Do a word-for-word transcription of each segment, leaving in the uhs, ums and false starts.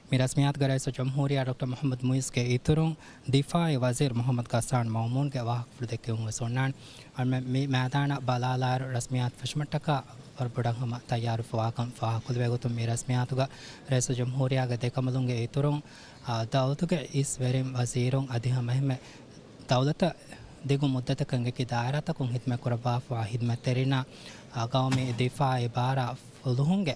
މި ރަސްމިއްޔާތުގަ ރައީސުލްޖުމްހޫރިއްޔާ ޑޮކްޓަރ މުޙައްމަދު މުޢިއްޒުގެ އިތުރުން ދިފާޢީ ވަޒީރު މުޙައްމަދު ޣައްސާން މައުމޫންގެ ވާހަކަފުޅު ދެއްކެވުން ވެސް އޮންނާނެ. އަޅުމެން މި މައިދާނަށް ބަލާލާއިރު ރަސްމިއްޔާތު ފެށުމަށްޓަކާ ވަރަށް ބޮޑަށް ހަމަ ތައްޔާރުވެފަވާކަން ފާހަގަކޮށްލެވޭ. އެގޮތުން މި ރަސްމިއްޔާތުގަ ރައީސުލްޖުމްހޫރިއްޔާގެ ދެކަނބަލުންގެ އިތުރުން، އާ، ދައުލަތުގެ އިސް ވެރިން، ވަޒީރުން އަދި ހަމައެހެންމެ ދައުލަތަށް ދިގު މުއްދަތަކަށް އެކި ދާއިރާތަކުން ހިދުމަތް ކުރައްވާފައިވާ ހިދުމަތްތެރިންނާ، އާ، ގައުމީ ދިފާޢީ ބާރާ ފުލުހުންގެ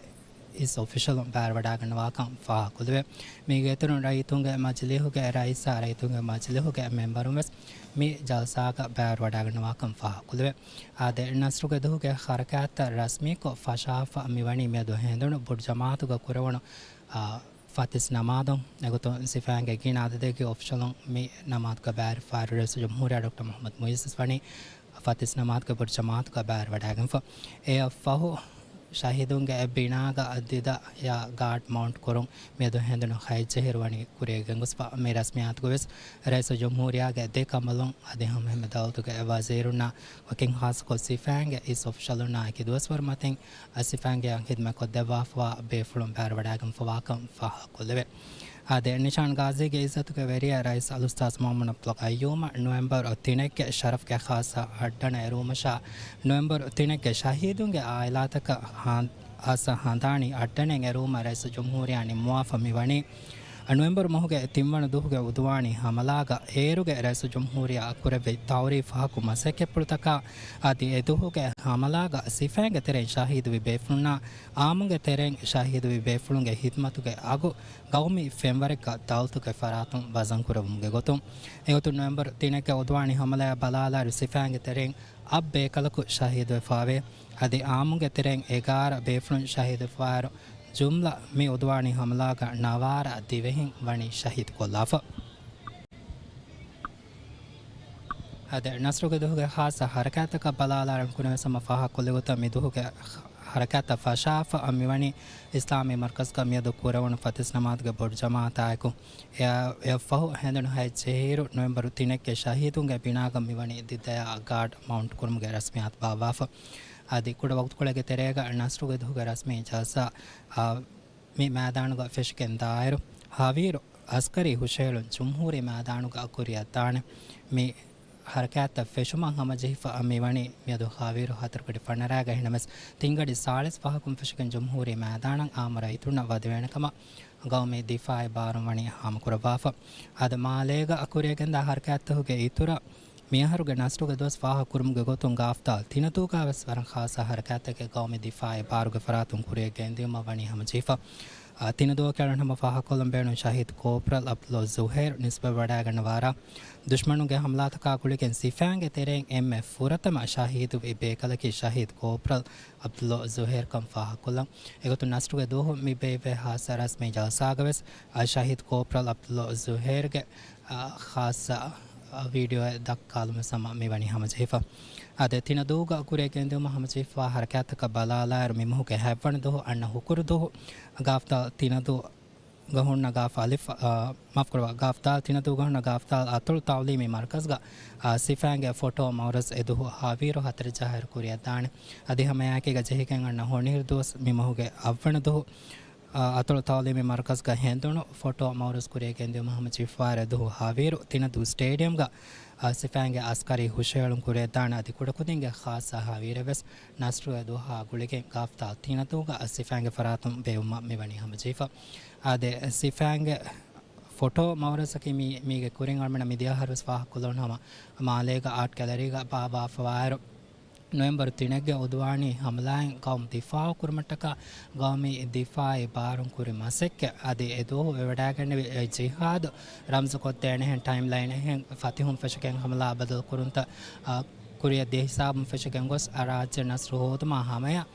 އިސް އޮފިޝަލުން ބައިވެރިވަޑައިގަންނަވާކަން ފާހަގަކޮށްލެވޭ. މީގެ އިތުރުން ރައްޔިތުންގެ މަޖިލީހުގެ ރައީސާ ރައްޔިތުންގެ މަޖިލީހުގެ މެމްބަރުން ވެސް މި ޖަލްސާގަ ބައިވެރިވަޑައިގަންނަވާކަން ފާހަގަކޮށްލެވޭ. އާދެ، ނަސްރުގެ ދުވަހުގެ ހަރަކާތްތައް ރަސްމީކޮށް ފަށާފަ މިވަނީ މިއަދު ހެނދުނު ބުރްޖަމާޢަތުގަ ކުރެވުނު، އާ، ފަތިސް ނަމާދުން. އެގޮތުން ސިފައިންގެ ގިނަ އަދަދެއްގެ އޮފިޝަލުން މި ނަމާދުގަ ބައިވެރިވެފައިވާއިރު ރައީސުލްޖުމްހޫރިއްޔާ ޑޮކްޓަރ މުޙައްމަދު މުޢިއްޒު ވަނީ ފަތިސް ނަމާދުގެ ބުރްޖަމާޢަތުގަ ބައިވެރިވަޑައިގެންފަ. އެއަށްފަހު ޝަހީދުންގެ ބިނާގަ ދިދަޔަށް ގާޑް މައުންޓް ކުރުން މިއަދު ހެނދުނު ހަތް ޖެހިއިރު ވަނީ ކުރިއަށް ގެންގޮސްފަ. މި ރަސްމިއްޔާތުގަ ވެސް ރައީސުލްޖުމްހޫރިއްޔާގެ ދެ ކަނބަލުން އަދި ހަމައެހެންމެ ދައުލަތުގެ ވަޒީރުންނާ ވަކިން ޚާއްޞަކޮށް ސިފައިންގެ އިސް އޮފިޝަލުންނާ އެކި ދުވަސްވަރު މަތިން ސިފައިންގެ ހިދުމަތްކޮށްދެއްވާފައިވާ ބޭފުޅުން ބައިވެރިވަޑައިގެންފަވާކަން ފާހަގަކޮށްލެވޭ. އާދެ، ނިޝާން ޣާޒީގެ އިއްޒަތުގެ ވެރިޔާ ރައީސް އަލްއުސްތާޛް މައުމޫން އަބްދުލް ޤައްޔޫމަށް ނޮވެމްބަރު ތިނެއްގެ ޝަރަފްގެ ޚާއްޞަ އައްޑަނަށް އެރުވުމަށާ، ނޮވެމްބަރު ތިނެއްގެ ޝަހީދުންގެ އާއިލާތަކަށް ހާ-، ޚާއްޞަ ހަނދާނީ އައްޑަނެއް އެރުވުމަށް ރައީސުލްޖުމްހޫރިއްޔާ ނިންމުވާފަ މިވަނީ، ނޮވެމްބަރު މަހުގެ ތިންވަނަ ދުވަހުގެ އުދުވާނީ ހަމަލާގަ އޭރުގެ ރައީސުލްޖުމްހޫރިއްޔާ ކުރެއްވި ތައުރީ ފަހަކު މަސައްކަތްޕުޅުތަކާ އަދި އެދުވަހުގެ ހަމަލާގަ ސިފައިންގެ ތެރެއިން ޝަހީދުވި ބޭފުޅުންނާ އާއްމުންގެ ތެރެއިން ޝަހީދުވި ބޭފުޅުންގެ ހިދުމަތުގެ އަގު ގައުމީ ފެންވަރެއްގަ ދައުލަތުގެ ފަރާތުން ވަޒަންކުރެވުމުގެ ގޮތުން. އެގޮތުން ނޮވެމްބަރު ތިނެއްގެ އުދުވާނީ ހަމަލާއަށް ބަލާލާއިރު ސިފައިންގެ ތެރެއިން އަށް ބޭކަލަކު ޝަހީދުވެފައިވޭ. އަދި އާއްމުންގެ ތެރެއިން އެގާރަ ބޭފުޅުން ޝަހީދުވެފައިވާއިރު، ޖުމްލަ މި އުދުވާނީ ހަމަލާގަ ނަވާރަ ދިވެހިން ވަނީ ޝަހީދުކޮށްލާފަ. އާދެ، ނަސްރުގެ ދުވަހުގެ ޚާއްޞަ ހަރަކާތްތަކަށް ބަލާލާއިރު ކުރިންވެސް ހަމަ ފާހަގަކޮށްލި ގޮތަށް މި ދުވަހުގެ ހަރަކާތްތައް ފަށާފަ މިވަނީ އިސްލާމީ މަރްކަޒުގަ މިއަދު ކުރެވުނު ފަތިސް ނަމާދުގެ ބޮޑު ޖަމާޢަތާއެކު. އެއަށް، އެއަށްފަހު ހެނދުނު ހަތް ޖެހިއިރު ނޮވެމްބަރު ތިނެއްގެ ޝަހީދުންގެ ބިނާގަ މިވަނީ ދިދަޔަށް ގާޑް މައުންޓް ކުރުމުގެ ރަސްމިއްޔާތު ބާއްވާފަ. އަދި ކުޑަ ވަގުތުކޮޅެއްގެ ތެރޭގަ ނަސްރުގެ ދުވަހުގެ ރަސްމީ ޖަލްސާ، އާ، މި މައިދާނުގަ ފެށިގެން ދާއިރު، ހަވީރު އަސްކަރީ ހުށަހެޅުން ޖުމްހޫރީ މައިދާނުގަ ކުރިއަށްދާނެ. މި ހަރަކާތްތައް ފެށުމަށް ހަމަޖެހިފަ މިވަނީ މިއަދު ހަވީރު ހަތަރު ކުރި ފަނަރައިގަ. އެހެންނަމަވެސް، ތިންގަޑި ސާޅީސް ފަހަކުން ފެށިގެން ޖުމްހޫރީ މައިދާނަށް އާއްމު ރައްޔިތުންނަށް ވަދެވޭނެ ކަމަށް ގައުމީ ދިފާޢީ ބާރުން ވަނީ ހާމަކުރައްވާފަ. އަދި މާލޭގަ ކުރިއަށްގެންދާ ހަރަކާތްތަކުގެ އިތުރަށް، މިއަހަރުގެ ނަސްރުގެ ދުވަސް ފާހަގަކުރުމުގެ ގޮތުން ގާފްދާލް ތިނަދޫގަ ވެސް ވަރަށް ޚާއްޞަ ހަރަކާތްތަކެއް ގައުމީ ދިފާޢީ ބާރުގެ ފަރާތުން ކުރިއަށް ގެންދިއުމަށް ވަނީ ހަމަޖެހިފަ. އާ، ތިނަދޫއަކީ އަޅުގަނޑު ހަމަ ފާހަގަކޮށްލަން ބޭނުން ޝަހީދު ކޯޕްރަލް އަބްދުﷲ ޒުހޭރު ނިސްބަތްވެވަޑައިގަންނަވާރާ، ދުޝްމަނުންގެ ހަމަލާތަކާ ގުޅިގެން ސިފައިންގެ ތެރެއިން އެންމެ ފުރަތަމަ ޝަހީދުވި ބޭކަލަކީ ޝަހީދު ކޯޕްރަލް އަބްދުﷲ ޒުހޭރުކަން ފާހަގަކޮށްލަން. އެގޮތުން ނަސްރުގެ ދުވަހު މި ބޭއްވޭ ޚާއްޞަ ރަސްމީ ޖަލްސާގަ ވެސް، އާ، ޝަހީދު ކޯޕްރަލް އަބްދުﷲ ޒުހޭރުގެ، އާ، ޚާއްޞަ، އާ، ވީޑިއޯއެއް ދައްކާލުމަށް ހަމަ މިވަނީ ހަމަޖެހިފަ. އާދެ، ތިނަދޫގަ ކުރިއަށް ގެންދިއުމަށް ހަމަޖެހިފައިވާ ހަރަކާތްތަކަށް ބަލާލާއިރު މި މަހުގެ ހަތްވަނަ ދުވަހު އަންނަ ހުކުރު ދުވަހު ގާފްދާލް ތިނަދޫ ގަ ހުންނަ ގާފް އަލިފް، އާ، މާފުކުރައްވާ، ގާފްދާލް ތިނަދޫގަ ހުންނަ ގާފްދާލް އަތޮޅު ތަޢުލީމީ މަރްކަޒްގަ، އާ، ސިފައިންގެ ފޮޓޯ މައުރަޒް އެދުވަހު ހަވީރު ހަތަރު ޖަހާއިރު ކުރިއަށްދާނެ. އަދި ހަމައެއާއެކީގަ ޖެހިގެން އަންނަ ހޮނިހިރު ދުވަސް މި މަހުގެ އަށްވަނަ ދުވަހު، އާ، އަތޮޅު ތަޢުލީމީ މަރްކަޒްގަ ހެނދުނު ފޮޓޯ މައުރަޒް ކުރިއަށް ގެންދިއުމަށް ހަމަޖެހިފައިވާ އެދުވަހު ހަވީރު ތިނަދޫ ސްޓޭޑިއަމްގަ، އާ، ސިފައިންގެ އަސްކަރީ ހުށަހެޅުން ކުރިއަށްދާނެ. އަދި ކުޑަކުދިންގެ ޚާއްޞަ ހަވީރެއް ވެސް ނަސްރުގެ ދުވަހާ ގުޅިގެން ގާފްދާލް ތިނަދޫގަ ސިފައިންގެ ފަރާތުން ބޭއްވުމަށް މިވަނީ ހަމަޖެހިފަ. އާދެ، ސިފައިންގެ ފޮޓޯ މައުރަޒަކީ މީ، މީގެ ކުރިން އަޅުމެންނަށް މިދިޔަ އަހަރުވެސް ފާހަގަކޮށްލަން ހަމަ މާލޭގަ އާޓް ގެލަރީގަ ބާއްވާފައިވާއިރު، ނޮވެމްބަރު ތިނެއްގެ އުދުވާނީ ހަމަލާއިން ގައުމު ދިފާޢު ކުރުމަށްޓަކާ ގައުމީ ދިފާޢީ ބާރުން ކުރި މަސައްކަތް. އަދި އެދުވަހު ވެވަޑައިގެންނެވި އެ ޖިހާދު ރަމްޒުކޮށްދޭނެހެން ޓައިމްލައިނެއްހެން ފަތިހުން ފެށިގެން ހަމަލާ ބަދަލު ކުރުންތައް، އާ، ކުރިއަށް ދިޔަ ހިސާބުން ފެށިގެން ގޮސް، އާ، ރާއްޖެ ނަސްރު ހޯދުމާ ހަމަޔަށް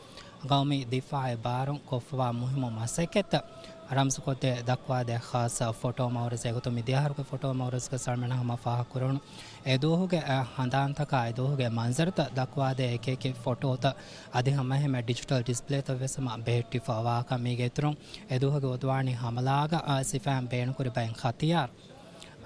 ގައުމީ ދިފާޢީ ބާރުން ކޮށްފައިވާ މުހިއްމު މަސައްކަތްތައް ރަމްޒުކޮށްދޭ ދައްކަވާދޭ ޚާއްޞަ ފޮޓޯ މައުރަޒެއް. އެގޮތުން މިދިޔަ އަހަރުގެ ފޮޓޯ މައުރަޒުގަ އަޅުމެންނަށް ހަމަ ފާހަގަކުރެވުނު އެދުވަހުގެ، އަ، ހަނދާންތަކާ އެދުވަހުގެ މަންޒަރުތައް ދައްކަވާދޭ އެކިއެކި ފޮޓޯތައް އަދި ހަމައެހެންމެ ޑިޖިޓަލް ޑިސްޕްލޭތައް ވެސް ހަމަ ބެހެއްޓިފައިވާކަން. މީގެ އިތުރުން އެދުވަހުގެ އުދުވާނީ ހަމަލާގަ، އަ، ސިފައިން ބޭނުންކުރި ބައެއް ހަތިޔާރު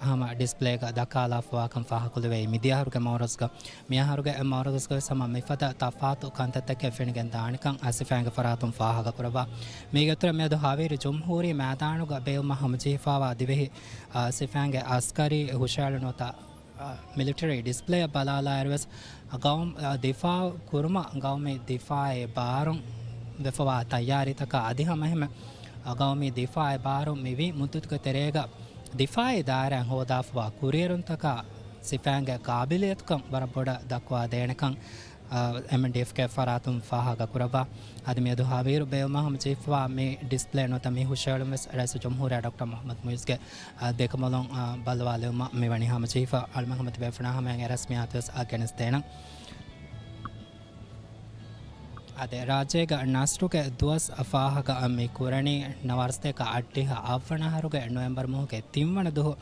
ހަމަ ޑިސްޕްލޭގަ ދައްކާލާފަވާކަން ފާހަގަކުރެވޭ. މިދިޔަހަރުގެ މައުރަޒުގަ މިއަހަރުގެ މައުރަޒުގަވެސް ހަމަ މިފަދަ ތަފާތު ކަންތައްތަކެއް ފެނިގެން ދާނެކަން ސިފައިންގެ ފަރާތުން ފާހަގަކުރައްވާ. މީގެ އިތުރަށް މިއަދު ހަވީރު ޖުމްހޫރީ މައިދާނުގަ ބޭއްވުމަށް ހަމަޖެހިފައިވާ ދިވެހި، އާ، ސިފައިންގެ އަސްކަރީ ހުށައެޅުނު ތަ-، އާ، މިލިޓަރީ ޑިސްޕްލޭއަށް ބަލާލާއިރުވެސް، ގައުމް، އާ، ދިފާއު ކުރުމަށް ގައުމީ ދިފާއީ ބާރުން ވެފަވާ ތައްޔާރީތަކާ އަދި ހަމައެހެންމެ، އާ، ގައުމީ ދިފާއީ ބާރުން މިވީ މުއްދަތުގެ ތެރޭގަ ދިފާއީ ދާއިރާއިން ހޯދާފަވާ ކުރިއެރުންތަކާ ސިފައިންގެ ގާބިލިއްޔަތުކަން ވަރަށް ބޮޑަށް ދައްކުވާ ދޭނެކަން، އާ، އެމްއެންޑީއެފްގެ ފަރާތުން ފާހަގަކުރައްވާ. އަދި މިއަދު ހަވީރު ބޭއްވުމަށް ހަމަޖެހިފައިވާ މި ޑިސްޕްލޭ ނުވަތަ މި ހުށައެޅުން ވެސް ރައީސުލްޖުމްހޫރިއްޔާ ޑޮކްޓަރ މުޙައްމަދު މުޢިއްޒުގެ، އާ، ދެކަނބަލުން، އާ، ބައްލަވާލެވުމަށް މިވަނީ ހަމަޖެހިފަ. އަޅުމެން ހަމަ ތިބޭފުޅުންނާ ހަމައަށް އެރަސްމިއްޔާތު ވެސް އަށް ގެނެސްދޭނަން. އާދެ، ރާއްޖޭގަ ނަސްރުގެ ދުވަސް ފާހަގަ މި ކުރަނީ ނަވާރަސަތޭކަ އަށްޑިހަ އަށްވަނަ އަހަރުގެ ނޮވެމްބަރު މަހުގެ ތިންވަނަ ދުވަހު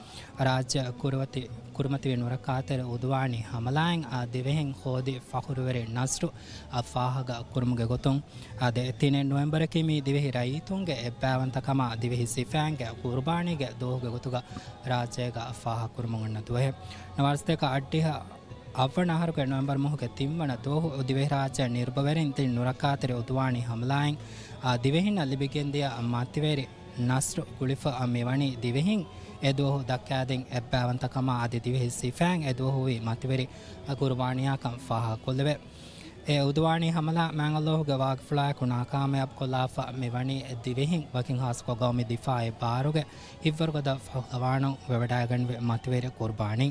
ރާއްޖެ ކުރިމަތި-، ކުރިމަތިވި ނުރައްކާތެރި އުދުވާނީ ހަމަލާއިން އާ ދިވެހިން ހޯދި ފަޚުރުވެރި ނަސްރު އަށް ފާހަގަ ކުރުމުގެ ގޮތުން. އާދެ، ތިނެއް ނޮވެމްބަރަކީ މީ ދިވެހި ރައްޔިތުންގެ އެއްބައިވަންތަކަމާ ދިވެހި ސިފައިންގެ ޤުރުބާނީގެ ދުވަހުގެ ގޮތުގަ ރާއްޖޭގަ ފާހަގަ ކުރުމަށް އޮންނަ ދުވަހެއް. ނަވާރަސަތޭކަ އަށްޑިހަ އަށްވަނަ އަހަރުގެ ނޮވެމްބަރު މަހުގެ ތިންވަނަ ދުވަހު ދިވެހިރާއްޖެ ނިރުބަވެރިން ތިން ނުރައްކާތެރި އުދުވާނީ ހަމަލާއިން އާ ދިވެހިންނަށް ލިބިގެންދިޔަ މަތިވެރި ނަސްރު ގުޅިފަ މިވަނީ ދިވެހިން އެ ދުވަހު ދައްކާދިން އެއްބައިވަންތަކަމާ އަދި ދިވެހި ސިފައިން އެ ދުވަހު ހުވި މަތިވެރި ޤުރުބާނީއާކަން ފާހަގަކޮށްލެވޭ. އެ އުދުވާނީ ހަމަލާ މާތް ﷲ ގެ ވާގިފުޅާއެކު ނާކާމިޔާބުކޮށްލާފަ މިވަނީ ދިވެހިން ވަކިން ހާއްސަކޮށް ގައުމީ ދިފާއީ ބާރުގެ ހިތްވަރުގަދަ ފަހުލަވާނުން ވެވަޑައިގެންވި މަތިވެރި ޤުރުބާނީ.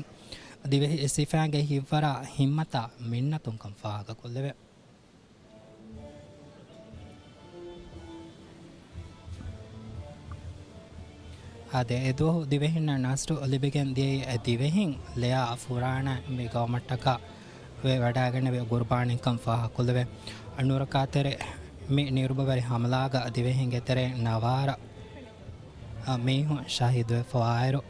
ދިވެހި ސިފައިންގެ ހިތްވަރާ ހިތްމަތާ މިންނަތުންކަން ފާހަގަކޮށްލެވޭ. އާދެ، އެދުވަހު ދިވެހިންނަށް ނަސްރު ލިބިގެން ދިޔައީ އެ ދިވެހިން ލެޔާ ފުރާނަ މި ގައުމަށްޓަކާ ވެވަޑައިގެންނެވި ޤުރުބާނީންކަން ފާހަގަކޮށްލެވޭ. ނުރައްކާތެރި މި ނިރުބަވެރި ހަމަލާގަ ދިވެހިންގެ ތެރެއިން ނަވާރަ މީހުން ޝަހީދުވެފަވާއިރު،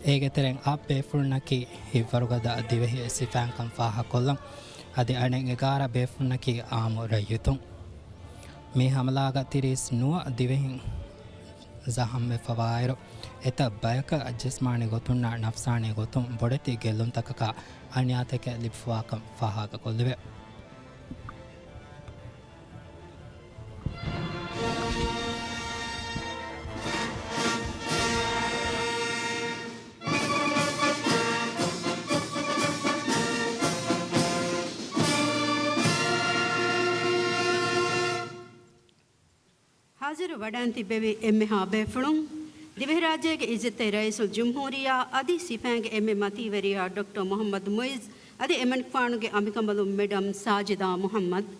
އޭގެ ތެރެއިން އަށް ބޭފުޅުންނަކީ ހިތްވަރުގަދަ ދިވެހި ސިފައިންކަން ފާހަގަކޮށްލަން. އަދި އަނެއް އެގާރަ ބޭފުޅުންނަކީ އާއްމު ރައްޔިތުން. މި ހަމަލާގަ ތިރީސް ނުވަ ދިވެހިން ޒަހަމްވެފަވާއިރު، އެތައް ބަޔަކަށް ޖިސްމާނީ ގޮތުންނާ ނަފްސާނީ ގޮތުން ބޮޑެތި ގެއްލުންތަކަކާ އަނިޔާތަކެއް ލިބިފަވާކަން ފާހަގަކޮށްލެވޭ. ހާޒިރު ވަޑައިން ތިއްބެވި އެންމެހާ ބޭފުޅުން، ދިވެހިރާއްޖޭގެ އިއްޒަތްތެރި ރައީސުލްޖުމްހޫރިއްޔާ އަދި ސިފައިންގެ އެންމެ މަތީވެރިޔާ ޑޮކްޓަރ މުޙައްމަދު މުޢިއްޒު އަދި އެމަނިކުފާނުގެ އަނބިކަނބަލުން މެޑަމް ސާޖިދާ މުޙައްމަދު.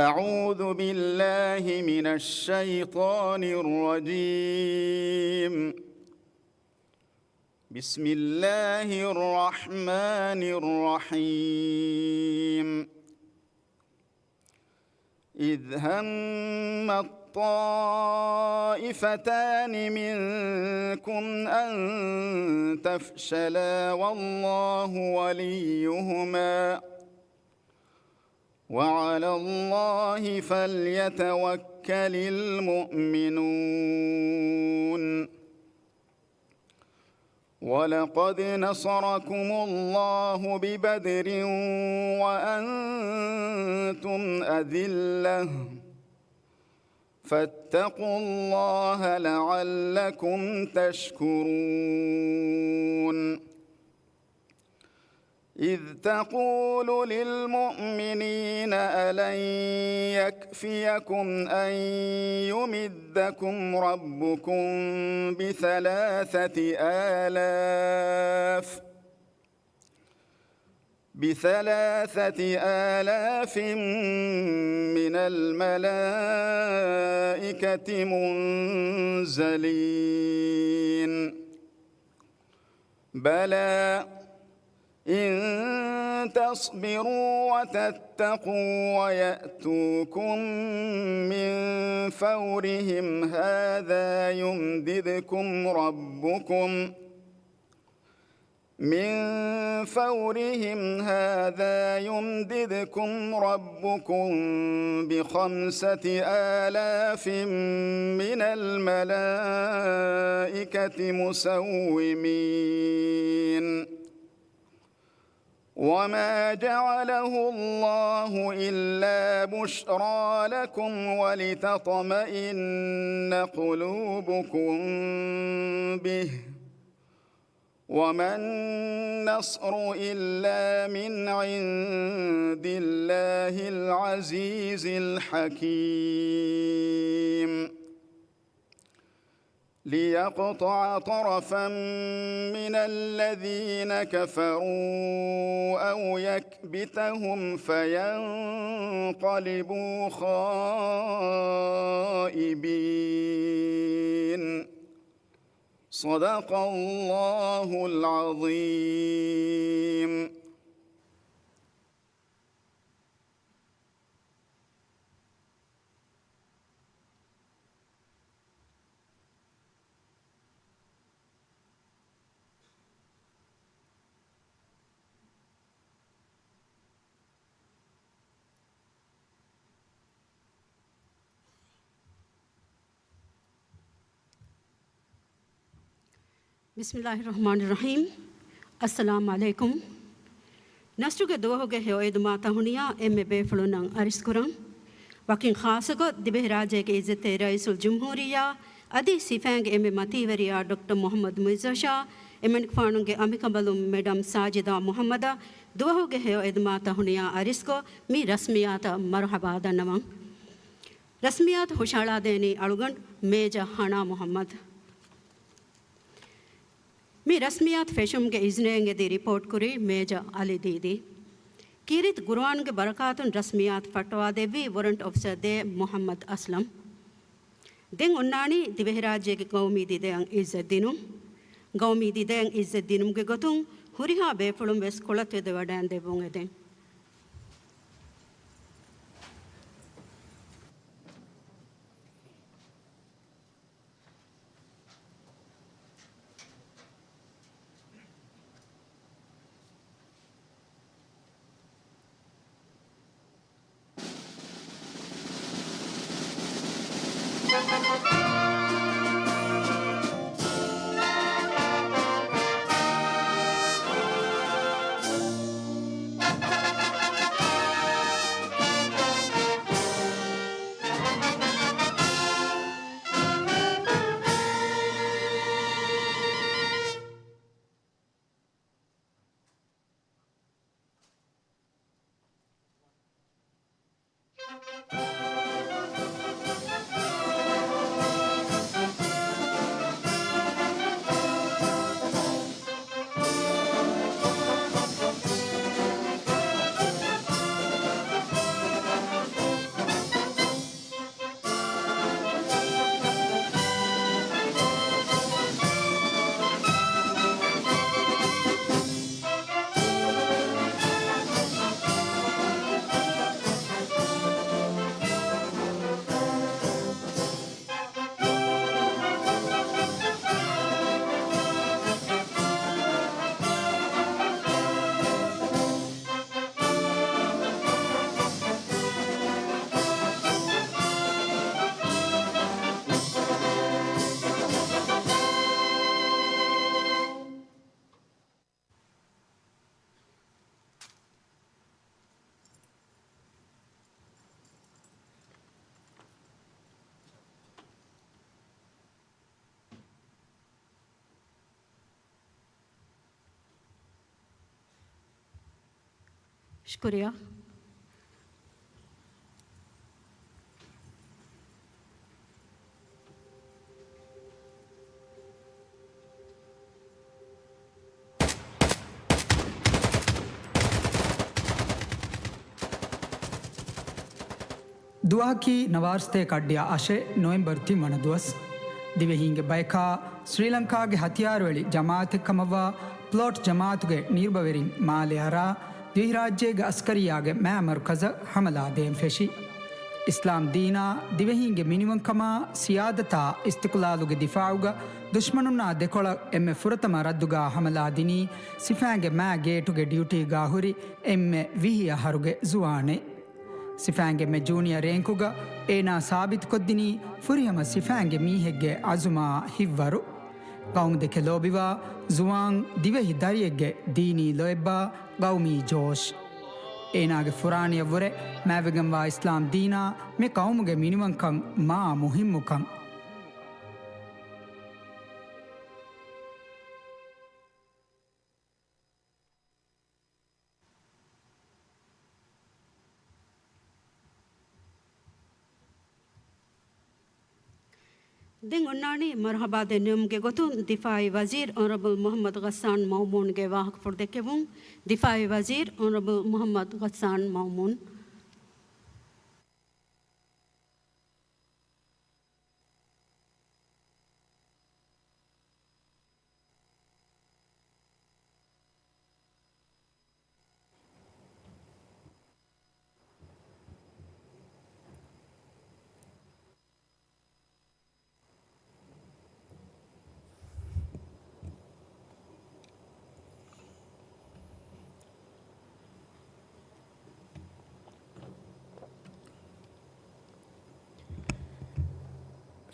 أعوذ بالله من الشيطان الرجيم. بسم الله الرحمن الرحيم. إذ هم الطائفتان منكم أن تفشلا والله وليهما وعلى الله فليتوكل المؤمنون. ولقد نصركم الله ببدر وأنتم أذلة فاتقوا الله لعلكم تشكرون. إذ تقول للمؤمنين ألن يكفيكم أن يمدكم ربكم بثلاثة آلاف، بثلاثة آلاف من الملائكة منزلين. بلى إن تصبروا وتتقوا ويأتوكم من فورهم هذا يمددكم ربكم من فورهم هذا يمددكم ربكم بخمسة آلاف من الملائكة مسومين. وما جعله الله إلا بشرى لكم ولتطمئن قلوبكم به وما النصر إلا من عند الله العزيز الحكيم. ليقطع طرفا من الذين كفروا أو يكبتهم فينقلبوا خائبين. صدق الله العظيم. ބިސްމިﷲިއްރަޙްމާނިއްރަޙީމް. އައްސަލާމު ޢަލައިކުމް. ނަޞްރުގެ ދުވަހުގެ ހެޔޮއެދުމާ ތަހުނިޔާ އެންމެ ބޭފުޅުންނަށް އަރިސްކުރަން. ވަކިން ޚާއްޞަކޮށް، ދިވެހިރާއްޖޭގެ އިއްޒަތްތެރި ރައީސުލްޖުމްހޫރިއްޔާ އަދި ސިފައިންގެ އެންމެ މަތީވެރިޔާ ޑޮކްޓަރ މުޙައްމަދު މުޢިއްޒަށާ، އެމަނިކުފާނުގެ އަނބިކަނބަލުން މެޑަމް ސާޖިދާ މުޙައްމަދަށް ދުވަހުގެ ހެޔޮއެދުމާ ތަހުނިޔާ އަރިސްކޮށް، މި ރަސްމިއްޔާތަށް މަރުޙަބާ ދަންނަވަން. ރަސްމިއްޔާތު ހުށަހަޅާދޭނީ އަޅުގަނޑު މޭޖަ ހަނާ މުޙައްމަދު. މި ރަސްމިއްޔާތު ފެށުމުގެ އިޒްނައިން އެދި ރިޕޯޓް ކުރީ މޭޖަ އަލި ދީދީ. ކީރިތި ގުރުއާނުގެ ބަރަކާތުން ރަސްމިއްޔާތު ފައްޓަވާދެއްވީ ވޮރަންޓް އޮފިސަރ ދޭ މުޙައްމަދު އަސްލަމް. ދެން އޮންނާނީ ދިވެހިރާއްޖޭގެ ގައުމީ ދިދައަށް އިއްޒަތް ދިނުން. ގައުމީ ދިދައަށް އިއްޒަތް ދިނުމުގެ ގޮތުން ހުރިހާ ބޭފުޅުން ވެސް ކޮޅަށް ތެދުވެވަޑައިގެން ދެއްވުން އެދެން. ޝުކުރިއްޔާ. ދުވަހަކީ ނަވާރަސަތޭކަ އަށްޑިހަ އަށެއް ނޮވެމްބަރު ތިން ވަނަ ދުވަސް. ދިވެހީންގެ ބަޔަކާ ސްރީލަންކާގެ ހަތިޔާރުއެޅި ޖަމާއަތެއް ކަމަށްވާ ޕްލޮޓް ޖަމާއަތުގެ ނީރުބަވެރިން މާލެ އަރާ، ދިވެހިރާއްޖޭގެ އަސްކަރިއްޔާގެ މާ މަރުކަޒަށް ހަމަލާ ދޭން ފެށި. އިސްލާމް ދީނާ، ދިވެހީންގެ މިނިވަންކަމާ، ސިޔާދަތާ، އިސްތިޤުލާލުގެ ދިފާޢުގަ ދުޝްމަނުންނާ ދެކޮޅަށް އެންމެ ފުރަތަމަ ރައްދުގާ ހަމަލާ ދިނީ ސިފައިންގެ މާ ގޭޓުގެ ޑިއުޓީގާ ހުރި އެންމެ ވިހި އަހަރުގެ ޒުވާނެއް. ސިފައިންގެ އެންމެ ޖޫނިއަ ރޭންކުގަ އޭނާ ސާބިތުކޮށްދިނީ ފުރިހަމަ ސިފައިންގެ މީހެއްގެ އަޒުމާ ހިއްވަރު. ގައުމުދެކެ ލޯބިވާ ޒުވާން ދިވެހި ދަރިއެއްގެ ދީނީ ލޯތްބާ ގައުމީ ޖޯޝް. އޭނާގެ ފުރާނަޔަށްވުރެ މާތްވެގެންވާ އިސްލާމް ދީނާ މި ޤައުމުގެ މިނިވަންކަން މާ މުހިއްމުކަން. ދެން އޮންނާނީ މަރުޙަބާ ދެންނެވުމުގެ ގޮތުން ދިފާޢީ ވަޒީރު އޮނަރަބަލް މުޙައްމަދު ޣައްސާން މައުމޫންގެ ވާހަކަފުޅު ދެއްކެވުން. ދިފާޢީ ވަޒީރު އޮނަރަބަލް މުޙައްމަދު ޣައްސާން މައުމޫން.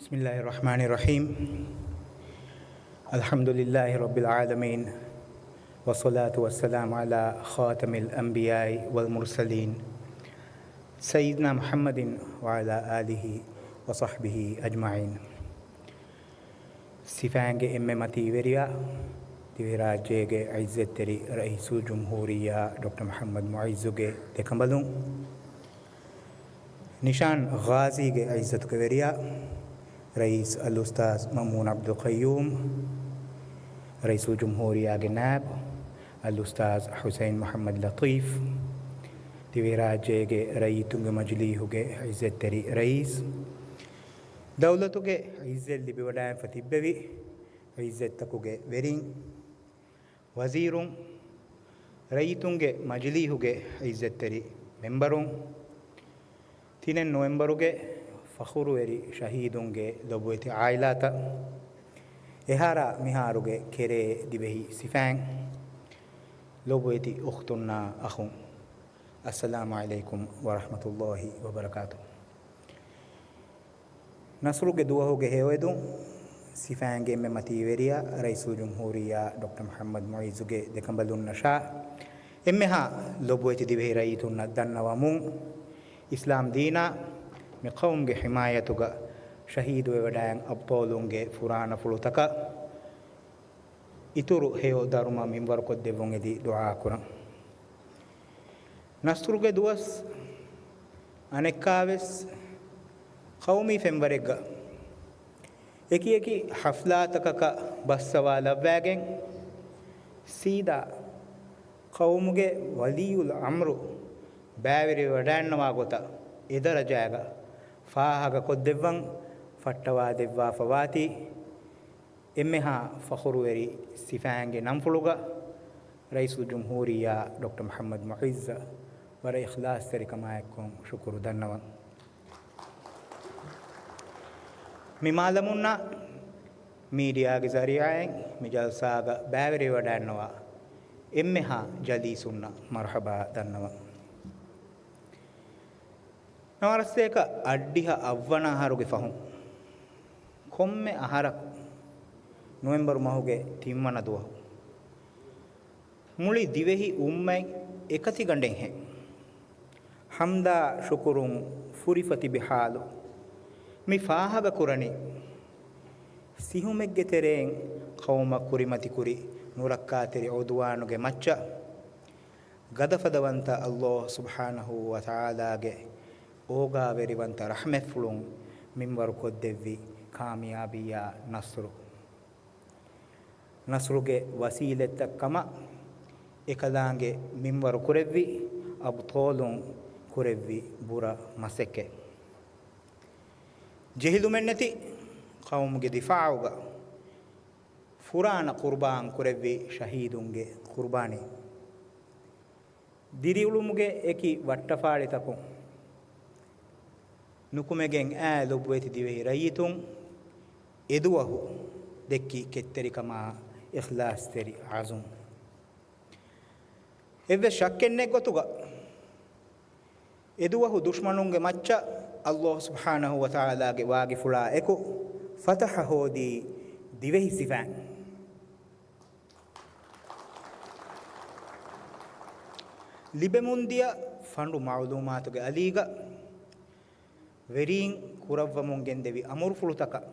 بسم الله الرحمن الرحيم. الحمد لله رب العالمين، والصلاة والسلام على خاتم الأنبياء والمرسلين، سيدنا محمد وعلى آله وصحبه أجمعين. ސިފައިންގެ އެންމެ މަތީވެރިޔާ، ދިވެހިރާއްޖޭގެ ޢިއްޒަތްތެރި ރައީސުލްޖުމްހޫރިއްޔާ ޑޮކްޓަރ މުޙައްމަދު މުޢިއްޒުގެ ދެކަނބަލުން، ނިޝާން ޣާޒީގެ ޢިއްޒަތުގެ ވެރިޔާ، ރައީސް އަލްއުސްތާޛް މައުމޫން ޢަބްދުލްޤައްޔޫމް، ރައީސުލްޖުމްހޫރިއްޔާގެ ނާއިބު އަލްއުސްތާޛް ޙުސައިން މުޙައްމަދު ލަޠީފް، ދިވެހިރާއްޖޭގެ ރައްޔިތުންގެ މަޖިލީހުގެ ޢިއްޒަތްތެރި ރައީސް، ދައުލަތުގެ ޢިއްޒަތް ލިބިވަޑައިގެންފަ ތިއްބެވި ޢިއްޒަތްތަކުގެ ވެރިން، ވަޒީރުން، ރައްޔިތުންގެ މަޖިލީހުގެ ޢިއްޒަތްތެރި މެންބަރުން، ތިނެއް ނޮވެމްބަރުގެ ފަޚުރުވެރި ޝަހީދުންގެ ލޮބުވެތި ޢާއިލާތައް، އެހާރާ މިހާރުގެ ކެރޭ ދިވެހި ސިފައިން، ލޮބުވެތި އުޚްތުންނާ އަޚުން، އައްސަލާމު ޢަލައިކުމް ވަރަޙްމަތުﷲި ވަބަރަކާތުހު. ނަޞްރުގެ ދުވަހުގެ ހެޔޮއެދުން، ސިފައިންގެ އެންމެ މަތީވެރިޔާ ރައީސުލްޖުމްހޫރިއްޔާ ޑޮކްޓަރ މުޙައްމަދު މުޢިއްޒުގެ ދެކަނބަލުންނަށާ، އެންމެހާ ލޮބުވެތި ދިވެހި ރައްޔިތުންނަށް ދަންނަވަމުން، އިސްލާމް ދީނާ މި ޤައުމުގެ ޙިމާޔަތުގަ ޝަހީދުވެވަޑައިގެން އަބްޠާލުންގެ ފުރާނަފުޅުތަކަށް އިތުރު ހެޔޮ ދަރުމަ މިންވަރުކޮށްދެއްވުން އެދި ދުޢާކުރަން. ނަޞްރުގެ ދުވަސް އަނެއްކާވެސް ޤައުމީ ފެންވަރެއްގަ އެކިއެކި ޙަފްލާތަކަކަށް ބައްސަވާލައްވައިގެން، ސީދާ ޤައުމުގެ ވަލީއުލް އަމްރު ބައިވެރިވެވަޑައިގަންނަވާ ގޮތަށް އެދަރަޖާގަ ފާހަގަކޮށްދެއްވަން ފައްޓަވާދެއްވާފަވާތީ، އެންމެހާ ފަޚުރުވެރި ސިފައިންގެ ނަންފުޅުގަ ރައީސުލްޖުމްހޫރިއްޔާ ޑޮކްޓަރ މުޙައްމަދު މުޢިއްޒަށް ވަރަށް އިޚްލާޞްތެރިކަމާއެއްކޮށް ޝުކުރު ދަންނަވަން. މި މާލަމުންނަށް މީޑިއާގެ ޒަރީޢާއިން މި ޖަލްސާގަ ބައިވެރިވެވަޑައިގަންނަވާ އެންމެހާ ޖަލީސުންނަށް މަރުޙަބާ ދަންނަވަން. ނަވާރަސަތޭކަ އަށްޑިހަ އަށްވަނަ އަހަރުގެ ފަހުން، ކޮންމެ އަހަރަކު ނޮވެމްބަރު މަހުގެ ތިންވަނަ ދުވަހު، މުޅި ދިވެހި އުއްމަތް އެކަތިގަނޑެއްހެން ޙަމްދާ ޝުކުރުން ފުރިފަ ތިބި ޙާލު، މި ފާހަގަކުރަނީ، ސިހުމެއްގެ ތެރެއިން ޤައުމަށް ކުރިމަތިކުރި ނުރައްކާތެރި ޢުދުވާނުގެ މައްޗަށް، ގަދަފަދަވަންތަ ﷲ ސުބްޙާނަހޫ ވަތަޢާލާގެ އޯގާވެރިވަންތަ ރަޙްމަތްފުޅުން މިންވަރު ކޮށްދެއްވި ކާމިޔާބީއާ ނަޞްރު. ނަޞްރުގެ ވަސީލަތްތައް ކަމަށް އެކަލާނގެ މިންވަރު ކުރެއްވި އަބްޠާލުން ކުރެއްވި ބުރަ މަސައްކަތް. ޖެހިލުމެއްނެތި ޤައުމުގެ ދިފާޢުގަ ފުރާނަ ޤުރުބާން ކުރެއްވި ޝަހީދުންގެ ޤުރުބާނީ. ދިރިއުޅުމުގެ އެކި ވައްޓަފާޅިތަކުން ނުކުމެގެން އާ ލޮބުވެތި ދިވެހި ރައްޔިތުން އެދުވަހު ދެއްކި ކެތްތެރިކަމާ އިޚްލާޞްތެރި ޢަޒުމް. އެއްވެސް ޝައްކެއް ނެތް ގޮތުގަ އެދުވަހު ދުޝްމަނުންގެ މައްޗަށް ﷲ ސުބްޙާނަހޫ ވަތަޢާލާގެ ވާގިފުޅާ އެކު ފަތަޙަ ހޯދީ ދިވެހި ސިފައިން. ލިބެމުންދިޔަ ފަނޑު މަޢުލޫމާތުގެ އަލީގަ ވެރީން ކުރައްވަމުން ގެންދެވި އަމުރުފުޅުތަކަށް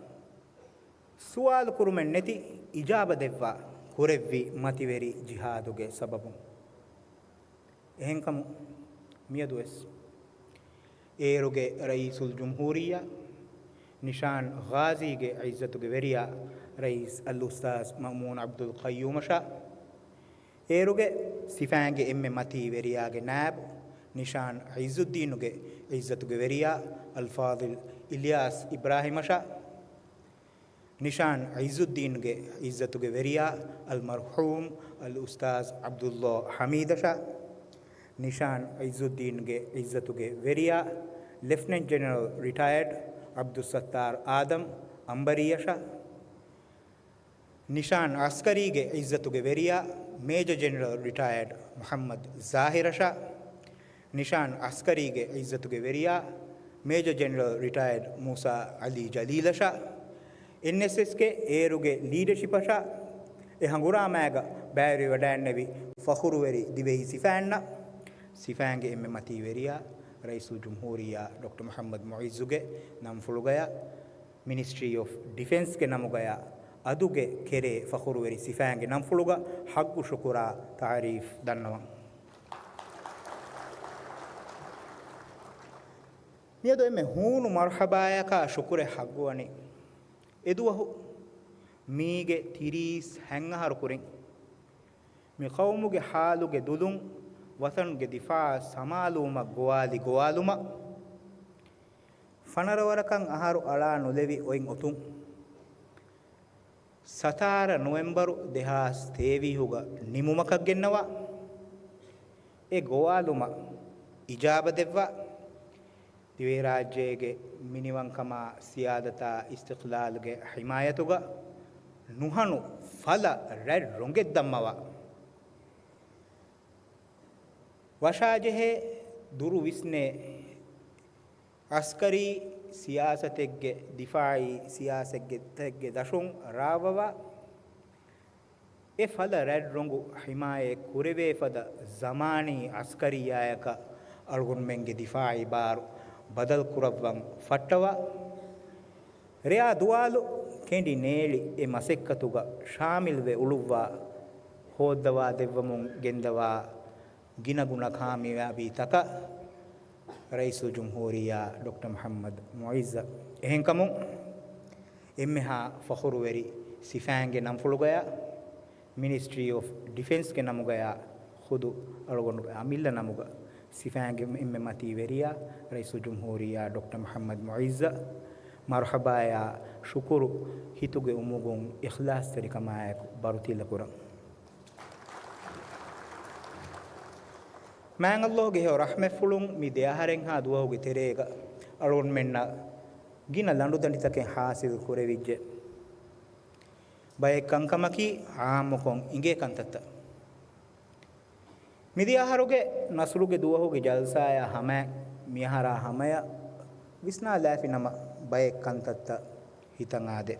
ސުވާލު ކުރުމެއް ނެތި އިޖާބަ ދެއްވާ ކުރެއްވި މަތިވެރި ޖިހާދުގެ ސަބަބުން. އެހެންކަމުން މިއަދުވެސް އޭރުގެ ރައީސުލްޖުމްހޫރިއްޔާ ނިޝާން ޣާޒީގެ ޢިއްޒަތުގެ ވެރިޔާ ރައީސް އަލްއުސްތާޛް މައުމޫން ޢަބްދުލް ޤައްޔޫމަށާ، އޭރުގެ ސިފައިންގެ އެންމެ މަތީ ވެރިޔާގެ ނާއިބު ނިޝާން ޢިއްޒުއްދީނުގެ ޢިއްޒަތުގެ ވެރިޔާ އަލްފާޟިލް އިލްޔާސް އިބްރާހީމަށާ، ނިޝާން ޢިއްޒުއްދީންގެ ޢިއްޒަތުގެ ވެރިޔާ އަލްމަރްޙޫމް އަލްއުސްތާޛް ޢަބްދުﷲ ޙަމީދަށާ، ނިޝާން ޢިއްޒުއްދީންގެ ޢިއްޒަތުގެ ވެރިޔާ ލެފްޓިނެންޓް ޖެނެރަލް ރިޓަޔަރޑް ޢަބްދުއްސައްތާރު އާދަމް އަންބަރީއަށާ، ނިޝާން ޢަސްކަރީގެ ޢިއްޒަތުގެ ވެރިޔާ މޭޖަ ޖެނެރަލް ރިޓަޔަރޑް މުޙައްމަދު ޒާހިރަށާ، ނިޝާން ޢަސްކަރީގެ ޢިއްޒަތުގެ ވެރިޔާ މޭޖަ ޖެނެރަލް ރިޓަޔަރޑް މޫސާ ޢަލީ ޖަލީލަށާ، އެންއެސްއެސްގެ އޭރުގެ ލީޑަޝިޕަށާ، އެ ހަނގުރާމާގަ ބައިވެރިވެވަޑައިގެންނެވި ފަޚުރުވެރި ދިވެހި ސިފައިންނަށް، ސިފައިންގެ އެންމެ މަތީ ވެރިޔާ ރައީސުލްޖުމްހޫރިއްޔާ ޑޮކްޓަރ މުޙައްމަދު މުޢިއްޒުގެ ނަންފުޅުގަޔާ، މިނިސްޓްރީ އޮފް ޑިފެންސްގެ ނަމުގަޔާ އަދުގެ ކެރޭ ފަޚުރުވެރި ސިފައިންގެ ނަންފުޅުގަ ޙައްޤު ޝުކުރާ ތަޢުރީފް ދަންނަވަން. މިއަދު އެންމެ ހޫނު މަރުޙަބާޔަކާ ޝުކުރެއް ޙައްޤުވަނީ އެދުވަހު މީގެ ތިރީސް ހަތް އަހަރު ކުރިން މި ޤައުމުގެ ޙާލުގެ ދުލުން ވަޠަންގެ ދިފާޢަށް ސަމާލުވުމަށް ގޮވާލި ގޮވާލުމަށް ފަނަރަ ވަރަކަށް އަހަރު އަޅާ ނުލެވި އޮތް އޮތުން، ސަތާރަ ނޮވެމްބަރު ދެހާސް ތޭވީހުގަ ނިމުމަކަށް ގެންނަވާ، އެ ގޮވާލުމަށް އިޖާބަ ދެއްވާ، ދިވެހިރާއްޖޭގެ މިނިވަންކަމާ ސިޔާދަތާ އިސްތިޤްލާލްގެ ޙިމާޔަތުގަ ނުހަނު ފަލަ ރަތް ރޮނގެއް ދަންމަވާ، ވަށާޖެހޭ ދުރު ވިސްނޭ ޢަސްކަރީ ސިޔާސަތެއްގެ، ދިފާޢީ ސިޔާސަތެއްގެ ދަށުން ރާވަވާ، އެ ފަލަ ރަތް ރޮނގު ޙިމާޔަތް ކުރެވޭ ފަދަ ޒަމާނީ ޢަސްކަރިއްޔާޔަކަށް އަޅުގަނޑުމެންގެ ދިފާޢީ ބާރު ބަދަލު ކުރައްވަން ފައްޓަވާ، ރެޔާ ދުވާލު ކެނޑި ނޭޅި އެ މަސައްކަތުގަ ޝާމިލްވެ އުޅުއްވާ، ހޯއްދަވާ ދެއްވަމުން ގެންދަވާ، ގިނަގުނަ ކާމިޔާބީތަކަށް ރައީސުލްޖުމްހޫރިއްޔާ ޑޮކްޓަރ މުޙައްމަދު މުޢިއްޒަށް. އެހެންކަމުން، އެންމެހާ ފަޚުރުވެރި ސިފައިންގެ ނަންފުޅުގަޔާ، މިނިސްޓްރީ އޮފް ޑިފެންސްގެ ނަމުގަޔާ ޚުދު އަޅުގަނޑުގެ އަމިއްލަ ނަމުގަ ސިފައިންގެ އެންމެ މަތީ ވެރިޔާ ރައީސުލްޖުމްހޫރިއްޔާ ޑޮކްޓަރ މުޙައްމަދު މުޢިއްޒަށް މަރުޙަބާޔާ ޝުކުރު ހިތުގެ އުމުގުން އިޚްލާޞްތެރިކަމާއެކު ބަރުތިލަކުރަން. މާތް ﷲގެ ހެޔޮ ރަޙްމަތްފުޅުން މި ދެ އަހަރެއްހާ ދުވަހުގެ ތެރޭގަ އަޅުގަނޑުމެންނަށް ގިނަ ލަނޑުދަނޑިތަކެއް ޙާޞިލް ކުރެވިއްޖެ. ބައެއް ކަންކަމަކީ ޢާއްމުކޮށް އިނގޭ ކަންތައްތައް. މިދިޔަ އަހަރުގެ ނަޞްރުގެ ދުވަހުގެ ޖަލްސާއާ ހަމައަށް މިއަހަރާ ހަމަޔަށް ވިސްނާލާފި ނަމަ ބައެއް ކަންތައްތައް ހިތަށް އާދޭ.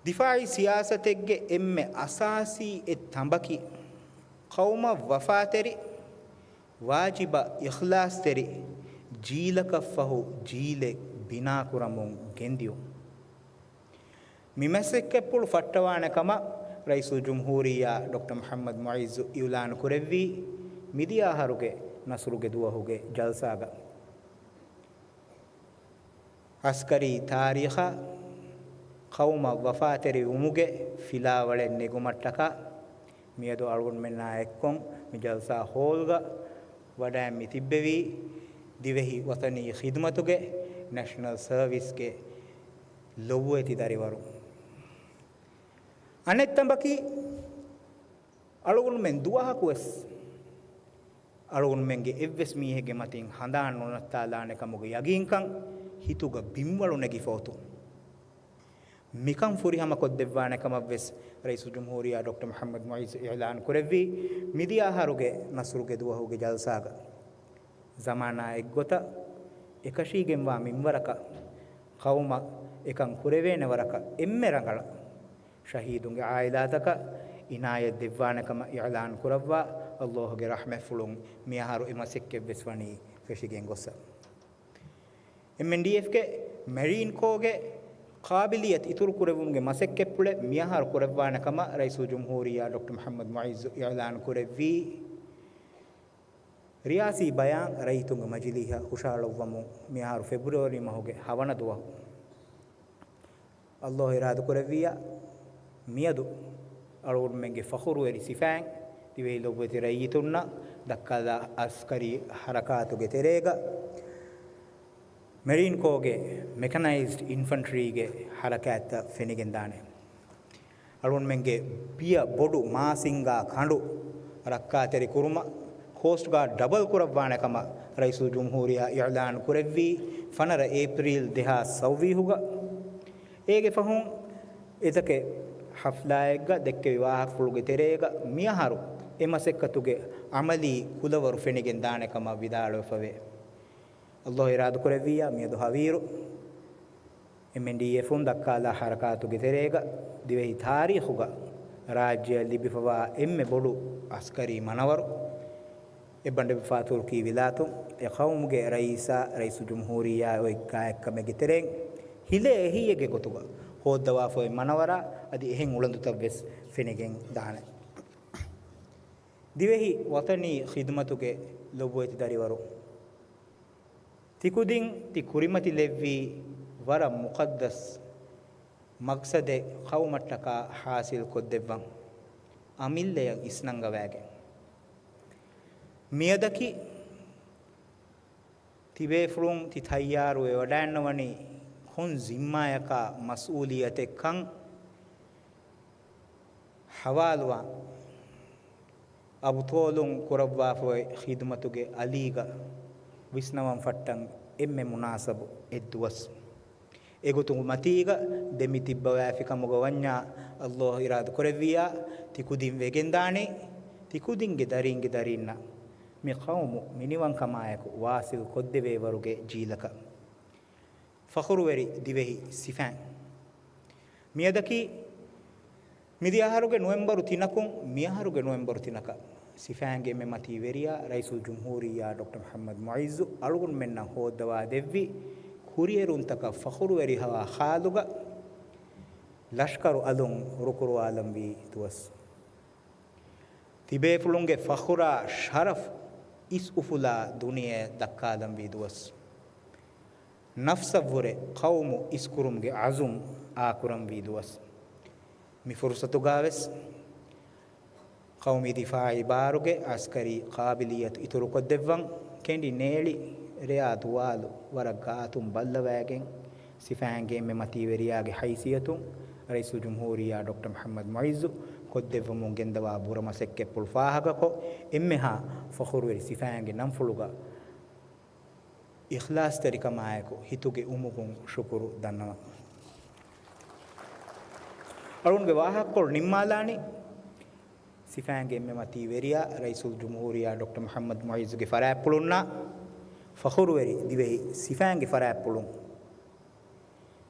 ދިފާޢީ ސިޔާސަތެއްގެ އެންމެ އަސާސީ އެއް ތަނބަކީ، ޤައުމަށް ވަފާތެރި، ވާޖިބަށް އިޚްލާޞްތެރި، ޖީލަކަށްފަހު ޖީލެއް ބިނާކުރަމުން ގެންދިޔުން. މި މަސައްކަތްޕުޅު ފައްޓަވާނެ ކަމަށް ރައީސުލްޖުމްހޫރިއްޔާ ޑޮކްޓަރ މުޙައްމަދު މުޢިއްޒު އިޢުލާނު ކުރެއްވީ، މިދިޔަ އަހަރުގެ ނަޞްރުގެ ދުވަހުގެ ޖަލްސާގަ އަސްކަރީ ތާރީޚަށް ޤައުމަށް ވަފާތެރިވުމުގެ ފިލާވަޅެއް ނެގުމަށްޓަކާ، މިއަދު އަޅުގަނޑުމެންނާ އެއްކޮށް މި ޖަލްސާ ހޯލްގަ ވަޑައިން މި ތިއްބެވީ، ދިވެހި ވަޠަނީ ޚިދުމަތުގެ ނެޝަނަލް ސަރވިސްގެ ލޮބުވެތި ދަރިވަރު. އަނެއް ތަނބަކީ، އަޅުގަނޑުމެން ދުވަހަކުވެސް އަޅުގަނޑުމެންގެ އެއްވެސް މީހެއްގެ މަތިން ހަނދާން ނުނައްތާލާނެ ކަމުގެ ޔަގީންކަން ހިތުގަ ބިންވަޅު ނެގިފަ އޮތުން. މިކަން ފުރިހަމަކޮށްދެއްވާނެ ކަމަށްވެސް ރައީސުލްޖުމްހޫރިއްޔާ ޑޮކްޓަރ މުޙައްމަދު މުޢިއްޒު އިޢުލާން ކުރެއްވީ، މިދިޔަ އަހަރުގެ ނަޞްރުގެ ދުވަހުގެ ޖަލްސާގަ. ޒަމާނާ އެއްގޮތަށް އެކަށީގެންވާ މިންވަރަކަށް، ޤައުމަށް އެކަން ކުރެވޭނެ ވަރަކަށް އެންމެ ރަނގަޅަށް، ޝަހީދުންގެ ޢާއިލާތަކަށް އިނާޔަތް ދެއްވާނެ ކަމަށް އިޢުލާން ކުރައްވާ، ﷲ ގެ ރަޙްމަތްފުޅުން މިއަހަރު އެ މަސައްކަތްވެސް ވަނީ ފެށިގެން ގޮއްސަ. އެމްއެންޑީއެފްގެ މެރީން ކޯގެ ޤާބިލިއްޔަތު އިތުރުކުރެވުމުގެ މަސައްކަތްޕުޅެއް މިއަހަރު ކުރައްވާނެ ކަމަށް ރައީސުލްޖުމްހޫރިއްޔާ ޑޮކްޓަރ މުޙައްމަދު މުޢިއްޒު އިޢުލާން ކުރެއްވީ، ރިޔާސީ ބަޔާން ރައްޔިތުންގެ މަޖިލީހަށް ހުށަހަޅައްވަމުން މިއަހަރު ފެބްރުއަރީ މަހުގެ ހަވަނަ ދުވަހު. ﷲ އިރާދަކުރެއްވިއްޔާ، މިއަދު އަޅުގަނޑުމެންގެ ފަޚުރުވެރި ސިފައިން ދިވެހި ލޮބުވެތި ރައްޔިތުންނަށް ދައްކާލާ އަސްކަރީ ހަރަކާތުގެ ތެރޭގަ، މެރީން ކޯގެ މެކަނައިޒްޑް އިންފަންޓްރީގެ ހަރަކާތްތައް ފެނިގެންދާނެ. އަޅުގަނޑުމެންގެ ބިޔަ ބޮޑު މާސިންގާ ކަނޑު ރައްކާތެރި ކުރުމަށް، ކޯސްޓް ގާޑް ޑަބަލް ކުރައްވާނެ ކަމަށް ރައީސުލްޖުމްހޫރިއްޔާ އިޢުލާން ކުރެއްވީ، ފަނަރަ އޭޕްރީލް ދެހާސް ސައުވީހުގަ. އޭގެ ފަހުން އެތަކެއް ހަފްލާއެއްގަ ދެއްކެވި ވާހަކަފުޅުގެ ތެރޭގަ މިއަހަރު އެ މަސައްކަތުގެ ޢަމަލީ ކުލަވަރު ފެނިގެން ދާނެ ކަމަށް ވިދާޅުވެފަވޭ. ﷲ އިރާދަކުރެއްވިއްޔާ، މިއަދު ހަވީރު އެމްއެންޑީއެފުން ދައްކާލާ ހަރަކާތުގެ ތެރޭގަ ދިވެހި ތާރީޚުގަ ރާއްޖެއަށް ލިބިފަވާ އެންމެ ބޮޑު އަސްކަރީ މަނަވަރު، އެއްބަނޑެއްވެފާ ތުރުކީ ވިލާތުން އެ ޤައުމުގެ ރައީސާ ރައީސުލްޖުމްހޫރިއްޔާ އޮތް ގާތްކަމެއްގެ ތެރެއިން ހިލޭ އެހީއެއްގެ ގޮތުގަ ހޯއްދަވާފައި މަނަވަރާ އަދި އެހެން އުޅަނދުތައްވެސް ފެނިގެން ދާނެ. ދިވެހި ވަޠަނީ ޚިދުމަތުގެ ލޮބުވެތި ދަރިވަރު، ތިކުދިން ތި ކުރިމަތިލެއްވީ ވަރަށް މުޤައްދަސް މަޤްޞަދެއް ޤައުމަށްޓަކާ ޙާޞިލް ކޮށްދެއްވަން، އަމިއްލަޔަށް އިސްނަންގަވާގެން. މިއަދަކީ ތިބޭފުޅުން ތި ތައްޔާރުވެ ވަޑައިންނަވަނީ ކޮން ޒިންމާޔަކާ މަސްއޫލިއްޔަތެއްކަން ޙަވާލުވާން. އަބުޠޯލުން ކުރައްވާފައި ޚިދުމަތުގެ އަލީގަ ވިސްނަވަން ފައްޓަން އެންމެ މުނާސަބު އެއްދުވަސް. އެގޮތުން މަތީގަ ދެމި ތިއްބަވައިފިކަމުގަ ވަންޏާ، ﷲ އިރާދަ ކުރެއްވިއްޔާ، ތިކުދިން ވެގެންދާނީ، ތިކުދިންގެ ދަރީންގެ ދަރީންނަށް މި ޤައުމު މިނިވަންކަމާއެކު ވާޞިލް ކޮށްދެވޭވަރުގެ ޖީލަކަށް. ފަޚުރުވެރި ދިވެހި ސިފައިން. މިއަދަކީ މިދިޔަ އަހަރުގެ ނޮވެމްބަރު ތިނަކުން މިއަހަރުގެ ނޮވެމްބަރު ތިނަކަށް ސިފައިންގެ އެންމެ މަތީ ވެރިޔާ ރައީސުލްޖުމްހޫރިއްޔާ ޑޮކްޓަރ މުޙައްމަދު މުޢިއްޒު އަޅުގަނޑުމެންނަށް ހޯއްދަވާ ދެއްވި ކުރިއެރުންތަކަށް ފަޚުރުވެރި ހަވާ ޚާލުގަ ލަޝްކަރު އަލުން ރުކުރުވާލަންވީ ދުވަސް. ތިބޭފުޅުންގެ ފަޚުރާ ޝަރަފް އިސް އުފުލާ ދުނިޔެއަށް ދައްކާލަންވީ ދުވަސް. ނަފްސަށްވުރެ ޤައުމު އިސްކުރުމުގެ ޢަޒުމް އާކުރަންވީ ދުވަސް. މި ފުރުޞަތުގަވެސް ޤައުމީ ދިފާޢީ ބާރުގެ ޢަސްކަރީ ޤާބިލިއްޔަތު އިތުރުކޮށްދެއްވަން، ކެނޑި ނޭޅި ރެޔާ ދުވާލު ވަރަށް ގާތުން ބައްލަވައިގެން، ސިފައިންގެ އެންމެ މަތީވެރިޔާގެ ހައިސިއްޔަތުން ރައީސުލްޖުމްހޫރިއްޔާ ޑޮކްޓަރ މުޙައްމަދު މުޢިއްޒު ކޮށްދެއްވަމުން ގެންދަވާ ބުރަ މަސައްކަތްޕުޅު ފާހަގަކޮށް، އެންމެހާ ފަޚުރުވެރި ސިފައިންގެ ނަންފުޅުގަ އިޚްލާޞްތެރިކަމާއެކު ހިތުގެ އުމުގުން ޝުކުރު ދަންނަވަން. އަޅުގަނޑުގެ ވާހަކަކޮޅު ނިންމާލާނީ، ސިފައިންގެ އެންމެ މަތީ ވެރިޔާ ރައީސުލްޖުމްހޫރިއްޔާ ޑޮކްޓަރ މުޙައްމަދު މުޢިއްޒުގެ ފަރާތްޕުޅުންނާ ފަޚުރުވެރި ދިވެހި ސިފައިންގެ ފަރާތްޕުޅުން.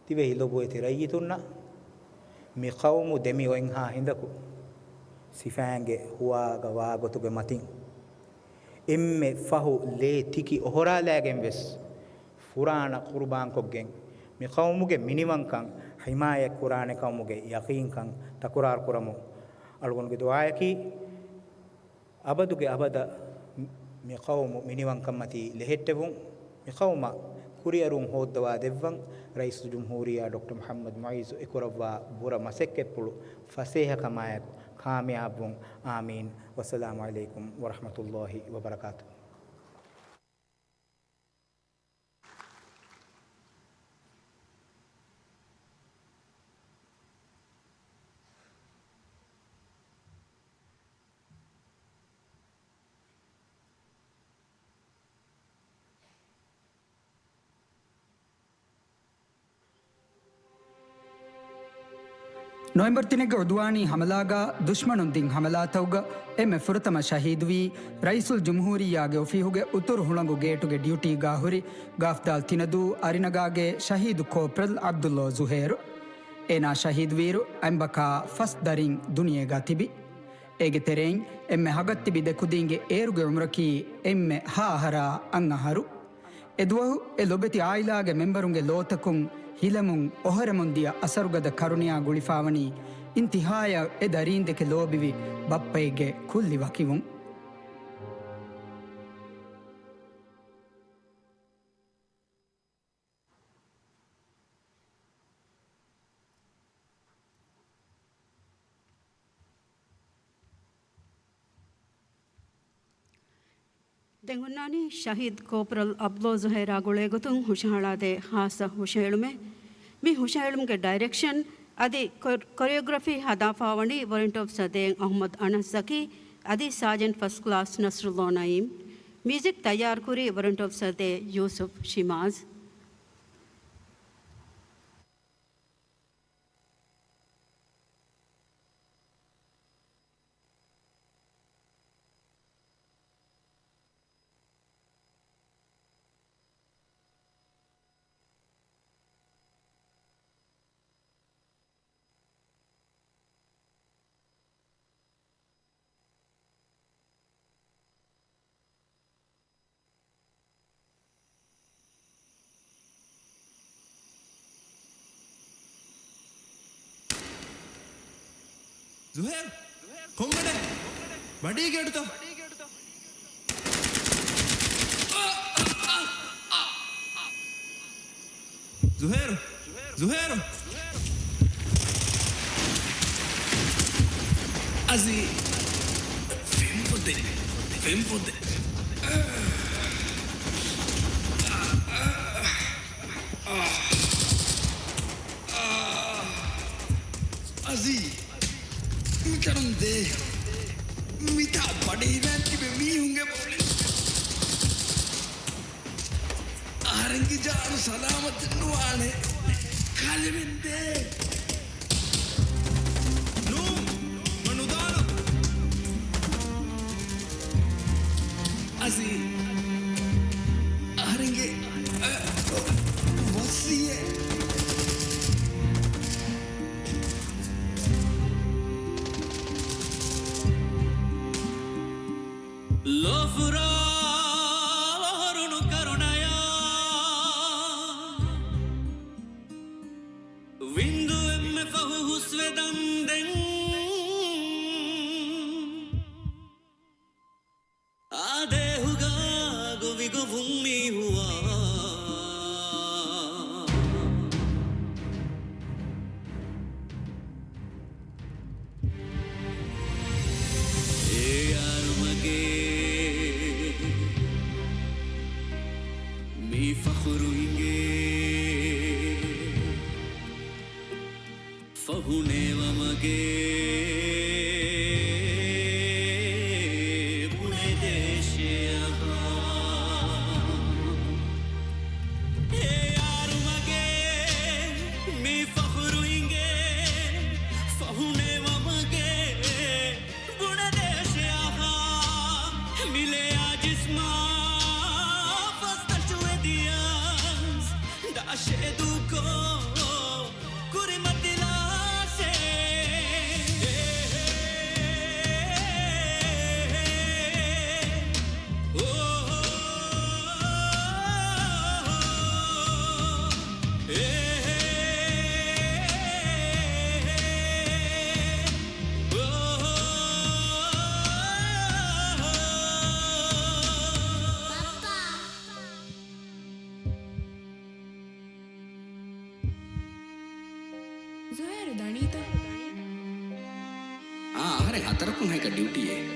ދިވެހި ލޮބުވެތި ރައްޔިތުންނަށް މި ޤައުމު ދެމި އޮތްހާ ހިނދަކު ސިފައިންގެ ހުވާގަ ވާގޮތުގެ މަތިން އެންމެ ފަހު ލޭ ތިކި އޮހޮރާލައިގެން ވެސް ފުރާނަ ޤުރުބާންކޮށްގެން މި ޤައުމުގެ މިނިވަންކަން ޙިމާޔަތް ކުރާނެ ޤައުމުގެ ޔަޤީންކަން ތަކުރާރު ކުރަމުން އަޅުގަނޑުގެ ދުޢާއަކީ، އަބަދުގެ އަބަދަށް މި ޤައުމު މިނިވަންކަންމަތީ ލެހެއްޓެވުން، މި ޤައުމަށް ކުރިއަރުން ހޯއްދަވާ ދެއްވަން، ރައީސުލްޖުމްހޫރިއްޔާ ޑޮކްޓަރ މުޙައްމަދު މުޢިއްޒު އެކުރައްވާ ބުރަ މަސައްކަތްޕުޅު ފަސޭހަކަމާއެކު ކާމިޔާބުވުން. އާމީން. ވައްސަލާމު ޢަލައިކުމް ވަރަޙްމަތުﷲ ވަބަރަކާތުހު. ނޮވެމްބަރު ތިނެއްގެ ޢުދުވާނީ ހަމަލާގާ ދުޝްމަނުން ދިން ހަމަލާތަކުގަ އެންމެ ފުރަތަމަ ޝަހީދުވީ، ރައީސުލްޖުމްހޫރިއްޔާގެ އޮފީހުގެ އުތުރު ހުޅަނގު ގޭޓުގެ ޑިއުޓީގާ ހުރި ގާފްދާލް ތިނަދޫ އަރިނަގާގޭ ޝަހީދު ކޯޕްރަލް ޢަބްދުﷲ ޒުހޭރު. އޭނާ ޝަހީދުވިއިރު އަނބަކާ ފަސް ދަރިން ދުނިޔޭގާ ތިބި. އޭގެ ތެރެއިން އެންމެ ހަގަށް ތިބި ދެ ކުދީންގެ އޭރުގެ ޢުމުރަކީ އެންމެ ހަ އަހަރާ އަށް އަހަރު. އެދުވަހު އެ ލޮބެތި އާއިލާގެ މެންބަރުންގެ ލޯތަކުން ހިލަމުން އޮހޮރެމުން ދިޔަ އަސަރުގަދަ ކަރުނިއާ ގުޅިފާވަނީ އިންތިހާޔަށް އެ ދަރީންދެކެ ލޯބިވި ބައްޕައެއްގެ ކުއްލި ވަކިވުން. ދެން އޮންނާނީ ޝަހީދު ކޯޕްރަލް ޢަބްދުﷲ ޒުހޭރާ ގުޅޭގޮތުން ހުށަހަޅާދޭ ޚާއްޞަ ހުށަހެޅުމެއް. މި ހުށަހެޅުމުގެ ޑައިރެކްޝަން އަދި ކޮ-، ކޮރިއޯގްރަފީ ހަދާފާވަނީ ވޮރެންޓް އޮފިސަރ ދޭއް އަޙްމަދު އަނަސް ޒަކީ އަދި ސާޖެންޓް ފަސްޓް ކްލާސް ނަޞްރުﷲ ނައީމް. މިއުޒިކް ތައްޔާރުކުރީ ވޮރެންޓް އޮފިސަރ ދޭއް ޔޫސުފް ޝިމާޒް. ޒުހޭރު! ކޮން ވަޑެއް؟ ވަޑީގެ އަޑުތަ؟ ޒުހޭރު! ޒުހޭރު! އަޒީ! ފެން ފޮދެ! ފެން ފޮދެ! އަޒީ! މިތަނުން ދޭ. މިތާ ބަޑި ހިލަން ތިބެ މީހުންގެ ބޮލި. އަހަރެންގެ ޖާނު ސަލާމަތެއް ނުވާނެ. ކަލެމެން ދޭ. ނޫން، މަ ނުދާނަ. އަޒީ، އަހަރެންގެ، އަ، ވަސިއްޔަތް. ލޯފުރާ ވަހުރުނު ކަރުނަޔާ، ވިންދު އެންމެ ފަހު ހުސްވެ ދަންދެން. އާދޭހުގާ ގޮވިގޮވުން މީހުވާ. އޭ ޔާރުމަގޭ މި ފަޚުރު އިނގޭ. ފަހުނޭވަމަގޭ ބުނެދޭށޭ އަހާ. އޭ ޔާރުމަގޭ މި ފަޚުރު އިނގޭ. ފަހުނޭވަމަގޭ ބުނެދޭށޭ އަހާ. މިލެޔާ ޖިސްމާ ފަސްދަށު އެދިޔަސް ދާށޭ ދޫކޮށް. ކުރިމަތިލާށޭ. ދަނީތަ؟ އާ، އަހަރެން ހަތަރަކުން ހައިކަ ޑިއުޓީއެއް.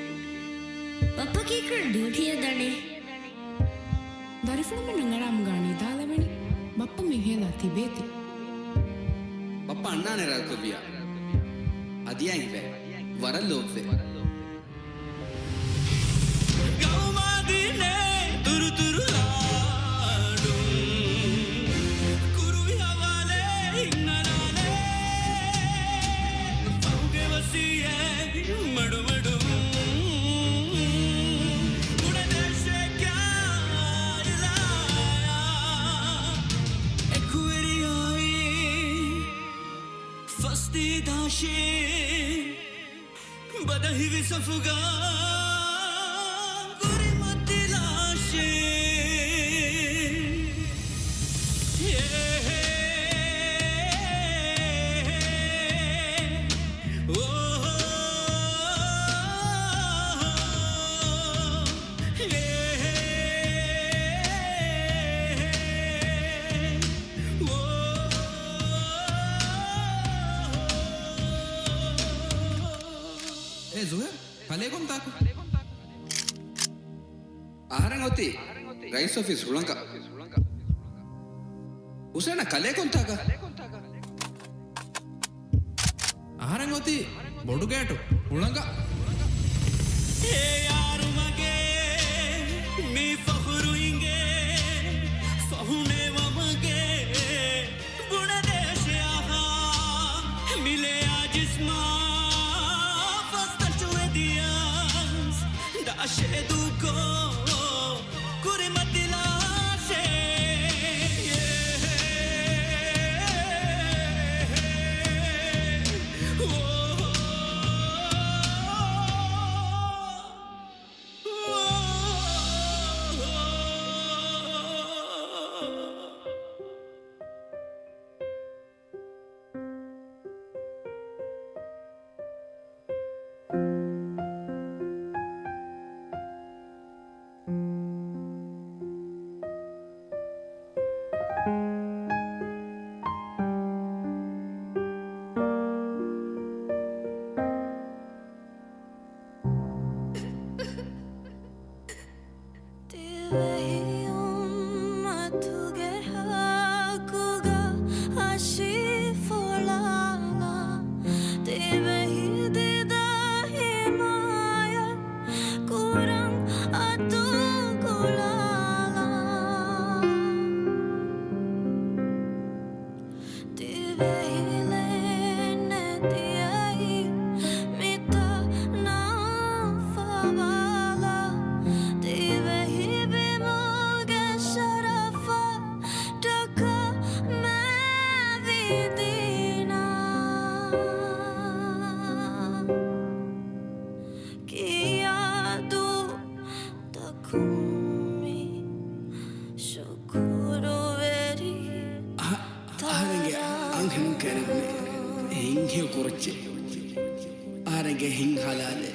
ބައްޕަ ކީކުރަން ޑިއުޓީއެއް ދަނީ؟ ދަރިފުޅުމެންނަށް އަރާމު ގާނީ ދާލަވަނީ. ބައްޕަ މި ހޭލާ ތިބޭތި. ބައްޕަ އަންނާނެ ރަގަކޮށްވިޔާ. ހަދިޔާ ހިފޭ. ވަރަށް ލޯބިވޭ. ގައުމާ ދީނޭ ދުރުދުރު ލާޑުން. ކުރުވި ހަވާލޭ ހިނގަނާލޭ. ފަހުގެ ވަސީއެއް މަޑުމަޑުން. ބުނެދޭށޭ ކާއިލާޔާ. އެކުވެރިޔާއި ފަސްދީދާށޭ. ބަދަހިވި ސަފުގަ ކުރިމަތިލާށޭ. އޭ ޒުހޭރް، ކަލޭގޮންތާކަށް؟ އަހަރެން އޮތީ ރައީސް އޮފީސް ހުޅަނގަށް. ހުސޭނާ ކަލޭގޮންތާކަށް؟ އަހަރެން އޮތީ ބޮޑުގޭޓު ހުޅަނގަށް. އޭ ޔާރުމަގޭ މި ފަޚުރު އިނގޭ، ފަހުނޭ ވަމަގޭ. ބުނެދޭށޭ އަހާ، މިލެޔާ ޖިސްމާ ފަސްދަށު ވެދިޔަސް، ދާށޭ ދޫކޮށް ކުރިމަތިލާށޭ. ދިވެހި އުއްމަތުގެ ހައްގުގަ ހަށި ފުޅާލާ، ދިވެހި ދިދަ ހިމާޔަތް ކުރަން އަތު ގުޅާލާ. ދިވެހިލެއްނެތިއައި މިތަނަށް ފަވާލާ، ދިވެހި ބިމުގެ ޝަރަފަށް ޓަކަމެ ވިދީނާ. ކިޔާ ދޫ ތަކުން މި ޝުކުރުވެރި އަ-، އަހަރެންގެ އަންހެނުން ކެރެންމެ ހިތްހެޔޮ ކުރައްޗޭ. އަހަރެންގެ ހިތް ހަލާލޭ.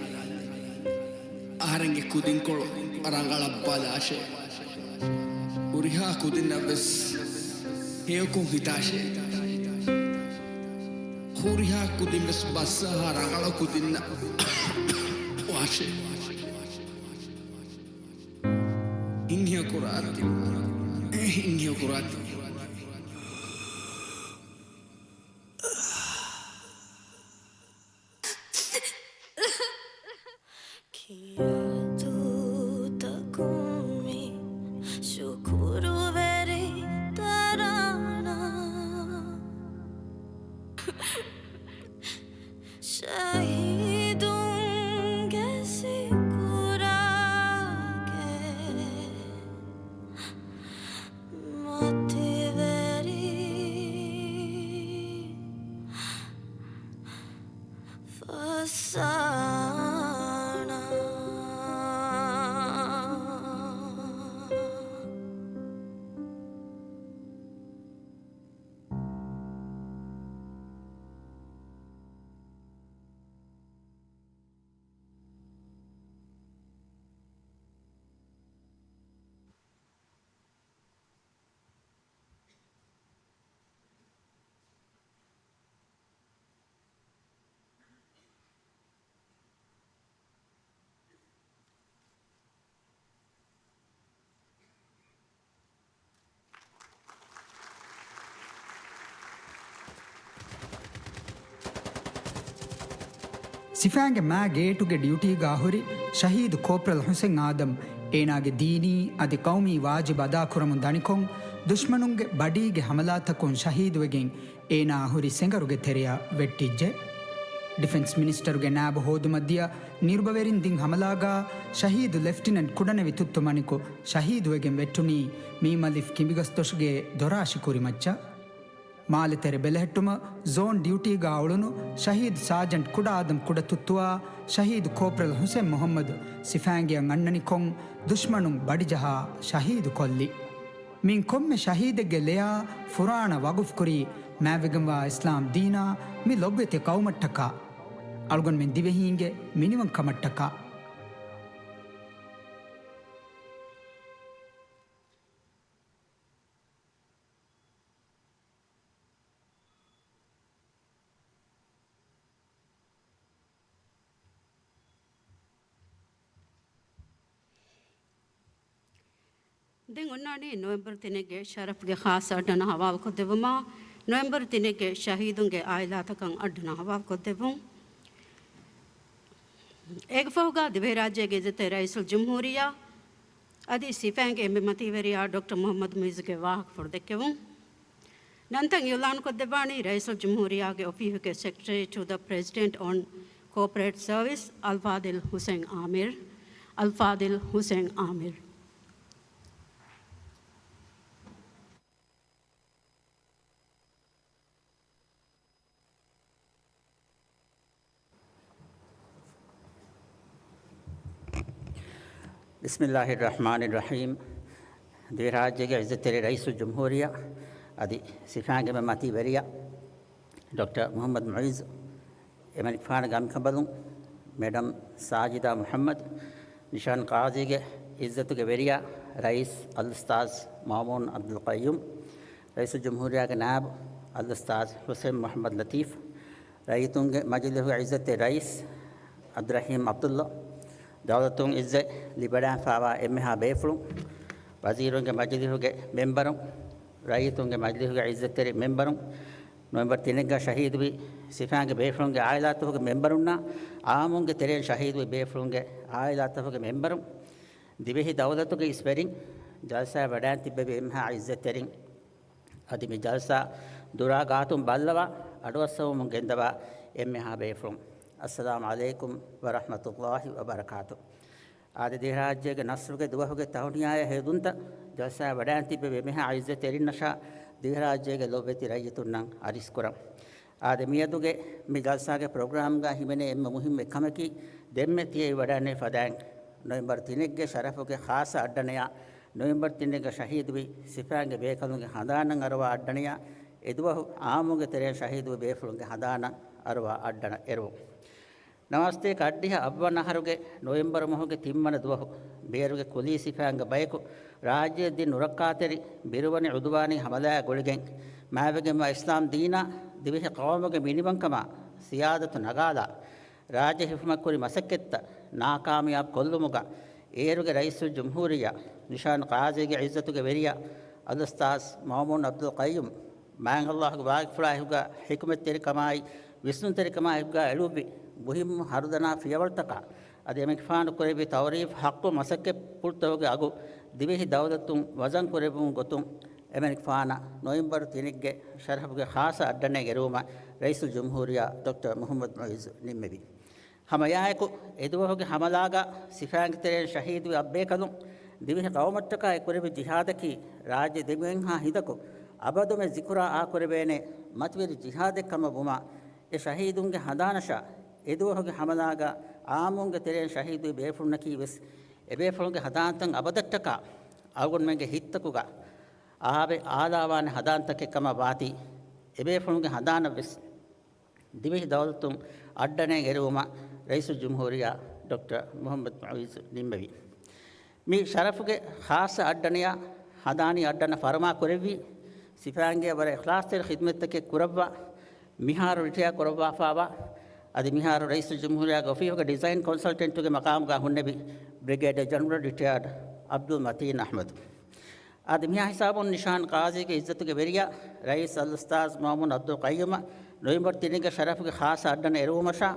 އަހަރެންގެ ކުދިންކޮޅު ރަނގަޅަށް ބަލާށޭ. ހުރިހާ ކުދިންނަށް ވެސް ހެޔޮކޮށް ހިތާށޭ. ހުރިހާ ކުދިން ވެސް ބައްސަވާ ރަނގަޅު ކުދިންނަށް ވާށޭ. ހިތްހެޔޮ ކުރާތި. އެ ހިތްހެޔޮ ކުރާތި. ކިޔާ ދޫތަކުން މި ޝުކުރުވެރި ތަރާނާ. ޝަހީދުންގެ ސިކުރާގެ މަތި ސިފައިންގެ މާ ގޭޓުގެ ޑިއުޓީގާ ހުރި ޝަހީދު ކޯޕްރަލް ހުސެން އާދަމް އޭނާގެ ދީނީ އަދި ޤައުމީ ވާޖިބު އަދާކުރަމުން ދަނިކޮށް، ދުޝްމަނުންގެ ބަޑީގެ ހަމަލާތަކުން ޝަހީދުވެގެން އޭނާ ހުރި ސެނގަރުގެ ތެރެއަށް ވެއްޓިއްޖެ. ޑިފެންސް މިނިސްޓަރުގެ ނާބު ހޯދުމަށް ދިޔަ ނިރުބަވެރިން ދިން ހަމަލާގާ ޝަހީދު ލެފްޓިނަންޓް ކުޑަނެވި ތުއްތު މަނިކު ޝަހީދުވެގެން ވެއްޓުނީ މީމަލިފް ކިނބިގަސްދޮށުގެ ދޮރާށި ކުރިމައްޗަށް. މާލެ ތެރެ ބެލެހެއްޓުމަށް ޒޯން ޑިއުޓީގާ އުޅުނު ޝަހީދު ސާޖަންޓް ކުޑަ އާދަމް ކުޑަ ތުއްތުއާ ޝަހީދު ކޯޕްރަލް ހުސެން މުހައްމަދު ސިފައިންގެއަށް އަންނަނިކޮށް، ދުޝްމަނުން ބަޑިޖަހާ ޝަހީދު ކޮށްލި. މިން ކޮންމެ ޝަހީދެއްގެ ލެޔާ ފުރާނަ ވަގުފް ކުރީ މާތްވެގެންވާ އިސްލާމް ދީނާ މި ލޮބުވެތި ޤައުމަށްޓަކާ، އަޅުގަނޑުމެން ދިވެހީންގެ މިނިވަންކަމަށްޓަކާ. ދެން އޮންނާނީ ނޮވެމްބަރު ތިނެއްގެ ޝަރަފްގެ ޚާއްޞަ އައްޑަނަށް ހަވާލުކޮށްދެއްވުމަށް، ނޮވެމްބަރު ތިނެއްގެ ޝަހީދުންގެ އާއިލާތަކަށް އައްޑަނަށް ހަވާލުކޮށްދެއްވުން. އޭގެ ފަހުގަ ދިވެހިރާއްޖޭގެ އިއްޒަތްތެރި ރައީސުލްޖުމްހޫރިއްޔާ އަދި ސިފައިންގެ އެންމެ މަތީވެރިޔާ ޑޮކްޓަރ މުހައްމަދު މުއިއްޒުގެ ވާހަކަފުޅު ދެއްކެވުން. ނަންތައް އިއުލާނުކޮށްދެއްވާނީ ރައީސުލްޖުމްހޫރިއްޔާގެ އޮފީހުގެ ސެކްރެޓަރީ ޓު ދަ ޕްރެޒިޑެންޓް އޮން ކޯޕަރޭޓް ސަރވިސް، އަލްފާޟިލް ހުސެން އާމިރު. އަލްފާޟިލް ހުސެން އާމިރު. ބިސްމިއްލާހި ރަޙްމާނި ރަޙީމް. ދިވެހިރާއްޖޭގެ އިއްޒަތްތެރި ރައީސުލްޖުމްހޫރިއްޔާ އަދި ސިފައިންގެ މަތީވެރިޔާ ޑޮކްޓަރ މުހައްމަދު މުއިއްޒު، އެމަނިކުފާނުގެ އަނބިކަނބަލުން މެޑަމް ސާޖިދާ މުޙައްމަދު، ނިޝާން ޤާޟީގެ އިއްޒަތުގެ ވެރިޔާ ރައީސް އަލްއުސްތާޛް މައުމޫން ޢަބްދުލް ޤައްޔޫމް، ރައީސުލްޖުމްހޫރިއްޔާގެ ނާއިބު އަލްއުސްތާޛް ހުސެން މުޙައްމަދު ލަތީފް، ރައްޔިތުންގެ މަޖިލީހުގެ އިއްޒަތްތެރި ރައީސް ޢަބްދުއްރަޙީމް ޢަބްދުއްލާ، ދައުލަތުން އިއްޒަތް ލިބިވަޑައިފާވާ އެންމެހާ ބޭފުޅުން، ވަޒީރުންގެ މަޖިލީހުގެ މެންބަރުން، ރައްޔިތުންގެ މަޖިލީހުގެ އިއްޒަތްތެރި މެންބަރުން، ނޮވެމްބަރު ތިނެއްގަ ޝަހީދުވި ސިފައިންގެ ބޭފުޅުންގެ އާއިލާތަކުގެ މެންބަރުންނާ، އާއްމުންގެ ތެރެއިން ޝަހީދުވި ބޭފުޅުންގެ އާއިލާތަކުގެ މެންބަރުން، ދިވެހި ދައުލަތުގެ އިސްވެރިން، ޖަލްސާއަށް ވަޑައިން ތިއްބެވި އެންމެހާ އިއްޒަތްތެރިން، އަދި މި ޖަލްސާ ދުރާ ގާތުން ބައްލަވާ، އަޑުއައްސަވަމުން ގެންދަވާ އެންމެހާ ބޭފުޅުން، އައްސަލާމު ޢަލައިކުމް ވަރަޙްމަތުﷲި ވަބަރަކާތު. އާދެ، ދިވެހިރާއްޖޭގެ ނަޞްރުގެ ދުވަހުގެ ތަހުނިޔާއާ ހެޔޮދުންތައް ޖަލްސާއަށް ވަޑައިން ތިއްބެވި އެންމެހާ އިއްޒަތްތެރިންނަށާ ދިވެހިރާއްޖޭގެ ލޮބުވެތި ރައްޔިތުންނަށް އަރިސްކުރަން. އާދެ، މިއަދުގެ މި ޖަލްސާގެ ޕްރޮގްރާމްގަ ހިމެނޭ އެންމެ މުހިއްމު އެއްކަމަކީ، ދެންމެ ތިޔައި ވަޑައިންނެވި ފަދައިން ނޮވެމްބަރު ތިނެއްގެ ޝަރަފުގެ ޚާއްޞަ އައްޑަނަޔާ، ނޮވެމްބަރު ތިނެއްގަ ޝަހީދުވި ސިފައިންގެ ބޭކަލުންގެ ހަނދާނަށް އަރުވާ އައްޑަނަޔާ، އެދުވަހު އާއްމުގެ ތެރެއިން ޝަހީދުވި ބޭފުޅުންގެ ހަނދާނަށް އަރުވާ އައްޑަނަށް އެރުވުން. ނަވާސްތޭކަ އަށްޑިހަ އަށްވަނަ އަހަރުގެ ނޮވެމްބަރު މަހުގެ ތިންވަނަ ދުވަހު، ބޭރުގެ ކުލީ ސިފައިންގެ ބަޔަކު ރާއްޖެއަށް ދިން ނުރައްކާތެރި ބިރުވަނި ޢުދުވާނީ ހަމަލާއާ ގުޅިގެން، މާތްވެގެންވާ އިސްލާމް ދީނާ ދިވެހި ޤައުމުގެ މިނިވަންކަމާ ސިޔާދަތު ނަގާލާ، ރާއްޖެ ހިފުމަށް ކުރި މަސައްކަތްތައް ނާކާމިޔާބު ކޮށްލުމުގަ، އޭރުގެ ރައީސުލްޖުމްހޫރިއްޔާ ނިޝާން ޤާޟީގެ ޢިއްޒަތުގެ ވެރިޔާ އަލްއުސްތާޛް މައުމޫން ޢަބްދުލް ޤައްޔޫމް، މާތް ﷲ ގެ ވާގިފުޅާ އެކުގަ ޙިކުމަތްތެރިކަމާއި ވިސްނުންތެރިކަމާ އެކުގަ އެޅުއްވި މުހިއްމު ހަރުދަނާ ފިޔަވަޅުތަކާ އަދި އެމަނިކުފާނު ކުރެއްވި ތައުރީފް ޙައްޤު މަސައްކަތްޕުޅުތަކުގެ އަގު ދިވެހި ދައުލަތުން ވަޒަން ކުރެއްވުމުގެ ގޮތުން އެމަނިކުފާނަށް ނޮވެމްބަރު ތިނެއްގެ ޝަރަފުގެ ޚާއްޞަ އައްޑަނައެއް އެރުވުމަށް ރައީސުލްޖުމްހޫރިއްޔާ ޑޮކްޓަރ މުޙައްމަދު މުޢިއްޒު ނިންމެވި. ހަމައެއާއެކު، އެދުވަހުގެ ހަމަލާގަ ސިފައިންގެ ތެރެއިން ޝަހީދުވި އަށްބޭކަލުން ދިވެހި ޤައުމަށްޓަކާ އެ ކުރެއްވި ޖިހާދަކީ، ރާއްޖެ ދެމިގެންހާ ހިނދަކު އަބަދުމެ ޒިކުރާ އާކުރެވޭނެ މަތިވެރި ޖިހާދެއް ކަމަށް ވުމާ، އެ ޝަހީދުންގެ ހަނދާނަށާ، އެދުވަހުގެ ހަމަލާގަ އާއްމުންގެ ތެރެއިން ޝަހީދުވި ބޭފުޅުންނަކީ ވެސް، އެބޭފުޅުންގެ ހަނދާންތައް އަބަދަށްޓަކާ އަޅުގަނޑުމެންގެ ހިތްތަކުގަ އާވެ އާލާވާނެ ހަނދާންތަކެއް ކަމަށް ވާތީ، އެބޭފުޅުންގެ ހަނދާނަށް ވެސް ދިވެހި ދައުލަތުން އައްޑަނައެއް އެރުވުމަށް ރައީސުލްޖުމްހޫރިއްޔާ ޑޮކްޓަރ މުޙައްމަދު މުޢިއްޒު ނިންމެވި. މި ޝަރަފުގެ ޚާއްޞަ އައްޑަނަޔާ ހަނދާނީ އައްޑަނަށް ފަރުމާ ކުރެއްވީ، ސިފައިންގެ ވަރަށް އިޚްލާޞްތެރި ޚިދުމަތްތަކެއް ކުރައްވާ، މިހާރު ރިޓަޔާ ކުރައްވާފާވާ، އަދި މިހާރު ރައީސުލްޖުމްހޫރިއްޔާގެ އޮފީހުގެ ޑިޒައިން ކޮންސަލްޓެންޓުގެ މަޤާމުގަ ހުންނެވި ބްރިގޭޑިއާ ޖެނެރަލް ރިޓަޔާޑް ޢަބްދުލް މަތީން އަޙްމަދު. އަދި މިހާ ހިސާބުން ނިޝާން ޤާޟީގެ ޢިއްޒަތުގެ ވެރިޔާ ރައީސް އަލްއުސްތާޛް މައުމޫން ޢަބްދުލް ޤައްޔޫމަށް ނޮވެމްބަރު ތިނެއްގެ ޝަރަފުގެ ޚާއްޞަ އައްޑަނަ އެރުވުމަށާ،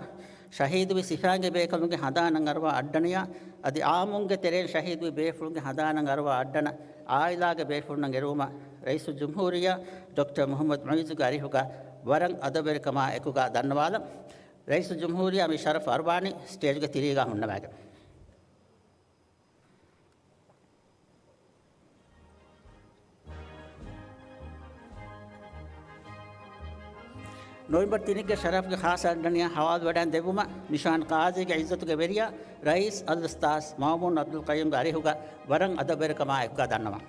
ޝަހީދުވި ސިފައިންގެ ބޭކަލުންގެ ހަނދާނަށް އަރުވާ އައްޑަނަޔާ އަދި އާއްމުންގެ ތެރެއިން ޝަހީދުވި ބޭފުޅުންގެ ހަނދާނަށް އަރުވާ އައްޑަނަށް އާއިލާގެ ބޭފުޅުންނަށް އެރުވުމަށް ރައީސުލްޖުމްހޫރިއްޔާ ޑޮކްޓަރ މުޙައްމަދު މުޢިއްޒުގެ އަރިހުގަ ވަރަށް އަދަބުވެރިކަމާ އެކުގަ ދަންނަވާލަން. ރައީސުލްޖުމްހޫރިއްޔާ މި ޝަރަފް އަރުވާނީ ސްޓޭޖުގެ ތިރީގަ ހުންނަވައިގެން. ނޮވެމްބަރު ތިނެއްގެ ޝަރަފްގެ ޚާއްޞަ އައްޑަނިޔާ ހަވާލުވެވަޑައިން ދެއްވުމަށް ނިޝާން ޤާޟީގެ ޢިއްޒަތުގެ ވެރިޔާ ރައީސް އަލްއުސްތާޛް މައުމޫން ޢަބްދުލް ޤައްޔޫމްގެ އަރިހުގަ ވަރަށް އަދަބުވެރިކަމާ އެކުގަ ދަންނަވަން.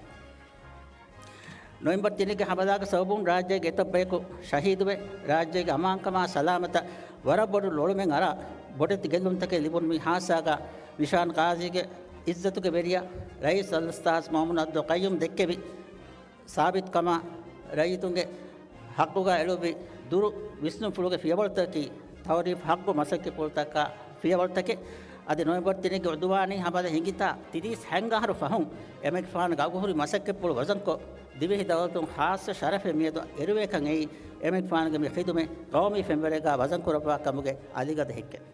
ނޮވެމްބަރު ތިނެއްގެ ހަމަލާގެ ސަބަބުން ރާއްޖޭގެ އެތައް ބަޔަކު ޝަހީދުވެ، ރާއްޖޭގެ އަމާންކަމާ ސަލާމަތަށް ވަރަށް ބޮޑު ލޮޅުމެއް އަރާ، ބޮޑެތި ގެއްލުންތަކެއް ލިބުނު މި ހާދިސާގަ ނިޝާން ޤާޟީގެ ޢިއްޒަތުގެ ވެރިޔާ ރައީސް އަލްއުސްތާޛް މައުމޫން ޢަބްދުލް ޤައްޔޫމް ދެއްކެވި ސާބިތުކަމާ، ރައްޔިތުންގެ ޙައްޤުގަ އެޅުއްވި ދުރު ވިސްނުންފުޅުގެ ފިޔަވަޅުތަކަކީ ތައުރީފް ޙައްޤު މަސައްކަތްޕުޅުތަކާ ފިޔަވަޅުތަކެއް. އަދި ނޮވެމްބަރު ތިނެއްގެ ޢުދުވާނީ ހަމަލަ ހިނގިތާ ތިރީސް ހަތް އަހަރު ފަހުން އެމެގެފާނުގެ އަގުހުރި މަސައްކަތްޕުޅު ވަޒަންކޮށް، ދިވެހި ދައުލަތުން ޚާއްޞަ ޝަރަފެއް މިއަދު އެރުވޭކަން އެއީ، އެމެގެފާނުގެ މި ޚިދުމަތް ޤައުމީ ފެންވަރެއްގަ ވަޒަންކުރައްވާ ކަމުގެ އަލިގަދަ ހެއްކެއް.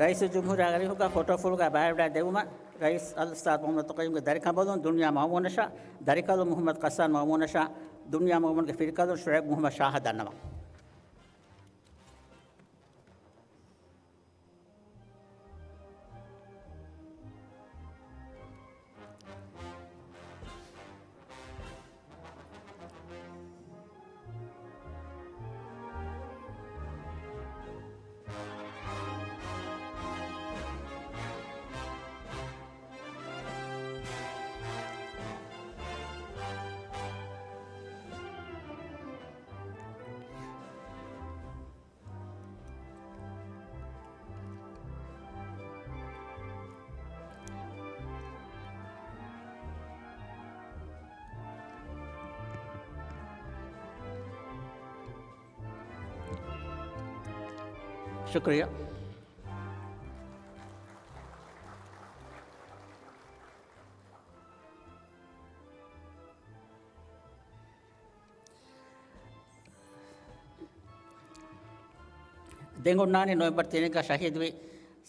ރައީސުލްޖުމްހޫރިއްޔާގެ އަރިހުގަ ފޮޓޯފުޅުގަ ބައިވެވަޑައި ދެއްވުމަށް ރައީސް އަލްއުސްތާޛް މުޙައްމަދު ޢަބްދުލް ޤައްޔޫމްގެ ދަރިކަނބަލުން ދުންޔާ މައުމޫނަށާ، ދަރިކަލުން މުޙައްމަދު ޤައްސާން މައުމޫނަށާ، ދުންޔާ މައުމޫންގެ ފިރިކަލުން ޝުޢައިބް މުޙައްމަދު ޝާހަށް ދަންނަވަން. ޝުކުރިއްޔާ. ދެން އޮންނާނީ ނޮވެމްބަރު ތިނެއްގަ ޝަހީދުވި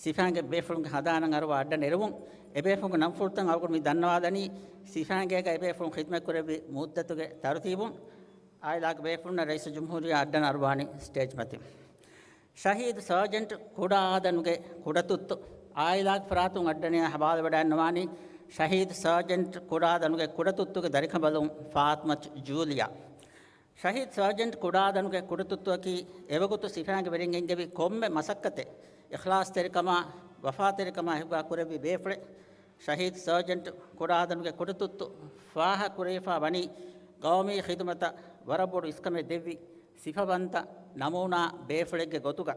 ސިފައިންގެ ބޭފުޅުންގެ ހަނދާނަށް އަރުވާ އައްޑަން އެރުވުން. އެބޭފުޅުންގެ ނަންފުޅުތައް އަޅުގަނޑު މި ދަންނަވާލަނީ، ސިފައިންގޭގަ އެބޭފުޅުން ޚިދުމަތްކުރެއްވި މުއްދަތުގެ ތަރުތީބުން. އާއިލާގެ ބޭފުޅުންނަށް ރައީސުލްޖުމްހޫރިއްޔާ އައްޑަން އަރުވާނީ ސްޓޭޖް މަތިން. ޝަހީދު ސާޖެންޓް ކުޑައާދަނުގެ ކުޑަތުއްތު. އާއިލާގެ ފަރާތުން އައްޑަނިޔާ ހަވާލުވެވަޑައިންނަވާނީ ޝަހީދު ސާޖެންޓް ކުޑައާދަނުގެ ކުޑަތުއްތުގެ ދަރިކަނބަލުން ފާތިމަތު ޖޫލިޔާ. ޝަހީދު ސާޖެންޓް ކުޑައާދަނުގެ ކުޑަތުއްތުއަކީ އެވަގުތު ސިފައިންގެ ވެރިން އެންގެވި ކޮންމެ މަސައްކަތެއް އިޚްލާޞްތެރިކަމާ، ވަފާތެރިކަމާ އެކުގަ ކުރެއްވި ބޭފުޅެއް. ޝަހީދު ސާޖެންޓް ކުޑައާދަނުގެ ކުޑަތުއްތު ފާހަގަކުރެވިފަ ވަނީ ގައުމީ ޚިދުމަތަށް ވަރަށް ބޮޑު އިސްކަމެއް ދެއްވި ސިފަވަންތަ ނަމޫނާ ބޭފުޅެއްގެ ގޮތުގަ.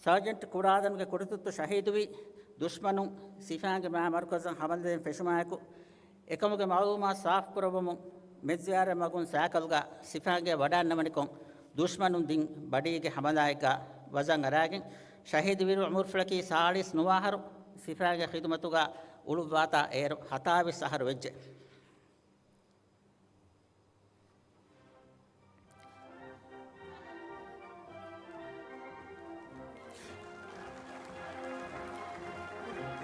ސާޖެންޓް ކުޑައާދަނުގެ ކުޑަތުއްތު ޝަހީދުވީ، ދުޝްމަނުން ސިފައިންގެ މާ މަރުކަޒަށް ހަމަލަދޭން ފެށުމާއެކު، އެކަމުގެ މައުލޫމާތު ސާފުކުރައްވަމުން މެދުޒިޔާރަތް މަގުން ސައިކަލްގަ ސިފައިންގެ ވަޑައިންނަވަނިކޮށް، ދުޝްމަނުން ދިން ބަޑީގެ ހަމަލާއެއްގަ ވަޒަން އަރާގެން، ޝަހީދުވި އުމުރުފުޅަކީ ސާޅީސް ނުވަ އަހަރު ސިފައިންގެ ޚިދުމަތުގަ އުޅުއްވާތާ އޭރު ހަތާވީސް އަހަރު ވެއްޖެ.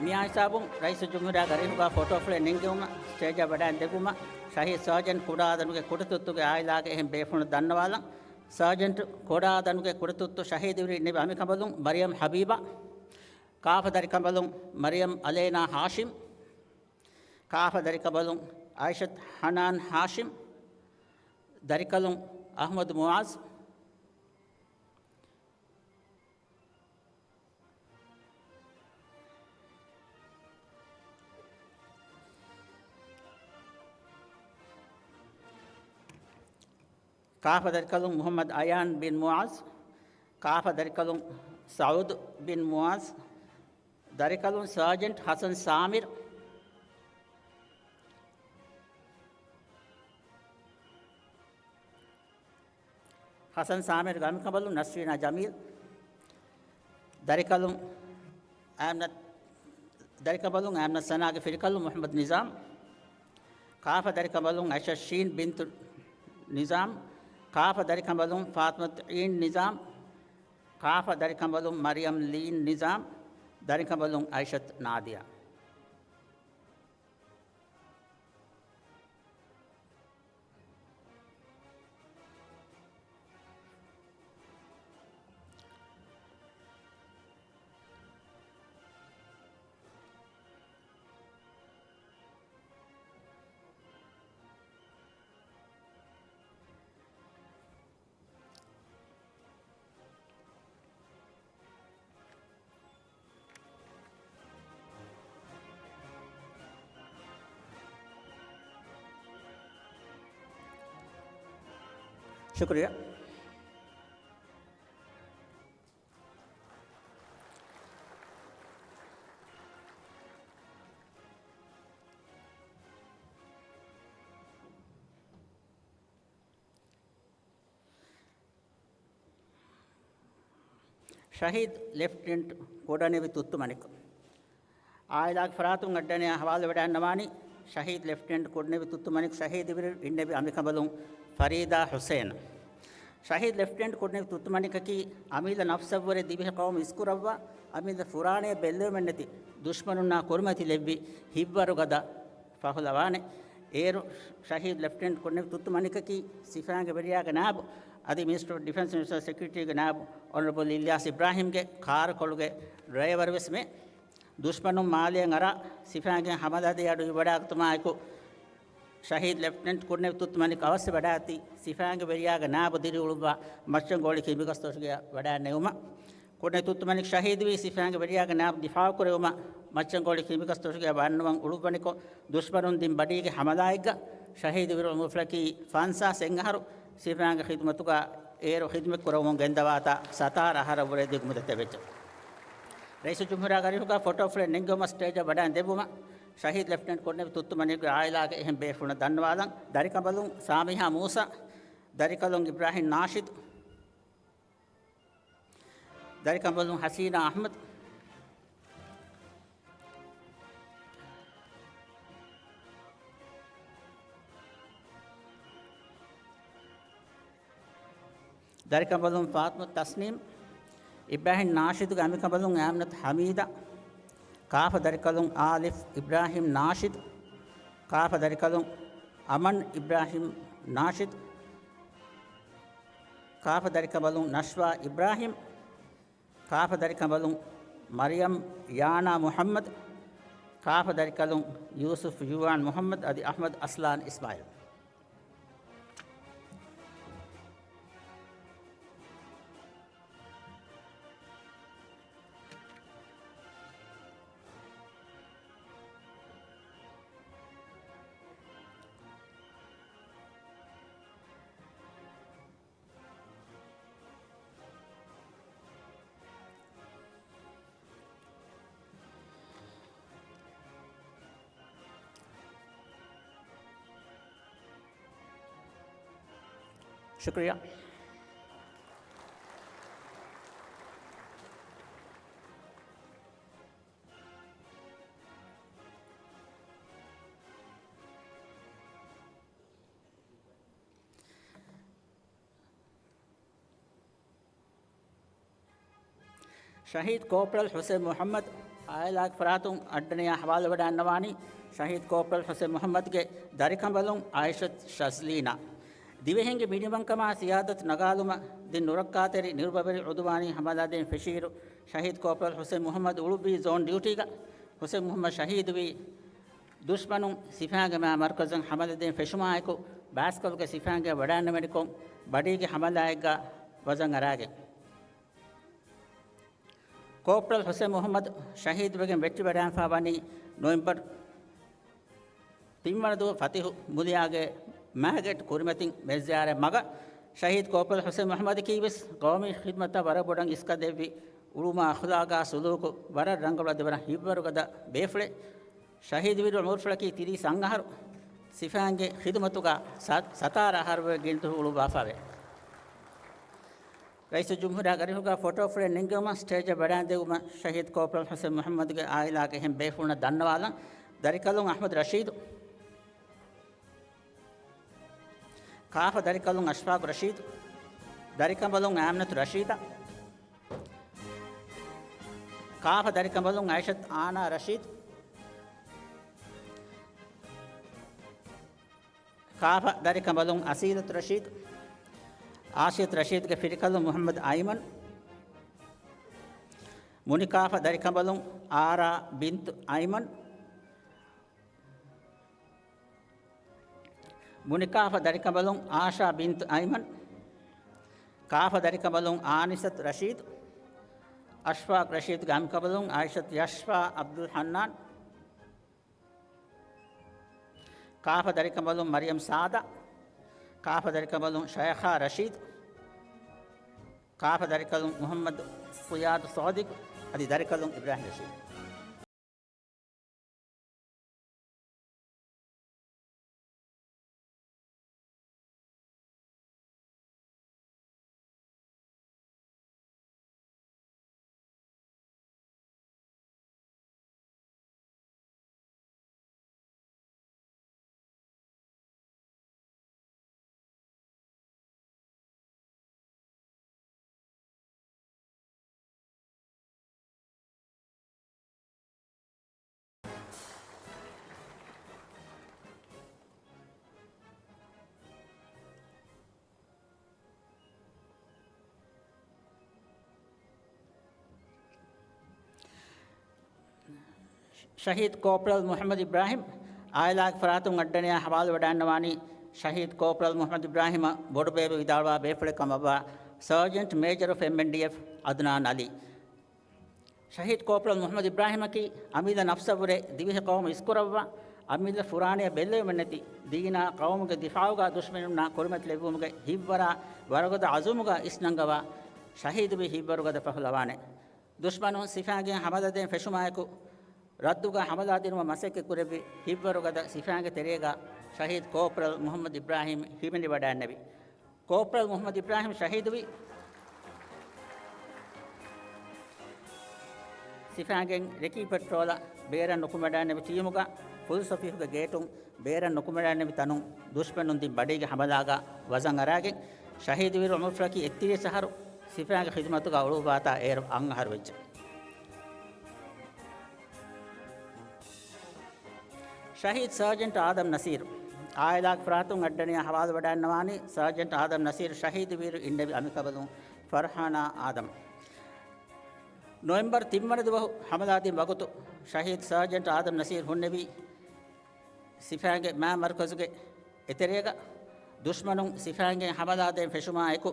މިއާ ހިސާބުން ރައީސުލްޖުމްހޫރިއްޔާގެ އަރިހުގަ ފޮޓޯފުޅެއް ނެންގެވުމަށް ސްޓޭޖަށް ވަޑައިން ދެއްވުމަށް ޝަހީދު ސާޖެންޓް ކުޑައާދަނުގެ ކުޑަތުއްތުގެ އާއިލާގެ އެހެން ބޭފުޅުން ދަންނަވާލަން. ސާޖެންޓް ކުޑައާދަނުގެ ކުޑަތުއްތު ޝަހީދުވެރިން ނެވި އަނބިކަނބަލުން މަރިޔަމް ހަބީބާ، ކާފަ ދަރިކަނބަލުން މަރިޔަމް އަލޭނާ ހާޝިމް، ކާފަ ދަރިކަނބަލުން އައިޝަތު ހަނާން ހާޝިމް، ދަރިކަލުން އަޙްމަދު މުޢާޒް، ކާފަ ދަރިކަލުން މުޙައްމަދު އަޔާން ބިން މުޢާޒް، ކާފަ ދަރިކަލުން ސަޢުދު ބިން މުޢާޒް، ދަރިކަލުން ސާޖެންޓް ޙަސަން ސާމިރު. ޙަސަން ސާމިރުގެ އަނބިކަނބަލުން ނަސްރީނާ ޖަމީލް. ދަރިކަލުން އާމްނަ، ދަރިކަނބަލުން އާމްނަ ސަނާގެ ފިރިކަލުން މުޙައްމަދު ނިޒާމް. ކާފަ ދަރިކަނބަލުން އައިޝަ ޝީން ބިންތު ނިޒާމް. ކާފަ ދަރިކަނބަލުން ފާތިމަތު އީން ނިޒާމް. ކާފަ ދަރިކަނބަލުން މަރިޔަމް ލީން ނިޒާމް. ދަރިކަނބަލުން އައިޝަތު ނާދިޔާ. ޝުކުރިއްޔާ. ޝަހީދު ލެފްޓިނަންޓް ކުޑަނިވި ތުއްތުމަނިކު. އާއިލާގެ ފަރާތުން އައްޑަނިޔާ ހަވާލުވެވަޑައިގަންނަވާނީ ޝަހީދު ލެފްޓިނަންޓް ކުޑަނިވި ތުއްތުމަނިކު ޝަހީދުވިރި އިންނެވި އަނބިކަނބަލުން ފަރީދާ ޙުސޭން. ޝަހީދު ލެފްޓިނަންޓް ކުޑަނިވި ތުއްތުމަނިކަކީ އަމިއްލަ ނަފްސަށްވުރެ ދިވެހި ޤައުމު އިސްކުރައްވާ، އަމިއްލަ ފުރާނަޔަށް ބެއްލެވުމެއްނެތި ދުޝްމަނުންނާ ކުރިމަތިލެއްވި ހިތްވަރުގަދަ ފަހުލަވާނެއް. އޭރު ޝަހީދު ލެފްޓިނަންޓް ކުޑަނިވި ތުއްތުމަނިކަކީ ސިފައިންގެ ވެރިޔާގެ ނާއިބު، އަދި މިނިސްޓަރ އޮފް ޑިފެންސް މިނިސްޓަރ ސެކްރެޓަރީގެ ނާއިބު އޮނަރަބަލް އިލްޔާސް އިބްރާހިމްގެ ކާރުކޮޅުގެ ޑްރައިވަރުވެސް މެ. ދުޝްމަނުން މާލެއަށް އަރާ ސިފައިންގެ ހަމަލާދޭ އަޑު އިވިވަޑާގަތުމާއެކު، ޝަހީދު ލެފްޓިނަންޓް ކުޑަނިވި ތުއްތުމަނިކު އަވަސްވެވަޑާއިތީ ސިފައިންގެ ވެރިޔާގެ ނާއިބު ދިރިއުޅުއްވާ މައްޗަންގޮޅި ކިބިގަސްތޮށިގެއަށް ވަޑައިނެވުމަށް. ކުޑަނިވި ތުއްތުމަނިކު ޝަހީދުވީ ސިފައިންގެ ވެރިޔާގެ ނާއިބު ދިފާޢުކުރެވުމަށް މައްޗަންގޮޅި ކިބިގަސްތޮށިގެއަށް ވަންނަވަން އުޅުއްވަނިކޮށް، ދުޝްމަނުން ދިން ބަޑީގެ ހަމަލާއެއްގަ ޝަހީދުވިރި އުމުރުފުޅަކީ ފަންސާސް އެއް އަހަރު ސިފައިންގެ ޚިދުމަތުގަ އޭރު ޚިދުމަތްކުރަމުން ގެންދަވާތާ ސަތާރަ އަހަރަށްވުރެ ދިގުމިދަތިވެއްޖެ. ރައީސުލްޖުމްހޫރިއްޔާ ގަރީފުގަ ފޮޓޯފުޅެއް ނެންގެވުމަށް ސްޓޭޖަށް ވަޑައިން ދެއްވުމަށް ޝަހީދު ލެފްޓިނަންޓް ކުޑަނިވި ތުއްތުމަނިކުގެ އާއިލާގެ އެހެން ބޭފުޅުންނަށް ދަންނަވާލަން. ދަރިކަނބަލުން ސާމިހާ މޫސާ، ދަރިކަލުން އިބްރާހިމް ނާޝިދު، ދަރިކަނބަލުން ހަސީނާ އަޙްމަދު. ދަރިކަނބަލުން ފާތިމަ ތަސްނީމް. އިބްރާހިމް ނާޝިދުގެ އަނބިކަނބަލުން އާމިނަތު ހަމީދާ. ކާފަ ދަރިކަލުން އާލިފް އިބްރާހިމް ނާޝިދު. ކާފަ ދަރިކަލުން އަމަން އިބްރާހިމް ނާޝިދު. ކާފަ ދަރިކަނބަލުން ނަޝްވާ އިބްރާހިމް. ކާފަ ދަރިކަނބަލުން މަރިޔަމް ޔާނާ މުޙައްމަދު. ކާފަ ދަރިކަލުން ޔޫސުފް ޔޫވާން މުޙައްމަދު އަދި އަޙްމަދު އަސްލާން އިސްމާއިލް. ޝުކުރިއްޔާ. ޝަހީދު ކޯޕްރަލް ޙުސެން މުޙައްމަދު އާއިލާގެ ފަރާތުން އައްޑަނިޔާ ހަވާލުވެވަޑައިގަންނަވާނީ ޝަހީދު ކޯޕްރަލް ޙުސެން މުޙައްމަދުގެ ދަރިކަނބަލުން އައިޝަތު ޝަޒްލީނާ. ދިވެހިންގެ މިނިވަންކަމާ ސިޔާދަތު ނަގާލުމަށް ދިން ނުރައްކާތެރި ނިރުބަވެރި ޢުދުވާނީ ހަމަލާދޭން ފެށިއިރު، ޝަހީދު ކޯޕްރަލް ޙުސެން މުޙައްމަދު އުޅުއްވީ ޒޯން ޑިއުޓީގަ. ޙުސެން މުޙައްމަދު ޝަހީދުވީ ދުޝްމަނުން ސިފައިންގެ މާ މަރުކަޒަށް ހަމަލާދޭން ފެށުމާއެކު، ބާސްކަލުގެ ސިފައިންގެ ވަޑައިންނެވެނިކޮށް، ބަޑީގެ ހަމަލާއެއްގަ ވަޒަން އަރާގެން. ކޯޕްރަލް ޙުސެން މުޙައްމަދު ޝަހީދުވެގެން ވެއްޓިވަޑައިގެންފާވަނީ ނޮވެމްބަރު ތިންވަނަ ދުވަހު ފަތިހު މުލިއާގެ މާގެޓް ކުރިމަތިން މެޒިޔާރެ މަގަށް. ޝަހީދު ކޯޕްރަލް ޙުސެން މުޙައްމަދަކީވެސް ޤައުމީ ޚިދުމަތަށް ވަރަށް ބޮޑަށް އިސްކަން ދެއްވި އުޅުމާ އަޚްލާގާ ސުލޫކު ވަރަށް ރަނގަޅު އަދި ވަރަށް ހިތްވަރުގަދަ ބޭފުޅެއް. ޝަހީދުވިރު އުމުރުފުޅަކީ ތިރީސް އަށް އަހަރު. ސިފައިންގެ ޚިދުމަތުގަ ސަ-، ސަތާރަ އަހަރުވެ ގިންތު އުޅުއްވާފަވޭ. ރައީސުލްޖުމްހޫރިއްޔާގެ އަރިހުގަ ފޮޓޯ ފްރޭމް ނެންގެވުމަށް ސްޓޭޖަށް ވަޑައިންދެވުމަށް ޝަހީދު ކޯޕްރަލް ޙުސެން މުޙައްމަދުގެ އާއިލާގެ އެހެން ބޭފުޅުންނަށް ދަންނަވާލަން. ދަރިކަލުން އަޙްމަދު ރަޝީދު. ކާފަ ދަރިކަލުން އަޝްފާޤު ރަޝީދު. ދަރިކަނބަލުން އާމިނަތު ރަޝީދާ. ކާފަ ދަރިކަނބަލުން އައިޝަތު އާނާ ރަޝީދު. ކާފަ ދަރިކަނބަލުން އަސީލަތު ރަޝީދު. އާސިޔަތު ރަޝީދުގެ ފިރިކަލުން މުޙައްމަދު އައިމަން. މުނިކާފަ ދަރިކަނބަލުން އާރާ ބިންތު އައިމަން. މުނިކާފަ ދަރިކަނބަލުން އާޝާ ބިންތު އައިމަން. ކާފަ ދަރިކަނބަލުން އާނިސަތު ރަޝީދު. އަޝްފާޤު ރަޝީދުގެ އަނބިކަނބަލުން އާއިޝަތު ޔަޝްފާ ޢަބްދުލް ޙަންނާން. ކާފަ ދަރިކަނބަލުން މަރިޔަމް ސާދާ. ކާފަ ދަރިކަނބަލުން ޝައިޚާ ރަޝީދު. ކާފަ ދަރިކަލުން މުޙައްމަދު ފުޔާދު ޞާދިޤު އަދި ދަރިކަލުން އިބްރާހިމް ރަޝީދު. ޝަހީދު ކޯޕްރަލް މުޙައްމަދު އިބްރާހިމް އާއިލާގެ ފަރާތުން އައްޑަނިޔާ ހަވާލުވެވަޑައިގަންނަވާނީ، ޝަހީދު ކޯޕްރަލް މުޙައްމަދު އިބްރާހިމަށް ބޮޑުބޭބެ ވިދާޅުވާ ބޭފުޅެއް ކަމަށްވާ ސާޖެންޓް މޭޖަރ އޮފް އެމްއެންޑީއެފް އަދުނާން އަލީ. ޝަހީދު ކޯޕްރަލް މުޙައްމަދު އިބްރާހިމަކީ އަމިއްލަ ނަފްސަށްވުރެ ދިވެހި ޤައުމު އިސްކުރައްވާ، އަމިއްލަ ފުރާނަޔަށް ބެއްލެވުމެއްނެތި، ދީނާ ޤައުމުގެ ދިފާޢުގަ ދުޝްމަނުންނާ ކުރިމަތިލެއްވުމުގެ ހިތްވަރާ ވަރުގަދަ ޢަޒުމުގަ އިސްނަންގަވާ ޝަހީދުވި ހިތްވަރުގަދަ ފަހުލަވާނެއް. ދުޝްމަނުން ސިފައިންގެ ހަމަލާދޭން ފެށުމާއެކު، ރައްދުގަ ހަމަލާދިނުމަށް މަސައްކަތް ކުރެއްވި ހިތްވަރުގަދަ ސިފައިންގެ ތެރޭގަ ޝަހީދު ކޯޕްރަލް މުޙައްމަދު އިބްރާހިމް ހިމެނިވަޑައިގަންނެވި. ކޯޕްރަލް މުޙައްމަދު އިބްރާހިމް ޝަހީދުވީ، ސިފައިންގެ ރެކީ ޕެޓްރޯލަށް ބޭރަށް ނުކުމެވަޑައިގަންނެވި ޓީމުގަ ފުލުސް އޮފީހުގެ ގޭޓުން ބޭރަށް ނުކުމެވަޑައިގަންނެވި ތަނުން ދުޝްމަނުން ދިން ބަޑީގެ ހަމަލާގަ ވަޒަން އަރާގެން، ޝަހީދުވިރު އުމުރުފުޅަކީ އެއްތިރީސް އަހަރު ސިފައިންގެ ޚިދުމަތުގަ އުޅުއްވާތާ އޭރު އަށް އަހަރު ވެއްޖެ. ޝަހީދު ސާޖެންޓް އާދަމް ނަސީރު. އާއިލާގެ ފަރާތުން އައްޑަނިޔާ ހަވާލުވެވަޑައިގަންނަވާނީ ސާޖެންޓް އާދަމް ނަސީރު ޝަހީދުވިރު އިންނެވި އަނބިކަނބަލުން ފަރްހާނާ އާދަމް. ނޮވެމްބަރު ތިންވަނަ ދުވަހު ހަމަލާދިން ވަގުތު ޝަހީދު ސާޖެންޓް އާދަމް ނަސީރު ހުންނެވީ ސިފައިންގެ މާ މަރުކަޒުގެ އެތެރޭގަ. ދުޝްމަނުން ސިފައިންގެ ހަމަލާދޭން ފެށުމާ އެކު،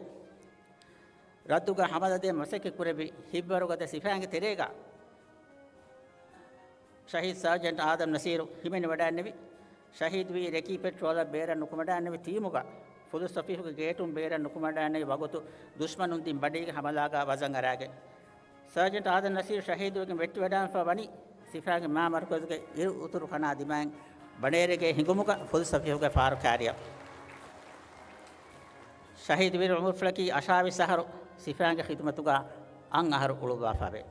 ރައްދުގަ ހަމަލާދޭން މަސައްކަތް ކުރެއްވި ހިތްވަރުގަދަ ސިފައިންގެ ތެރޭގަ ޝަހީދު ސާޖެންޓް އާދަމް ނަސީރު ހިމެނިވަޑައިގަންނެވި، ޝަހީދުވީ ރެކީ ޕެޓްރޯލަށް ބޭރަށް ނުކުމެވަޑައިގަންނެވި ޓީމުގަ ފުލުސް އޮފީހުގެ ގޭޓުން ބޭރަށް ނުކުމެވަޑައިގަންނެވި ވަގުތު ދުޝްމަނުން ދިން ބަޑީގެ ހަމަލާގަ ވަޒަން އަރާގެން، ސާޖެންޓް އާދަމް ނަސީރު ޝަހީދުވެގެން ވެއްޓިވަޑައިގެންފަ ވަނީ ސިފައިންގެ މާ މަރުކަޒުގެ އިރު އުތުރު ކަނާ ދިމާއިން ބަނޑޭރިގެ ހިނގުމުގަ ފުލުސް އޮފީހުގެ ފާރު ކާރިއަށް. ޝަހީދުވިރު އުމުރުފުޅަކީ އަށާވީސް އަހަރު ސިފައިންގެ ޚިދުމަތުގަ އަށް އަހަރު އުޅުއްވާފަވޭ.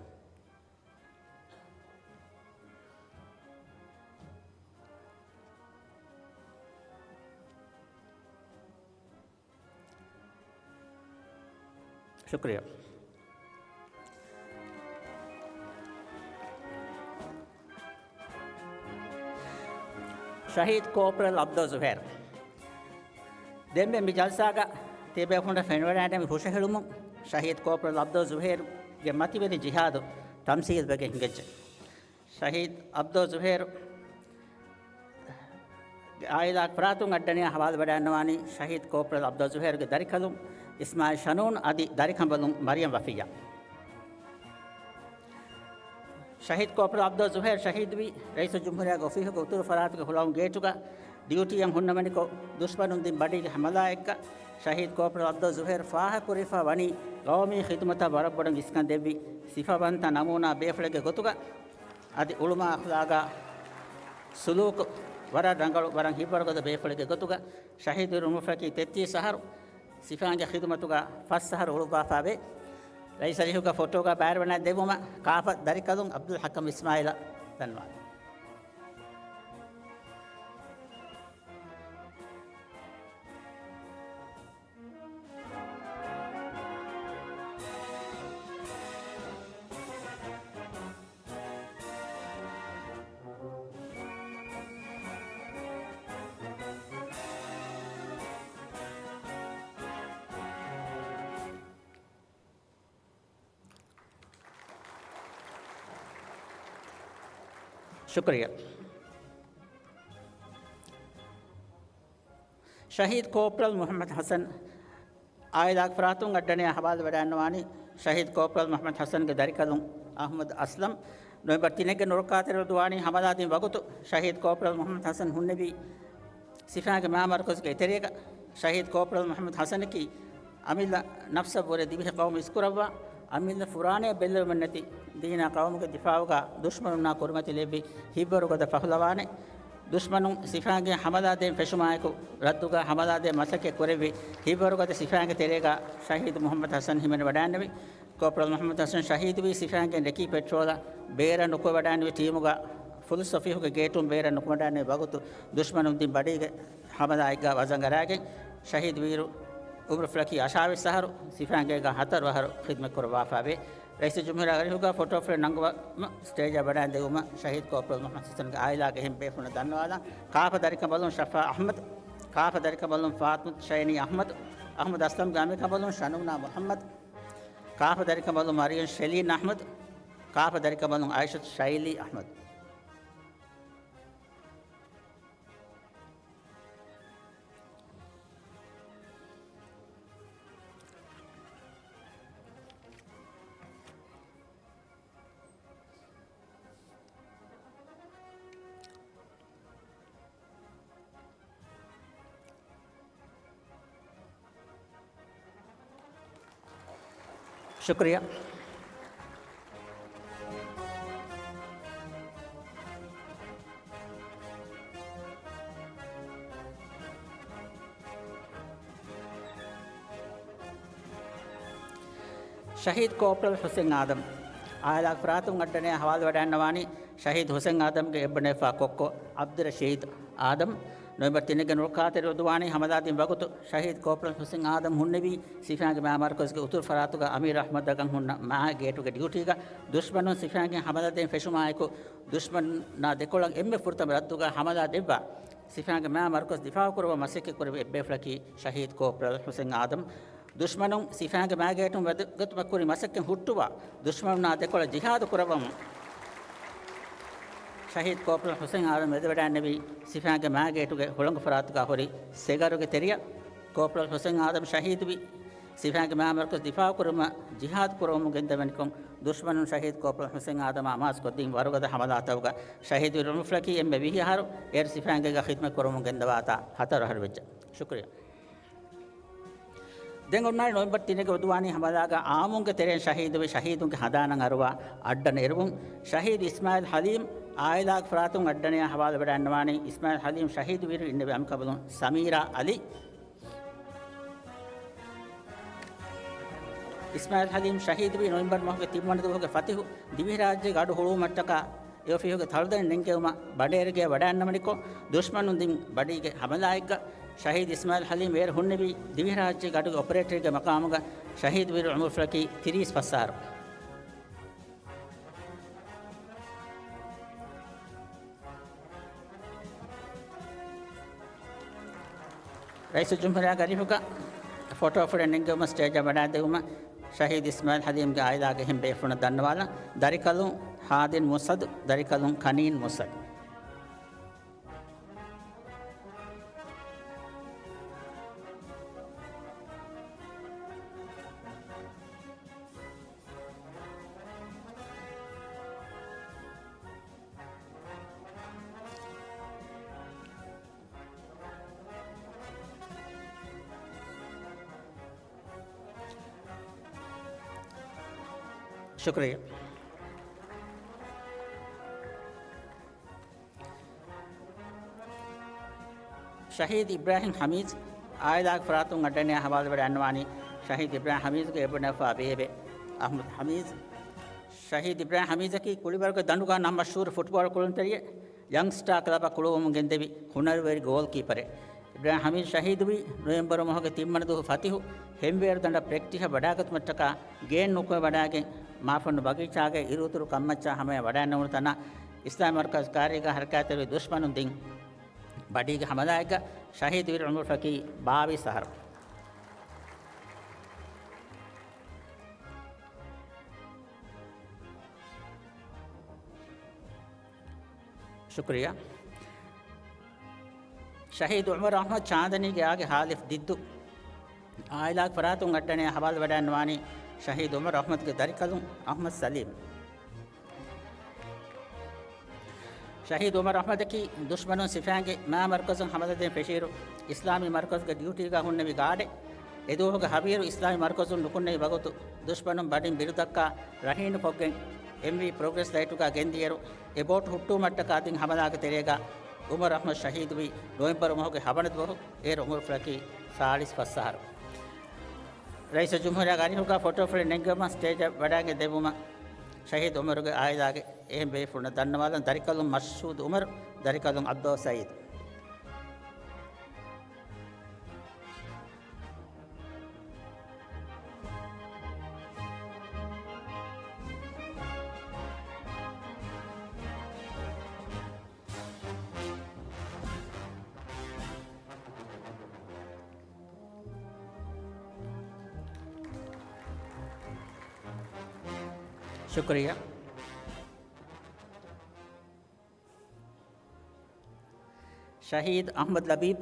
ޝުކްރިޔާ. ޝަހީދު ކޯޕްރަލް އަބްދޯ ޒުހޭރު. ދެންމެ މި ޖަލްސާގަ ތިޔަބޭފުޅުންނަށް ފެނިވަޑައިގެން ހުށަހެޅުމުން ޝަހީދު ކޯޕްރަލް އަބްދޯ ޒުހޭރުގެ މަތިވެރި ޖިހާދު ތަމްސީލް ވެގެން ހިނގައްޖެ. ޝަހީދު އަބްދޯ ޒުހޭރު އާއިލާގެ ފަރާތުން އައްޑަނިޔާ ހަވާލުވެވަޑައިގަންނަވާނީ ޝަހީދު ކޯޕްރަލް އަބްދޯ ޒުހޭރުގެ ދަރިކަލުން އިސްމާއިލް ޝަނޫން އަދި ދަރިކަނބަލުން މަރިޔަމް ވަފިއްޔާ. ޝަހީދު ކޯޕްރަލް އަބްދޯ ޒުހޭރު ޝަހީދުވީ ރައީސުލްޖުމްހޫރިއްޔާގެ އޮފީހުގެ އުތުރު ފަރާތުގެ ހުޅަނގު ގޭޓުގަ ޑިއުޓީއަށް ހުންނަވަނިކޮށް، ދުޝްމަނުން ދިން ބަޑީގެ ހަމަލާއެއްގަ ޝަހީދު ކޯޕްރަލް އަބްދުﷲ ޒުހޭރު ފާހަގަކުރެވިފަ ވަނީ ގައުމީ ޚިދުމަތަށް ވަރަށް ބޮޑަށް އިސްކަން ދެއްވި ސިފަވަންތަ ނަމޫނާ ބޭފުޅެއްގެ ގޮތުގަ، އަދި އުޅުމާ އަޚްލާގާ ސުލޫކު ވަރަށް ރަނގަޅު، ވަރަށް ހިތްވަރުގަދަ ބޭފުޅެއްގެ ގޮތުގަ ޝަހީދު ވީރު އުމުރުފުޅަކީ ތެއްތީސް އަހަރު ސިފައިންގެ ޚިދުމަތުގަ ފަސް އަހަރު އުޅުއްވާފައިވޭ. ރައީސް އަރިހުގަ ފޮޓޯގަ ބައިވެރިވަޑައި ދެއްވުމަށް ކާފަ ދަރިކަލުން އަބްދުލް ޙަކަމް އިސްމާއީލަށް ދަންނަވާލަން. ޝުކުރިއްޔާ. ޝަހީދު ކޯޕްރަލް މުޙައްމަދު ޙަސަން އާއިލާގެ ފަރާތުން އައްޑަނެއް ހަވާލުވެވަޑައިގަންނަވާނީ ޝަހީދު ކޯޕްރަލް މުޙައްމަދު ޙަސަންގެ ދަރިކަލުން އަޙްމަދު އަސްލަމް. ނޮވެމްބަރު ތިނެއްގެ ނުރައްކާތެރިވަރު ދުވާނީ ހަމަލާ ދިން ވަގުތު ޝަހީދު ކޯޕްރަލް މުޙައްމަދު ޙަސަން ހުންނެވީ ސިފައިންގެ މާ މަރުކަޒުގެ އެތެރޭގަ. ޝަހީދު ކޯޕްރަލް މުޙައްމަދު ޙަސަނަކީ އަމިއްލަ ނަފްސަށްވުރެ ދިވެހި ޤައުމު އިސްކުރައްވާ، އަމިއްލަ ފުރާނަޔަ ބެއްލެވުމެއް ނެތި ދީނާ ޤައުމުގެ ދިފާޢުގަ ދުޝްމަނުންނާ ކުރިމަތިލެއްވި ހިތްވަރުގަދަ ފަހުލަވާނެއް. ދުޝްމަނުން ސިފައިންގެ ހަމަލާ ދޭން ފެށުމާއެކު ރައްދުގަ ހަމަލާ ދޭން މަސައްކަތް ކުރެއްވި ހިތްވަރުގަދަ ސިފައިންގެ ތެރޭގަ ޝަހީދު މުޙައްމަދު ޙަސަން ހިމެނިވަޑައިގެންނެވި. ކޯޕްރަލް މުޙައްމަދު ޙަސަން ޝަހީދުވީ ސިފައިންގެ ނެކި ޕެޓްރޯލަށް ބޭރަށް ނުކުމެވަޑައިގެންނެވި ޓީމުގަ ފުލުސް އޮފީހުގެ ގޭޓުން ބޭރަށް ނުކުމެވަޑައިގެންނެވި ވަގުތު ދުޝްމަނުން ދިން ބަޑީގެ ހަމަލާއެއްގަ ވަޒަން އަރާގެން ޝަހީދު ވީރު އުމުރުފުޅަކީ އަށާވީސް އަހަރު ސިފައިންގޭގަ ހަތަރު އަހަރު ޚިދުމަތް ކުރައްވާފައިވޭ. ރައީސުލްޖުމްހޫރިއްޔާ އަރިހުގަ ފޮޓޯ ފްރޭމް ނަންގަވަމަށް ސްޓޭޖަށް ވަޑައިގެން ދެއްވުމަށް ޝަހީދު ކޯޕްރަލް މުޙައްމަދު ޙަސަންގެ އާއިލާގެ އެހެން ބޭފުޅުންނަށް ދަންނަވާލަން. ކާފަ ދަރިކަނބަލުން ޝަފާ އަޙްމަދު، ކާފަ ދަރިކަނބަލުން ފާތުމަތު ޝައިނީ އަޙްމަދު، އަޙްމަދު އަސްލަމްގެ އަނބިކަނބަލުން ޝަނުނާ މުޙައްމަދު، ކާފަ ދަރިކަނބަލުން މަރިޔަމް ޝެލީން އަޙްމަދު، ކާފަ ދަރިކަނބަލުން އައިޝަތު ޝައިލީ އަޙްމަދު. ޝުކުރިއްޔާ. ޝަހީދު ކޯޕްރަލް ޙުސެން އާދަމް އާއިލާގެ ފަރާތުން އައްޑަނެއް ހަވާލުވެވަޑައިގަންނަވާނީ ޝަހީދު ޙުސެން އާދަމްގެ އެއްބަނޑު އެއްފަ ކޮއްކޮ ޢަބްދުއްރަޝީދު އާދަމް. ނޮވެމްބަރު ތިނެއްގެ ނުރައްކާތެރިވަރު ދުވާނީ ހަމަލާ ދިން ވަގުތު ޝަހީދު ކޯޕްރަލް ޙުސެން އާދަމް ހުންނެވީ ސިފައިންގެ މާ މަރުކަޒުގެ އުތުރު ފަރާތުގަ އަމީރު އަޙްމަދަށް ހުންނަ މާ ގޭޓުގެ ޑިއުޓީގަ. ދުޝްމަނުން ސިފައިންގެ ހަމަލާ ދޭން ފެށުމާއެކު ދުޝްމަނުންނާ ދެކޮޅަށް އެންމެ ފުރަތަމަ ރައްދުގަ ހަމަލާ ދެއްވާ ސިފައިންގެ މާ މަރުކަޒު ދިފާޢު ކުރުމަށް މަސައްކަތް ކުރެއްވި އެއްބޭފުޅަކީ ޝަހީދު ކޯޕްރަލް ޙުސެން އާދަމް. ދުޝްމަނުން ސިފައިންގެ މާގޭޓުން ވަދެގަތުމަށް ކުރި މަސައްކަތް ހުއްޓުވާ، ދުޝްމަނުންނާ ދެކޮޅަށް ޖިހާދު ކުރައްވަމުން ޝަހީދު ކޯޕްރަލް ޙުސެން އާދަމް ވެދެވަޑައިގެންނެވީ ސިފައިންގެ މާގޭޓުގެ ހުޅަނގު ފަރާތުގަ ހުރި ސެގަރުގެ ތެރެއަށް. ކޯޕްރަލް ޙުސެން އާދަމް ޝަހީދުވި ސިފައިންގެ މާ މަރުކަޒު ދިފާޢު ކުރުމަށް ޖިހާދު ކުރައްވަމުން ގެންދަވަނިކޮށް، ދުޝްމަނުން ޝަހީދު ކޯޕްރަލް ޙުސެން އާދަމާ އަމާޒުކޮށްދިން ވަރުގަދަ ހަމަލާތަކުގަ ޝަހީދުވި އުމުރުފުޅަކީ އެންމެ ވިހި އަހަރު، އޭރު ސިފައިންގޭގަ ޚިދުމަތް ކުރަމުން ގެންދަވާތާ ހަތަރު އަހަރު ވެއްޖެ. ޝުކުރިއްޔާ. ދެން އޮންނާނީ ނޮވެމްބަރު ތިނެއްގެ އުދުވާނީ ހަމަލާގަ އާއްމުންގެ ތެރެއިން ޝަހީދުވި ޝަހީދުންގެ ހަނދާނަށް އަރުވާ އައްޑަނަ އެރުވުން. ޝަހީދު އިސްމާޢީލް ޙަލީމް އާއިލާގެ ފަރާތުން އައްޑަނަޔާ ހަވާލުވެވަޑައިގަންނަވާނީ. އިސްމާޢީލް ޙަލީމް ޝަހީދުވިއިރު އިންނެވި އަނބިކަނބަލުން ސަމީރާ އަލީ. އިސްމާޢީލް ޙަލީމް ޝަހީދުވީ ނޮވެމްބަރު މަހުގެ ތިންވަނަ ދުވަހުގެ ފަތިހު ދިވެހިރާއްޖޭގެ އަޑު ހުޅުވުމަށްޓަކާ އެއޮފީހުގެ ތަޅުދަނޑި ނެންގެވުމަށް ބަނޑޭރުގެއަށް ވަޑައިގަންނަވަނިކޮށް، ދުޝްމަނުން ދިން ބަޑީގެ ހަމަލާއެއްގަ ޝަހީދު އިސްމާޢީލް ޙަލީމް އޭރު ހުންނެވީ ދިވެހިރާއްޖޭގެ އަޑުގެ އޮޕަރޭޓަރެއްގެ މަޤާމުގަ. ޝަހީދުވިއިރު އުމުރުފުޅަކީ ތިރީސް ފަސް އަހަރު. ރައީސުލްޖުމްހޫރިއްޔާގެ އަރިހުގަ ފޮޓޯ ފުޅެއް ނެންގެވުމަށް ސްޓޭޖަށް ވަޑައިދެއްވުމަށް ޝަހީދު އިސްމާޢީލް ޙަލީމްގެ އާއިލާގެ އެހެން ބޭފުޅުންނަށް ދަންނަވާލަން. ދަރިކަލުން ހާދިން މުއްސަދު، ދަރިކަލުން ކަނީން މުއްސަދު. ޝުކުރިއްޔާ. ޝަހީދު އިބްރާހިމް ހަމީދު އާއިލާގެ ފަރާތުން އައްޑަން އެ ހަވާލުވެވަޑައިގަންނަވާނީ ޝަހީދު އިބްރާހިމް ހަމީދުގެ އެބުނެފާ ބޭބެ އަޙްމަދު ހަމީދު. ޝަހީދު އިބްރާހިމް ހަމީދަކީ ކުޅިވަރުގެ ދަނޑުގަ ނަން މަޝްހޫރު ފުޓްބޯޅަ ކުޅުންތެރިއެއް. ޔަންގްސްޓާ ކްލަބަށް ކުޅުވަމުން ގެންދެވި ހުނަރުވެރި ގޯލްކީޕަރެއް. އިބްރާހިމް ހަމީދު ޝަހީދުވީ ނޮވެމްބަރު މަހުގެ ތިންވަނަ ދުވަހު ފަތިހު ހެންވޭރު ދަނޑަށް ޕްރެކްޓިހަށް ވަޑާގަތުމަށްޓަކާ ގޭން ނުކުމެ ވަޑާގެން މާފަންނު ބަގީޗާގެ އިރުއުތުރު ކަންމައްޗާ ހަމަޔަށް ވަޑާންނެވުނު ތަނަށް އިސްލާމީ މަރުކަޒު ކާރީގަ ހަރަކާތްތެރިވި ދުޝްމަނުން ދިން ބަޑީގެ ހަމަލާއެއްގަ ޝަހީދުވި އުމުރު ފަކީ ބާވީސް އަހަރު. ޝުކުރިއްޔާ. ޝަހީދު އުމަރު އަޙްމަދު ޗާންދަނީގެ އާގެ ހާލިފް ދިއްދު. އާއިލާގެ ފަރާތުން އައްޑަން އެ ހަވާލުވެވަޑައިގަންނަވާނީ ޝަހީދު އުމަރު އަޙްމަދުގެ ދަރިކަލުން އަޙްމަދު ސަލީމް. ޝަހީދު އުމަރު އަޙްމަދަކީ ދުޝްމަނުން ސިފައިންގެ މާ މަރުކަޒުން ހަމަލާދޭން ފެށިއިރު، އިސްލާމީ މަރުކަޒުގެ ޑިއުޓީގަ ހުންނެވި ގާޑެއް. އެދުވަހުގެ ހަވީރު އިސްލާމީ މަރުކަޒުން ނުކުންނެވި ވަގުތު، ދުޝްމަނުން ބަޑިން ބިރުދައްކާ ރަހީނުކޮށްގެން އެމްވީ ޕްރޮގްރެސް ލައިޓުގަ ގެންދިޔައިރު، އެ ބޯޓު ހުއްޓުވުމަށްޓަކާ ދިން ހަމަލާގެ ތެރޭގަ އުމަރު އަޙްމަދު ޝަހީދުވީ ނޮވެމްބަރު މަހުގެ ހަވަނަ ދުވަހު، އޭރު އުމުރުފުޅަކީ ސާޅީސް ފަސް އަހަރު. ރައީސުލްޖުމްހޫރިއްޔާގެ އަރިހުގަ ފޮޓޯފުޅެއް ނެންގެވުމަށް ސްޓޭޖަށް ވަޑާގެން ދެއްވުމަށް ޝަހީދު އުމަރުގެ އާއިލާގެ އެހެން ބޭފުޅުންނަށް ދަންނަވާލަން. ދަރިކަލުން މަޝްހޫދު އުމަރު، ދަރިކަލުން އަބްދުﷲ ސައީދު. ޝުކުރިއްޔާ. ޝަހީދު އަޙްމަދު ލަބީބް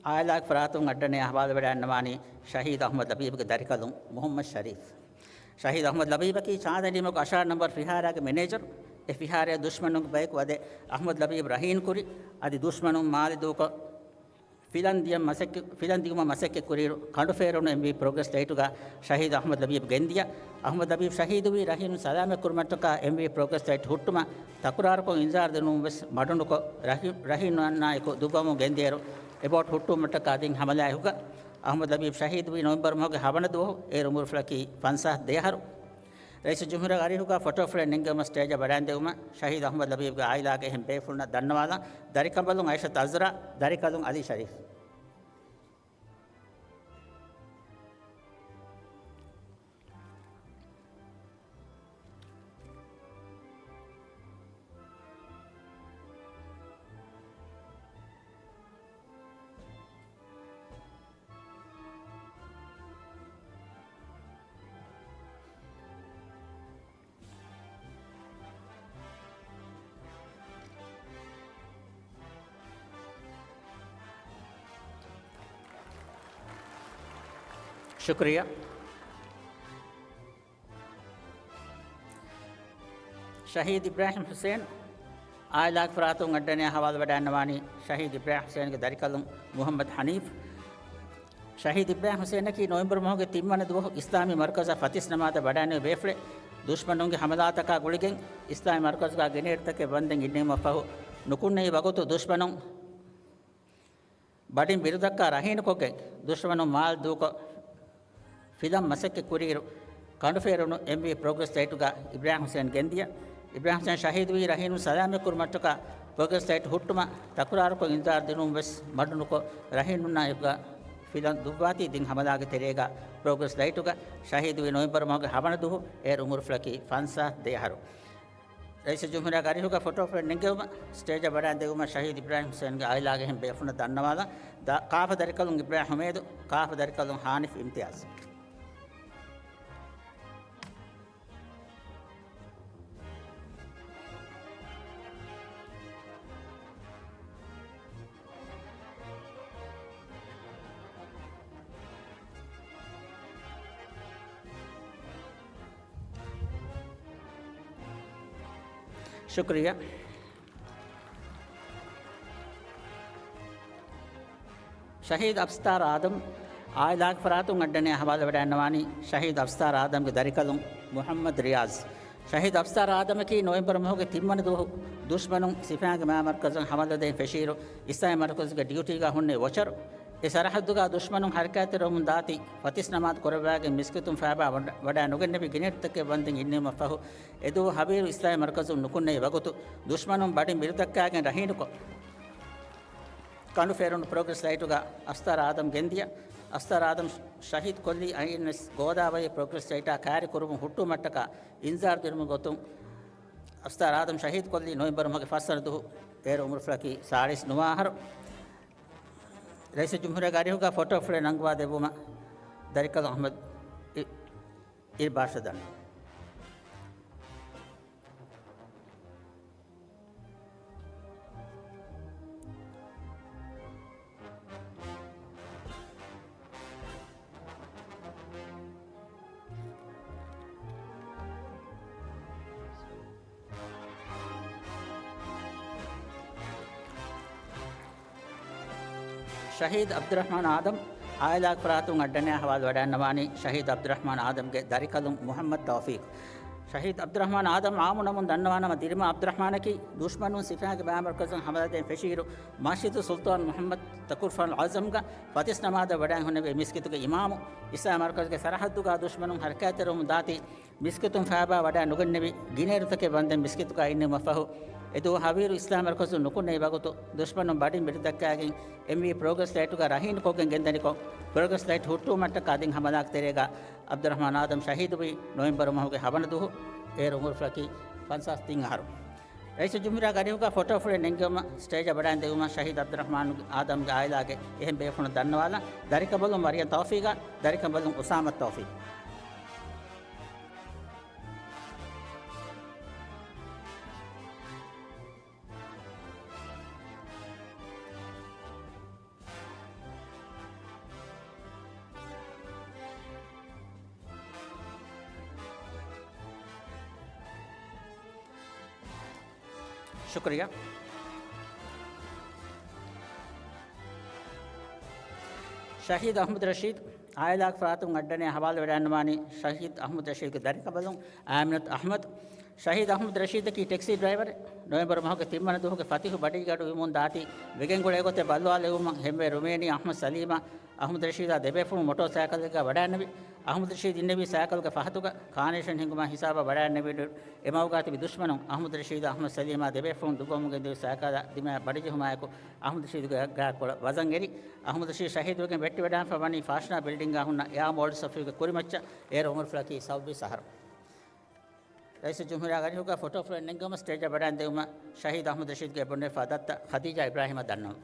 އާއިލާގެ ފަރާތުން އައްޑަން އެ ހަވާލުވެވަޑައިގަންނަވާނީ ޝަހީދު އަޙްމަދު ލަބީބްގެ ދަރިކަލުން މުޙައްމަދު ޝަރީފް. ޝަހީދު އަޙްމަދު ލަބީބަކީ ޗާނދަނީމަގު އަށާރަ ނަންބަރު ފިހާރައިގެ މެނޭޖަރު. އެ ފިހާރައަށް ދުޝްމަނުންގެ ބަޔަކު ވަދެ އަޙްމަދު ލަބީބް ރަހީންކުރި. އަދި ދުޝްމަނުން މާލެ ދޫކޮށް، ފިލަން ދިޔަ މަސައްކަ-، ފިލަން ދިޔުމަށް މަސައްކަތް ކުރިއިރު، ކަނޑުފޭރުނު އެމްވީ ޕްރޮގްރެސް ލައިޓުގަ ޝަހީދު އަޙްމަދު ލަބީބް ގެންދިޔަ. އަޙްމަދު ލަބީބް ޝަހީދުވީ ރަހީނު ސަލާމަތް ކުރުމަށްޓަކާ އެމްވީ ޕްރޮގްރެސް ލައިޓް ހުއްޓުމަށް ތަކުރާރުކޮށް އިންޒާރު ދިނުމުން ވެސް މަޑުނުކޮށް، ރަހީ-، ރަހީނުންނާއެކު ދުއްވަމުން ގެންދިޔައިރު، އެބޯޓް ހުއްޓުވުމަށްޓަކާ ދިން ހަމަލާއެކުގަ އަޙްމަދު ލަބީބް ޝަހީދުވީ ނޮވެމްބަރު މަހުގެ ހަވަނަ ދުވަހު، އޭރު އުމުރުފުޅަކީ ފަންސާސް ދެއަހަރު. ރައީސުލްޖުމްހޫރިއްޔާގެ އަރިހުގަ ފޮޓޯފުޅެއް ނެންގެވުމަށް ސްޓޭޖަށް ވަޑައިގެންދެވުމަށް ޝަހީދު އަޙްމަދު ލަބީބްގެ އާއިލާގެ އެހެން ބޭފުޅުންނަށް ދަންނަވާލަން. ދަރިކަނބަލުން އައިޝަތު އަޒްރާ، ދަރިކަލުން އަލީ ޝަރީފް. ޝުކުރިއްޔާ. ޝަހީދު އިބްރާހިމް ޙުސެއިން އާއިލާގެ ފަރާތުން އައްޑަން އެ ހަވާލުވެވަޑައިގަންނަވާނީ ޝަހީދު އިބްރާހިމް ޙުސެއިންގެ ދަރިކަލުން މުޙައްމަދު ޙަނީފް. ޝަހީދު އިބްރާހިމް ޙުސެއިނަކީ ނޮވެމްބަރު މަހުގެ ތިންވަނަ ދުވަހު އިސްލާމީ މަރުކަޒަށް ފަތިސް ނަމާދަށް ވަޑައިގެންނެވި ބޭފުޅެއް. ދުޝްމަނުންގެ ހަމަލާތަކާ ގުޅިގެން އިސްލާމީ މަރުކަޒުގަ ގްރެނޭޑްތަކެއް ވަންދެން އިންނެވުމަށްފަހު ނުކުންނެވި ވަގުތު ދުޝްމަނުން ބަޑިން ބިރުދައްކާ ރަހީނުކޮށްގެން ދުޝްމަނުން މާލެ ދޫކޮށް ފިލަން މަސައްކަތް ކުރިއިރު، ކަނޑުފޭރުނު އެމްވީ ޕްރޮގްރެސް ލައިޓުގަ އިބްރާހިމް ޙުސެއިން ގެންދިޔަ. އިބްރާހިމް ޙުސެއިން ޝަހީދުވީ ރަހީނުން ސަލާމަތް ކުރުމަށްޓަކާ ޕްރޮގްރެސް ލައިޓް ހުއްޓުމަށް ތަކުރާރުކޮށް އިންޒާރު ދިނުމުން ވެސް މަޑުނުކޮށް، ރަހީނުންނާއެކުގަ ފިލަން ދުއްވާތީ ދިން ހަމަލާގެ ތެރޭގަ ޕްރޮގްރެސް ލައިޓުގަ ޝަހީދުވީ ނޮވެމްބަރު މަހުގެ ހަވަނަ ދުވަހު އޭރު އުމުރުފުޅަކީ ފަންސާސް ދެއަހަރު. ރައީސުލްޖުމްހޫރިއްޔާގެ އަރިހުގަ ފޮޓޯފުޅެއް ނެންގެވުމަށް ސްޓޭޖަށް ވަޑައިގެންދެވުމަށް ޝަހީދު އިބްރާހިމް ޙުސެއިންގެ އާއިލާގެ އެހެން ބޭފުޅުންނަށް ދަންނަވާލަން. ދ-، ކާފަ ދަރިކަލުން އިބްރާހިމް ޙުމޭދު، ކާފަ ދަރިކަލުން ހާނިފް އިމްތިޔާޒް. ޝުކުރިއްޔާ. ޝަހީދު އަބްސްތާރު އާދަމް އާއިލާގެ ފަރާތުން އައްޑަން އެއާ ހަވާލުވެވަޑައިގަންނަވާނީ ޝަހީދު އަފްސާރު އާދަމްގެ ދަރިކަލުން މުޙައްމަދު ރިޔާޒް. ޝަހީދު އަފްސާރު އާދަމަކީ ނޮވެމްބަރު މަހުގެ ތިންވަނަ ދުވަހު ދުޝްމަނުން ސިފައިންގެ މާމަރުކަޒަށް ހަމަލާދޭން ފެށިއިރު، އިސްލާމީ މަރުކަޒުގެ ޑިއުޓީގަ ހުންނެވި ވޮޗަރު. އެ ސަރަހައްދުގަ ދުޝްމަނުން ހަރަކާތްތެރިވަމުން ދާތީ، ފަތިސް ނަމާދު ކުރައްވާގެން މިސްކިތުން ފައިބާ ވަޑަ-، ވަޑައިނުގެންނެވި ގިނައިރުތަކެއް ވަންދެން އިންނެވުމަށްފަހު، އެދުވަހު ހަވީރު އިސްލާމީ މަރުކަޒުން ނުކުންނެވި ވަގުތު، ދުޝްމަނުން ބަޑިން ބިރުދައްކާގެން ރަހީނުކޮށް، ކަނޑު ފޭރުނު ޕްރޮގްރެސް ލައިޓުގަ އަފްސާރު އާދަމް ގެންދިޔަ. އަފްސާރު އާދަމް ޝަހީދު ކޮށްލީ އައިއެންއެސް ގޯދާވަރީ ޕްރޮގްރެސް ލައިޓާ ކައިރި ކުރުމުން ހުއްޓުވުމަށްޓަކާ އިންޒާރު ދިނުމުގެ ގޮތުން އަފްސާރު އާދަމް ޝަހީދު ކޮށްލީ ނޮވެމްބަރު މަހުގެ ފަސްވަނަ ދުވަހު އޭރު އުމުރުފުޅަކީ ސާޅީސް ނުވަ އަހަރު. ރައީސުލްޖުމްހޫރިއްޔާގެ އަރިހުގަ ފޮޓޯ ފުޅެއް ނަންގަވާ ދެއްވުމަށް ދަރިކަލުން އަޙްމަދު އި-، އިރު ބާޝާ ދަންނަވަން. ޝަހީދު ޢަބްދުއްރަޙްމާން އާދަމް އާއިލާގެ ފަރާތުން އައްޑަން އެއާ ހަވާލުވެވަޑައިގަންނަވާނީ ޝަހީދު ޢަބްދުއްރަޙްމާން އާދަމްގެ ދަރިކަލުން މުޙައްމަދު ތައުފީޤް. ޝަހީދު ޢަބްދުއްރަޙްމާން އާދަމް ޢާއްމު ނަމުން ދަންނަވާނަމަ، ދިރިމާ ޢަބްދުއްރަޙްމާނަކީ ދުޝްމަނުން ސިފައިންގެ މާމަރުކަޒަށް ހަމަލާދޭން ފެށިއިރު، މަސްޖިދު ސުލްޠާން މުޙައްމަދު ތަކުރުފާނު އަޢުޒަމްގަ ފަތިސް ނަމާދަށް ވަޑައިން ހުންނެވި މިސްކިތުގެ އިމާމު، އިސްލާމީ މަރުކަޒުގެ ސަރަޙައްދުގަ ދުޝްމަނުން ހަރަކާތްތެރިވަމުން ދާތީ، މިސްކިތުން ފައިބާ ވަޑައި ނުގެންނެވި ގިނައިރުތަކެއް ވަންދެން މިސްކިތުގަ އިންނެވުމަށްފަހު، އެދުވަހު ހަވީރު އިސްލާމީ މަރުކަޒުން ނުކުންނެވި ވަގުތު، ދުޝްމަނުން ބަޑިން ބިރުދައްކާގެން އެމްވީ ޕްރޮގްރެސް ލައިޓުގަ ރަހީނުކޮށްގެން ގެންދަނިކޮށް، ޕްރޮގްރެސް ލައިޓް ހުއްޓުވުމަށްޓަކާ ދިން ހަމަލާގެ ތެރޭގަ ޢަބްދުއްރަޙްމާން އާދަމް ޝަހީދުވީ ނޮވެމްބަރު މަހުގެ ހަވަނަ ދުވަހު. އޭރު އުމުރުފުޅަކީ ފަންސާސް ތިން އަހަރު. ރައީސުލްޖުމްހޫރިއްޔާގެ އަރިހުގަ ފޮޓޯ ފުޅެއް ނެންގެވުމަށް ސްޓޭޖަށް ވަޑައިން ދެއްވުމަށް ޝަހީދު ޢަބްދުއްރަޙްމާން އާދަމްގެ އާއިލާގެ އެހެން ބޭފުޅުން ދަންނަވާލަން. ދަރިކަނބަލުން މަރިޔަމް ތައުފީޤާ، ދަރިކަނބަލުން އުސާމަ ތައުފީޤް. ޝުކުރިއްޔާ. ޝަހީދު އަޙްމަދު ރަޝީދު އާއިލާގެ ފަރާތުން އައްޑަން އެއާ ހަވާލުވެވަޑައިގަންނަވާނީ ޝަހީދު އަޙްމަދު ރަޝީދުގެ ދަރިކަނބަލުން އާމިނަތު އަޙްމަދު. ޝަހީދު އަޙްމަދު ރަޝީދަކީ ޓެކްސީ ޑްރައިވަރެއް. ނޮވެމްބަރު މަހުގެ ތިންވަނަ ދުވަހުގެ ފަތިހު ބަޑިއްޔާގަޑު ވުމުން ދާތީ، ވެގެން ގުޅޭ ގޮތެއް ބައްލަވާލެވުމަށް ހެންވޭ ރުމޭނީ އަޙްމަދު ސަލީމާ، އަޙްމަދު ރަޝީދާ ދެބޭފުޅުން މޮޓޯ ސައިކަލެއްގަ ވަޑައިންނެވި. އަޙްމަދު ރަޝީދު އިންނެވީ ސައިކަލުގެ ފަހަތުގަ. ކާނޭޝަން ހިނގުމާ ހިސާބަށް ވަޑައިންނެވި އެމަގުގަ ތިބި ދުޝްމަނުން އަޙްމަދު ރަޝީދު އަޙްމަދު ސަލީމާ ދެބޭފުޅުން ދުއްވަމުން ގެންދެވި ސައިކަލާ ދިމާއަށް ބަޑިޖެހުމާއެކު، އަޙްމަދު ރަޝީދުގެ ގާކޮޅަށް ވަޒަން އެރި، އަޙްމަދު ރަޝީދު ޝަހީދުވެގެން ވެއްޓިވަޑާފަ ވަނީ ފާޝަނާ ބިލްޑިންގާ ހުންނަ އެއާ މޯލްޑްސް އޮފީހުގެ ކުރިމައްޗަށް. އޭރު އުމުރުފުޅަކީ ސައުވީސް އަހަރު. ރައީސުލްޖުމްހޫރިއްޔާގެ އަރިހުގަ ފޮޓޯ ފުޅެއް ނެންގެވުމަށް ސްޓޭޖަށް ވަޑައިން ދެއްވުމަށް ޝަހީދު އަޙްމަދު ރަޝީދުގެ ބޮންޑެފާ ދައްތަ ޚަދީޖާ އިބްރާހީމަށް ދަންނަވަން.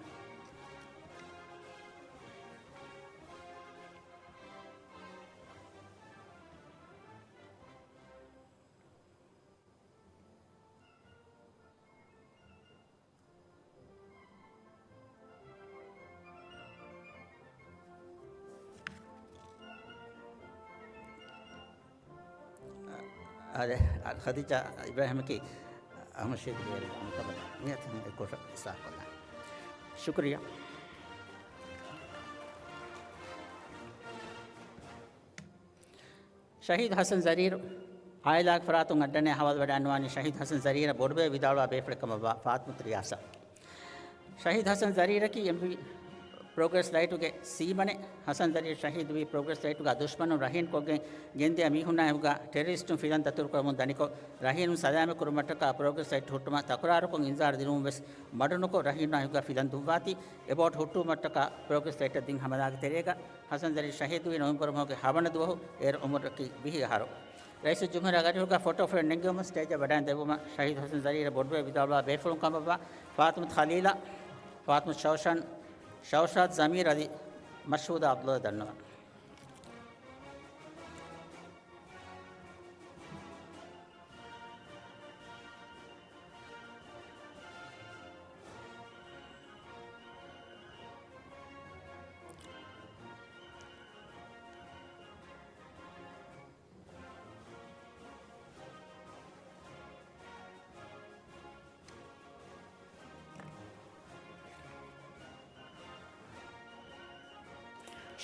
އާދެ، ޚަދީޖާ އިބްރާހީމަކީ އަޙްމަދު ޝަހީދުގެ އަންކަމަށް މިއަދު އެއްކޮށް އިސްލާހު ކޮށްލާނެ. ޝުކުރިއްޔާ. ޝަހީދު ޙަސަން ޒަރީރު އާއިލާގެ ފަރާތުން އައްޑަން އެއާ ހަވާލުވެވަޑައިގަންނަވާނީ ޝަހީދު ޙަސަން ޒަރީރަށް ބޮޑުބޭބެ ވިދާޅުވާ ބޭފުޅެއް ކަމަށްވާ ފާތިމަތު ރިޔާސާ. ޝަހީދު ޙަސަން ޒަރީރަކީ އެމްވީ ޕްރޮގްރެސް ލައިޓުގެ ސީމަނެއް. ޙަސަން ޒަރީރު ޝަހީދުވީ ޕްރޮގްރެސް ލައިޓުގަ ދުޝްމަނުން ރަހީންކޮށްގެން ގެންދިޔަ މީހުންނާއެކުގަ ޓެރަރިސްޓުން ފިލަން ދަތުރުކުރަމުން ދަނިކޮށް، ރަހީނުން ސަލާމަތްކުރުމަށްޓަކާ ޕްރޮގްރެސް ލައިޓް ހުއްޓުމަށް ތަކުރާރުކޮށް އިންޒާރު ދިނުމުން ވެސް މަޑުނުކޮށް، ރަހީނުންނާއެކުގަ ފިލަން ދުއްވާތީ، އެބަހުއްޓުވުމަށްޓަކާ ޕްރޮގްރެސް ލައިޓަށް ދިން ހަމަލާގެ ތެރޭގަ ޙަސަން ޒަރީރު ޝަހީދުވީ ނޮވެމްބަރު މަހުގެ ހަވަނަ ދުވަހު. އޭރު އުމުރަކީ ވިހި އަހަރު. ރައީސުލްޖުމްހޫރިއްޔާގެ އަރިހުގަ ފޮޓޯ ފުޅެއް ނެންގެވުމަށް ސްޓޭޖަށް ވަޑައިން ދެއްވުމަށް ޝަހީދު ޙަސަން ޒަރީރަށް ބޮޑުބޭބެ ވިދާޅުވާ ބޭފުޅުން ކަމަށްވާ ފާތިމަތު ޚަލީލާ، ފާތިމަތު ޝައުޝާން، ޝައުޝާދް ޒަމީރު އަލީ، މަޝްހޫދާ ޢަބްދުﷲ ދަންނަވަން.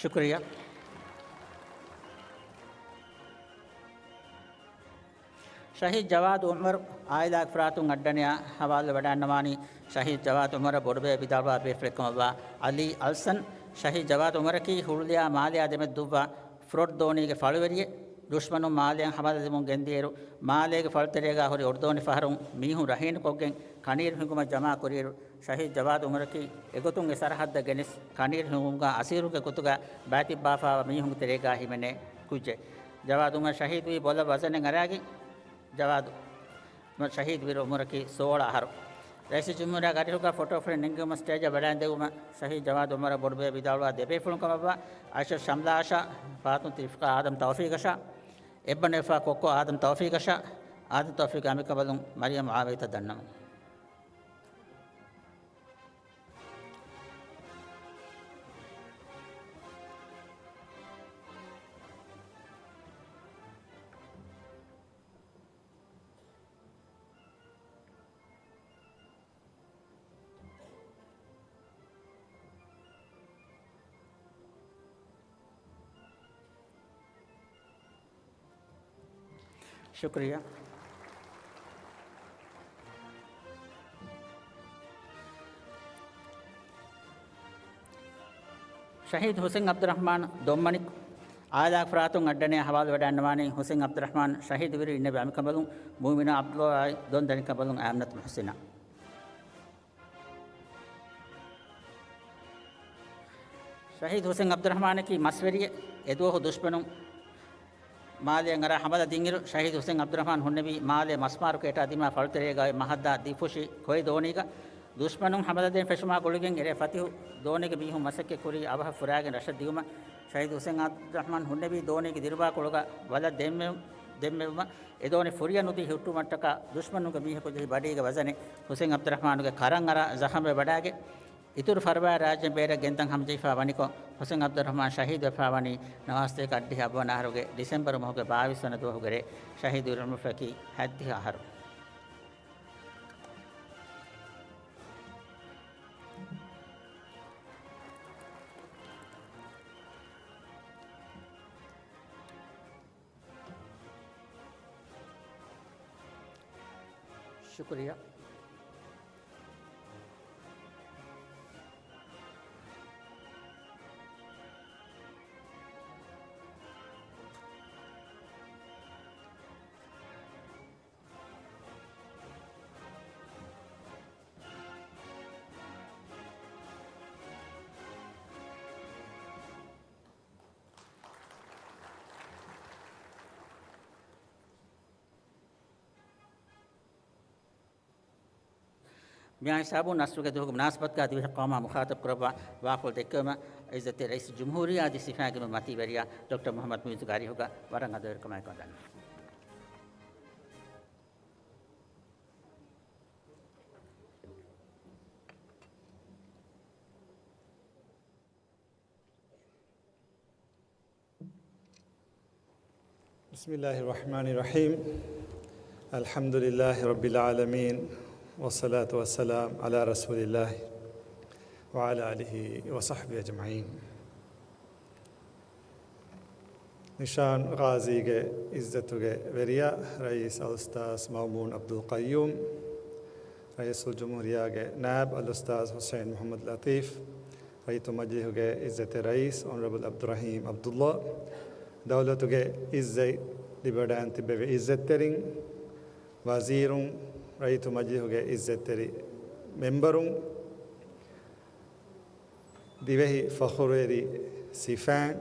ޝުކުރިއްޔާ. ޝަހީދު ޖަވާދު އުމަރު އާއިލާގެ ފަރާތުން އައްޑަނިޔާ ހަވާލުވެވަޑައިގަންނަވާނީ ޝަހީދު ޖަވާދު އުމަރަށް ބޮޑުބޭބެ ވިދާޅުވާ ބޭފުޅެއްކަމަށްވާ އަލީ އަލްސަން. ޝަހީދު ޖަވާދު އުމަރަކީ ހުޅުލިޔާ މާލެއާ ދެމެދު ދުއްވާ ފުރޮޑް ދޯނީގެ ފަޅުވެރިއެއް. ދުޝްމަނުން މާލެއަށް ހަމަލަދެމުން ގެންދިޔައިރު، މާލޭގެ ފަޅުތެރޭގާ ހުރި އުޑުދޯނި ފަހަރުން މީހުން ރަހީނުކޮށްގެން ކަނޑިއެރު ހިނގުމަށް ޖަމާކުރިއިރު، ޝަހީދު ޖަވާދު އުމަރަކީ އެގޮތުން އެ ސަރަހައްދަށް ގެނެސް، ކަނޑިއެރު ހިނގުމުގާ އަސީރުންގެ ގޮތުގާ ބައިތިއްބާފައިވާ މީހުންގެ ތެރޭގާ ހިމެނޭ ކުއްޖެއް. ޖަވާދު އުމަރު ޝަހީދުވީ ބޮލަށް ވަޒަނެއް އަރާގެން. ޖަވާދު އުމަރު ޝަހީދުވިއިރު އުމުރަކީ ސޯޅަ އަހަރު. ރައީސުލްޖުމްހޫރިއްޔާގެ އަރިހުގާ ފޮޓޯ ފްރޭމް ނެންގެވުމަށް ސްޓޭޖަށް ވަޑައިންދެވުމަށް ޝަހީދު ޖަވާދު އުމަރަށް ބޮޑުބޭބެ ވިދާޅުވާ ދެބޭފުޅުން ކަމަށްވާ އައިޝަތު ޝަމްލާއަށާ، ފާތުން ތިރިފުކާ އާދަމް ތައުފީޤަށާ، އެއްބަނޑު އެފާ ކޮއްކޮ އާދަމް ތައުފީޤަށާ، އާދަމް ތައުފީޤްގެ އަނބިކަނބަލުން މަރިޔަމް އާވައިތަށް ދަންނަވަން. ޝުކުރިއްޔާ. ޝަހީދު ހުސެން އަބްދުއްރަޙްމާން ދޮންމަނިކު އާއިލާގެ ފަރާތުން އައްޑަނިޔާ ހަވާލުވެވަޑައިގަންނަވާނީ ހުސެން އަބްދުއްރަޙްމާން ޝަހީދުވިއިރު އިންނެވި އަނބިކަނބަލުން މުއުމިނާ ޢަބްދުﷲ އާއި ދޮންދަނިކަނބަލުން އަމްނަތު މުޙްސިނާ. ޝަހީދު ހުސެން އަބްދުއްރަޙްމާނަކީ މަސްވެރިއެއް. އެދުވަހު ދުޝްމަނުން މާލެއަށް އަރާ ހަމަލަ ދިންއިރު، ޝަހީދު ހުސެން އަބްދުއްރަޙްމާން ހުންނެވީ މާލޭ މަސްމާރުކޭޓާ ދިމާ ފަޅުތެރޭގައި މަހައްދާ ދިފުށި ކޮއި ދޯނީގަ. ދުޝްމަނުން ހަމަލަދޭން ފެށުމާ ގުޅިގެން އެރޭ ފަތިހު ދޯނީގެ މީހުން މަސައްކަތް ކުރީ އަވަހަށް ފުރާގެން ރަށަށް ދިއުމަށް. ޝަހީދު ހުސެން އަބްދުއްރަޙްމާން ހުންނެވީ ދޯނީގެ ދިރުބާކޮޅުގަ ވަލަށް ދެންމެ-، ދެންމެވުމަށް. އެ ދޯނި ފުރިޔަށް ނުދީ ހުއްޓުވުމަށްޓަކާ ދުޝްމަނުންގެ މީހަކު ޖެހި ބަޑީގެ ވަޒަނެއް ހުސެން އަބްދުއްރަޙްމާނުގެ ކަރަށް އަރާ ޒަޚަމްވެ ވަޑާގެ، އިތުރު ފަރުބާ ރާއްޖެ ބޭރަށް ގެންދަން ހަމަޖެހިފަ ވަނިކޮށް، ހުސެން އަބްދުއްރަޙްމާން ޝަހީދުވެފަ ވަނީ ނަވާސްތޭކަ އަށްޑިހަ އަށްވަނަ އަހަރުގެ ޑިސެމްބަރު މަހުގެ ބާވީސް ވަނަ ދުވަހުގެ ރޭ ޝަހީދުވެ އުމުރަކީ ހަތްދިހަ އަހަރު. ޝުކުރިއްޔާ. މިއާ ހިސާބުން އަސްރުގެ ދުވަހުގެ މުނާސަބަތުގަ ދިވެހި ޤައުމާ މުޚާޠަބް ކުރައްވާ ވާކުޅަ ދެއްކެވުމަށް ޢިއްޒަތްތެރި ރައީސުލްޖުމްހޫރިއްޔާ އަދި ސިފައިންގެ މަތީވެރިޔާ ޑޮކްޓަރ މުޙައްމަދު މުޢިއްޒުގެ އަރިހުގަ ވަރަށް އަދަބުވެރިކަމާއެކު ވަންދަން. بسم الله الرحمن الرحيم. الحمد لله رب العالمين، والصلاة والسلام على رسول الله وعلى آله وصحبه أجمعين. ނިޝާން ޣާޒީގެ ޢިއްޒަތުގެ ވެރިޔާ ރައީސް އަލްއުސްތާޛް މައުމޫން ޢަބްދުލް ޤައްޔޫމް، ރައީސުލްޖުމްހޫރިއްޔާގެ ނާއިބު އަލްއުސްތާޛް ޙުސައިން މުޙައްމަދު ލަޠީފް، ރައްޔިތު މަޖިލީހުގެ ޢިއްޒަތްތެރި ރައީސް އޮނަރަބަލް ޢަބްދުއްރަޙީމް ޢަބްދުﷲ، ދައުލަތުގެ ޢިއްޒަތް ލިބިވަޑައިގެން ތިއްބެވި ޢިއްޒަތްތެރިން، ވަޒީރުން، ރައްޔިތު މަޖިލީހުގެ ޢިއްޒަތްތެރި މެމްބަރުން، ދިވެހި ފަޚުރުވެރި ސިފައިން،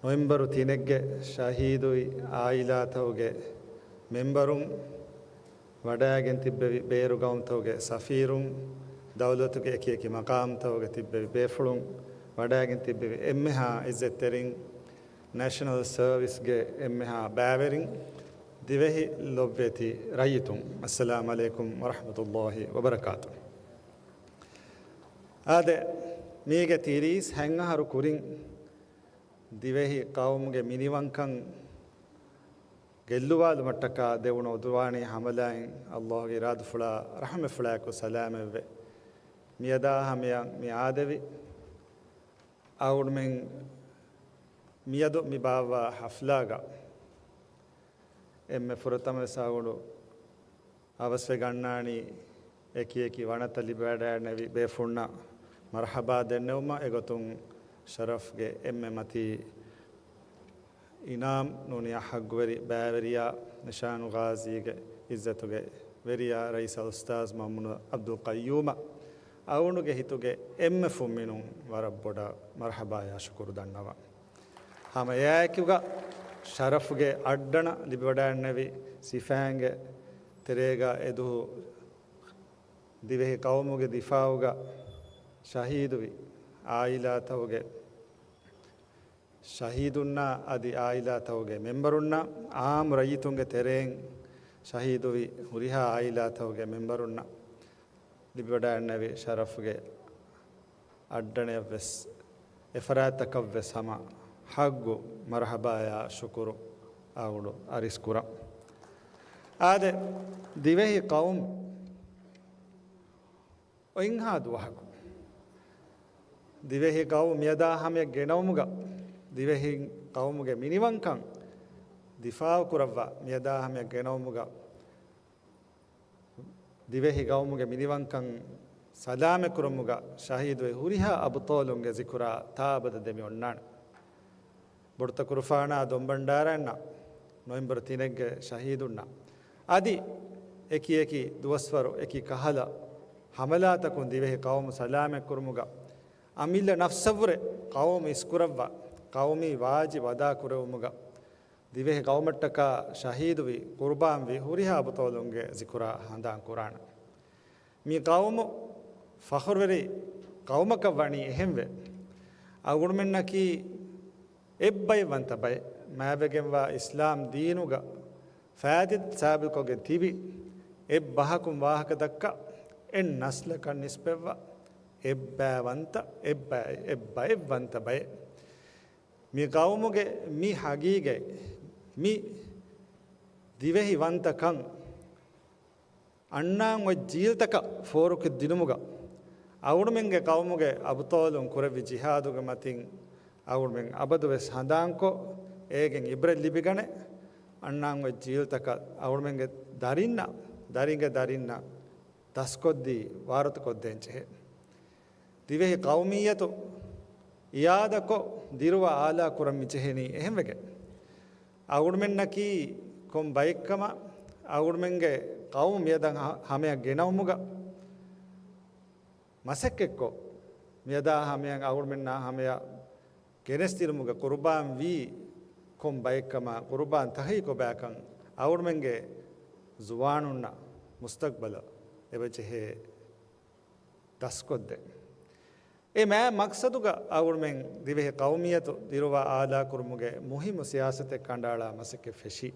ނޮވެމްބަރު ތިނެއްގެ ޝަހީދުވި ޢާއިލާތަކުގެ މެމްބަރުން، ވަޑައިގެން ތިއްބެވި ބޭރުގައުމުތަކުގެ ސަފީރުން، ދައުލަތުގެ އެކިއެކި މަޤާމްތަކުގަ ތިއްބެވި ބޭފުޅުން، ވަޑައިގެން ތިއްބެވި އެންމެހާ ޢިއްޒަތްތެރިން، ނޭޝަނަލް ސަރވިސްގެ އެންމެހާ ބައިވެރިން، ދިވެހި ލޮބްވެތި ރައްޔިތުން، އައްސަލާމް ޢަލައިކުމް ވަރަޙްމަތުﷲ ވަބަރަކާތު. އާދެ، މީގެ ތިރީސް ހަތް އަހަރު ކުރިން ދިވެހި ޤައުމުގެ މިނިވަންކަން ގެއްލުވާލުމަށްޓަކާ ދެވުނު ޢުދުވާނީ ޙަމަލާއިން ﷲ ގެ އިރާދަފުޅާ ރަޙުމަތްފުޅާއެކު ސަލާމަތްވެ، މިއަދާ ހަމަޔަށް މި އާދެވި އަޅުގަނޑުމެން މިއަދު މި ބާއްވާ ހަފްލާގަ އެންމެ ފުރަތަމަވެސް އަޅުގަނޑު އަވަސްވެ ގަންނާނީ އެކި އެކި ވަނަތައް ލިބިވަޑައިގެންނެވި ބޭފުޅުންނަށް މަރުޙަބާ ދެންނެވުމަށް. އެގޮތުން ޝަރަފްގެ އެންމެ މަތީ އިނާމް ނޫނީ ޙައްޤުވެރި ބައިވެރިޔާ ނިޝާނު ޣާޒީގެ ޢިއްޒަތުގެ ވެރިޔާ ރައީސް އަލްއުސްތާޛް މައުމޫނު ޢަބްދުލް ޤައްޔޫމަށް އަޅުގަނޑުގެ ހިތުގެ އެންމެ ފުންމިނުން ވަރަށް ބޮޑަށް މަރުޙަބާޔާ ޝުކުރު ދަންނަވަން. ހަމަ އެއާއެކުގަ ޝަރަފްގެ އައްޑަނަށް ލިބިވަޑައިގެންނެވި ސިފައިންގެ ތެރޭގަ އެދުވަހު ދިވެހި ޤައުމުގެ ދިފާޢުގަ ޝަހީދުވި ޢާއިލާތަކުގެ ޝަހީދުންނާ އަދި ޢާއިލާތަކުގެ މެންބަރުންނާ އާއްމު ރައްޔިތުންގެ ތެރެއިން ޝަހީދުވި ހުރިހާ ޢާއިލާތަކުގެ މެންބަރުންނަށް ލިބިވަޑައިގެންނެވި ޝަރަފްގެ އައްޑަނަޔަށްވެސް އެފަރާތްތަކަށްވެސް ހަމަ ޙައްޤު މަރުޙަބާޔާ ޝުކުރު އަޅުގަނޑު އަރިސް ކުރަން. އާދެ، ދިވެހި ޤައުމު އޮތްހާ ދުވަހަކު ދިވެހި ޤައުމު މިއަދާ ހަމަޔަށް ގެނައުމުގަ، ދިވެހި ޤައުމުގެ މިނިވަންކަން ދިފާޢު ކުރައްވާ، މިއަދާ ހަމަޔަށް ގެނައުމުގަ، ދިވެހި ޤައުމުގެ މިނިވަންކަން ސަލާމަތް ކުރުމުގަ ޝަހީދުވި ހުރިހާ އަބުޠާލުންގެ ޒިކުރާ ތާއަބަދަށް ދެމި އޮންނާނެ. ބޮޑުތަކުރުފާނާ ދޮންބަންޑާރައިންނަށް، ނޮވެމްބަރު ތިނެއްގެ ޝަހީދުންނަށް، އަދި އެކި އެކި ދުވަސްވަރު އެކި ކަހަލަ ހަމަލާތަކުން ދިވެހި ޤައުމު ސަލާމަތް ކުރުމުގަ، އަމިއްލަ ނަފްސަށްވުރެ ޤައުމު އިސްކުރައްވާ، ޤައުމީ ވާޖިބު އަދާ ކުރެވުމުގަ، ދިވެހި ޤައުމަށްޓަކާ ޝަހީދުވި، ޤުރުބާންވި ހުރިހާ އަބުޠާލުންގެ ޒިކުރާ ހަނދާން ކުރާނެ. މި ޤައުމު ފަޚުރުވެރި ޤައުމަކަށް ވަނީ އެހެންވެ. އަޅުގަނޑުމެންނަކީ އެއްބައެއްވަންތަ ބައެއް. މާތްވެގެންވާ އިސްލާމް ދީނުގަ ފާއިތު ސާބިތުކޮށްގެން ތިބި އެއްބަހަކުން ވާހަކަ ދައްކާ، އެއް ނަސްލަކަށް ނިސްބަތްވާ އެއްބައިވަންތަ، އެއްބައި، އެއްބައެއްވަންތަ ބައެއް. މި ޤައުމުގެ މި ޙަޤީޤަތް، މި ދިވެހިވަންތަކަން އަންނާން އޮތް ޖީލްތަކަށް ފޯރުކޮށްދިނުމުގަ، އަޅުގަނޑުމެންގެ ޤައުމުގެ އަބުޠާލުން ކުރެއްވި ޖިހާދުގެ މަތިން އަޅުގަނޑުމެން އަބަދުވެސް ހަނދާންކޮށް، އޭގެން ޢިބްރަތް ލިބިގަނެ، އަންނާން އޮތް ޖީލްތަކަށް އަޅުގަނޑުމެންގެ ދަރިންނަށް، ދަރިންގެ ދަރިންނަށް ދަސްކޮށްދީ ވާރުތަކޮށްދޭން ޖެހޭ. ދިވެހި ޤައުމިއްޔަތު އިޢާދަކޮށް، ދިރުވަ އާލާ ކުރަން މިޖެހެނީ އެހެންވެގެން. އަޅުގަނޑުމެންނަކީ ކޮން ބައެއްކަމަށް އަޅުގަނޑުމެންގެ ޤައުމު މިއަދަށް ހަ-، ހަމަޔަށް ގެނައުމުގަ މަސައްކަތްކޮށް، މިއަދާ ހަމަޔަށް އަޅުގަނޑުމެންނާ ހަމަޔަށް ގެނެސްދިނުމުގަ ޤުރުބާންވީ ކޮން ބައެއްކަމަށް، ޤުރުބާންތަކެއް ކޮބާކަން އަޅުގަނޑުމެންގެ ޒުވާނުންނަށް މުސްތަޤްބަލަށް އެބަޖެހޭ ދަސްކޮށްދޭ. އެ މާތް މަޤްޞަދުގަ އަޅުގަނޑުމެން ދިވެހި ޤައުމިއްޔަތު ދިރުވަ އާލާކުރުމުގެ މުހިއްމު ސިޔާސަތެއް ކަނޑައަޅާ މަސައްކަތް ފެށީ.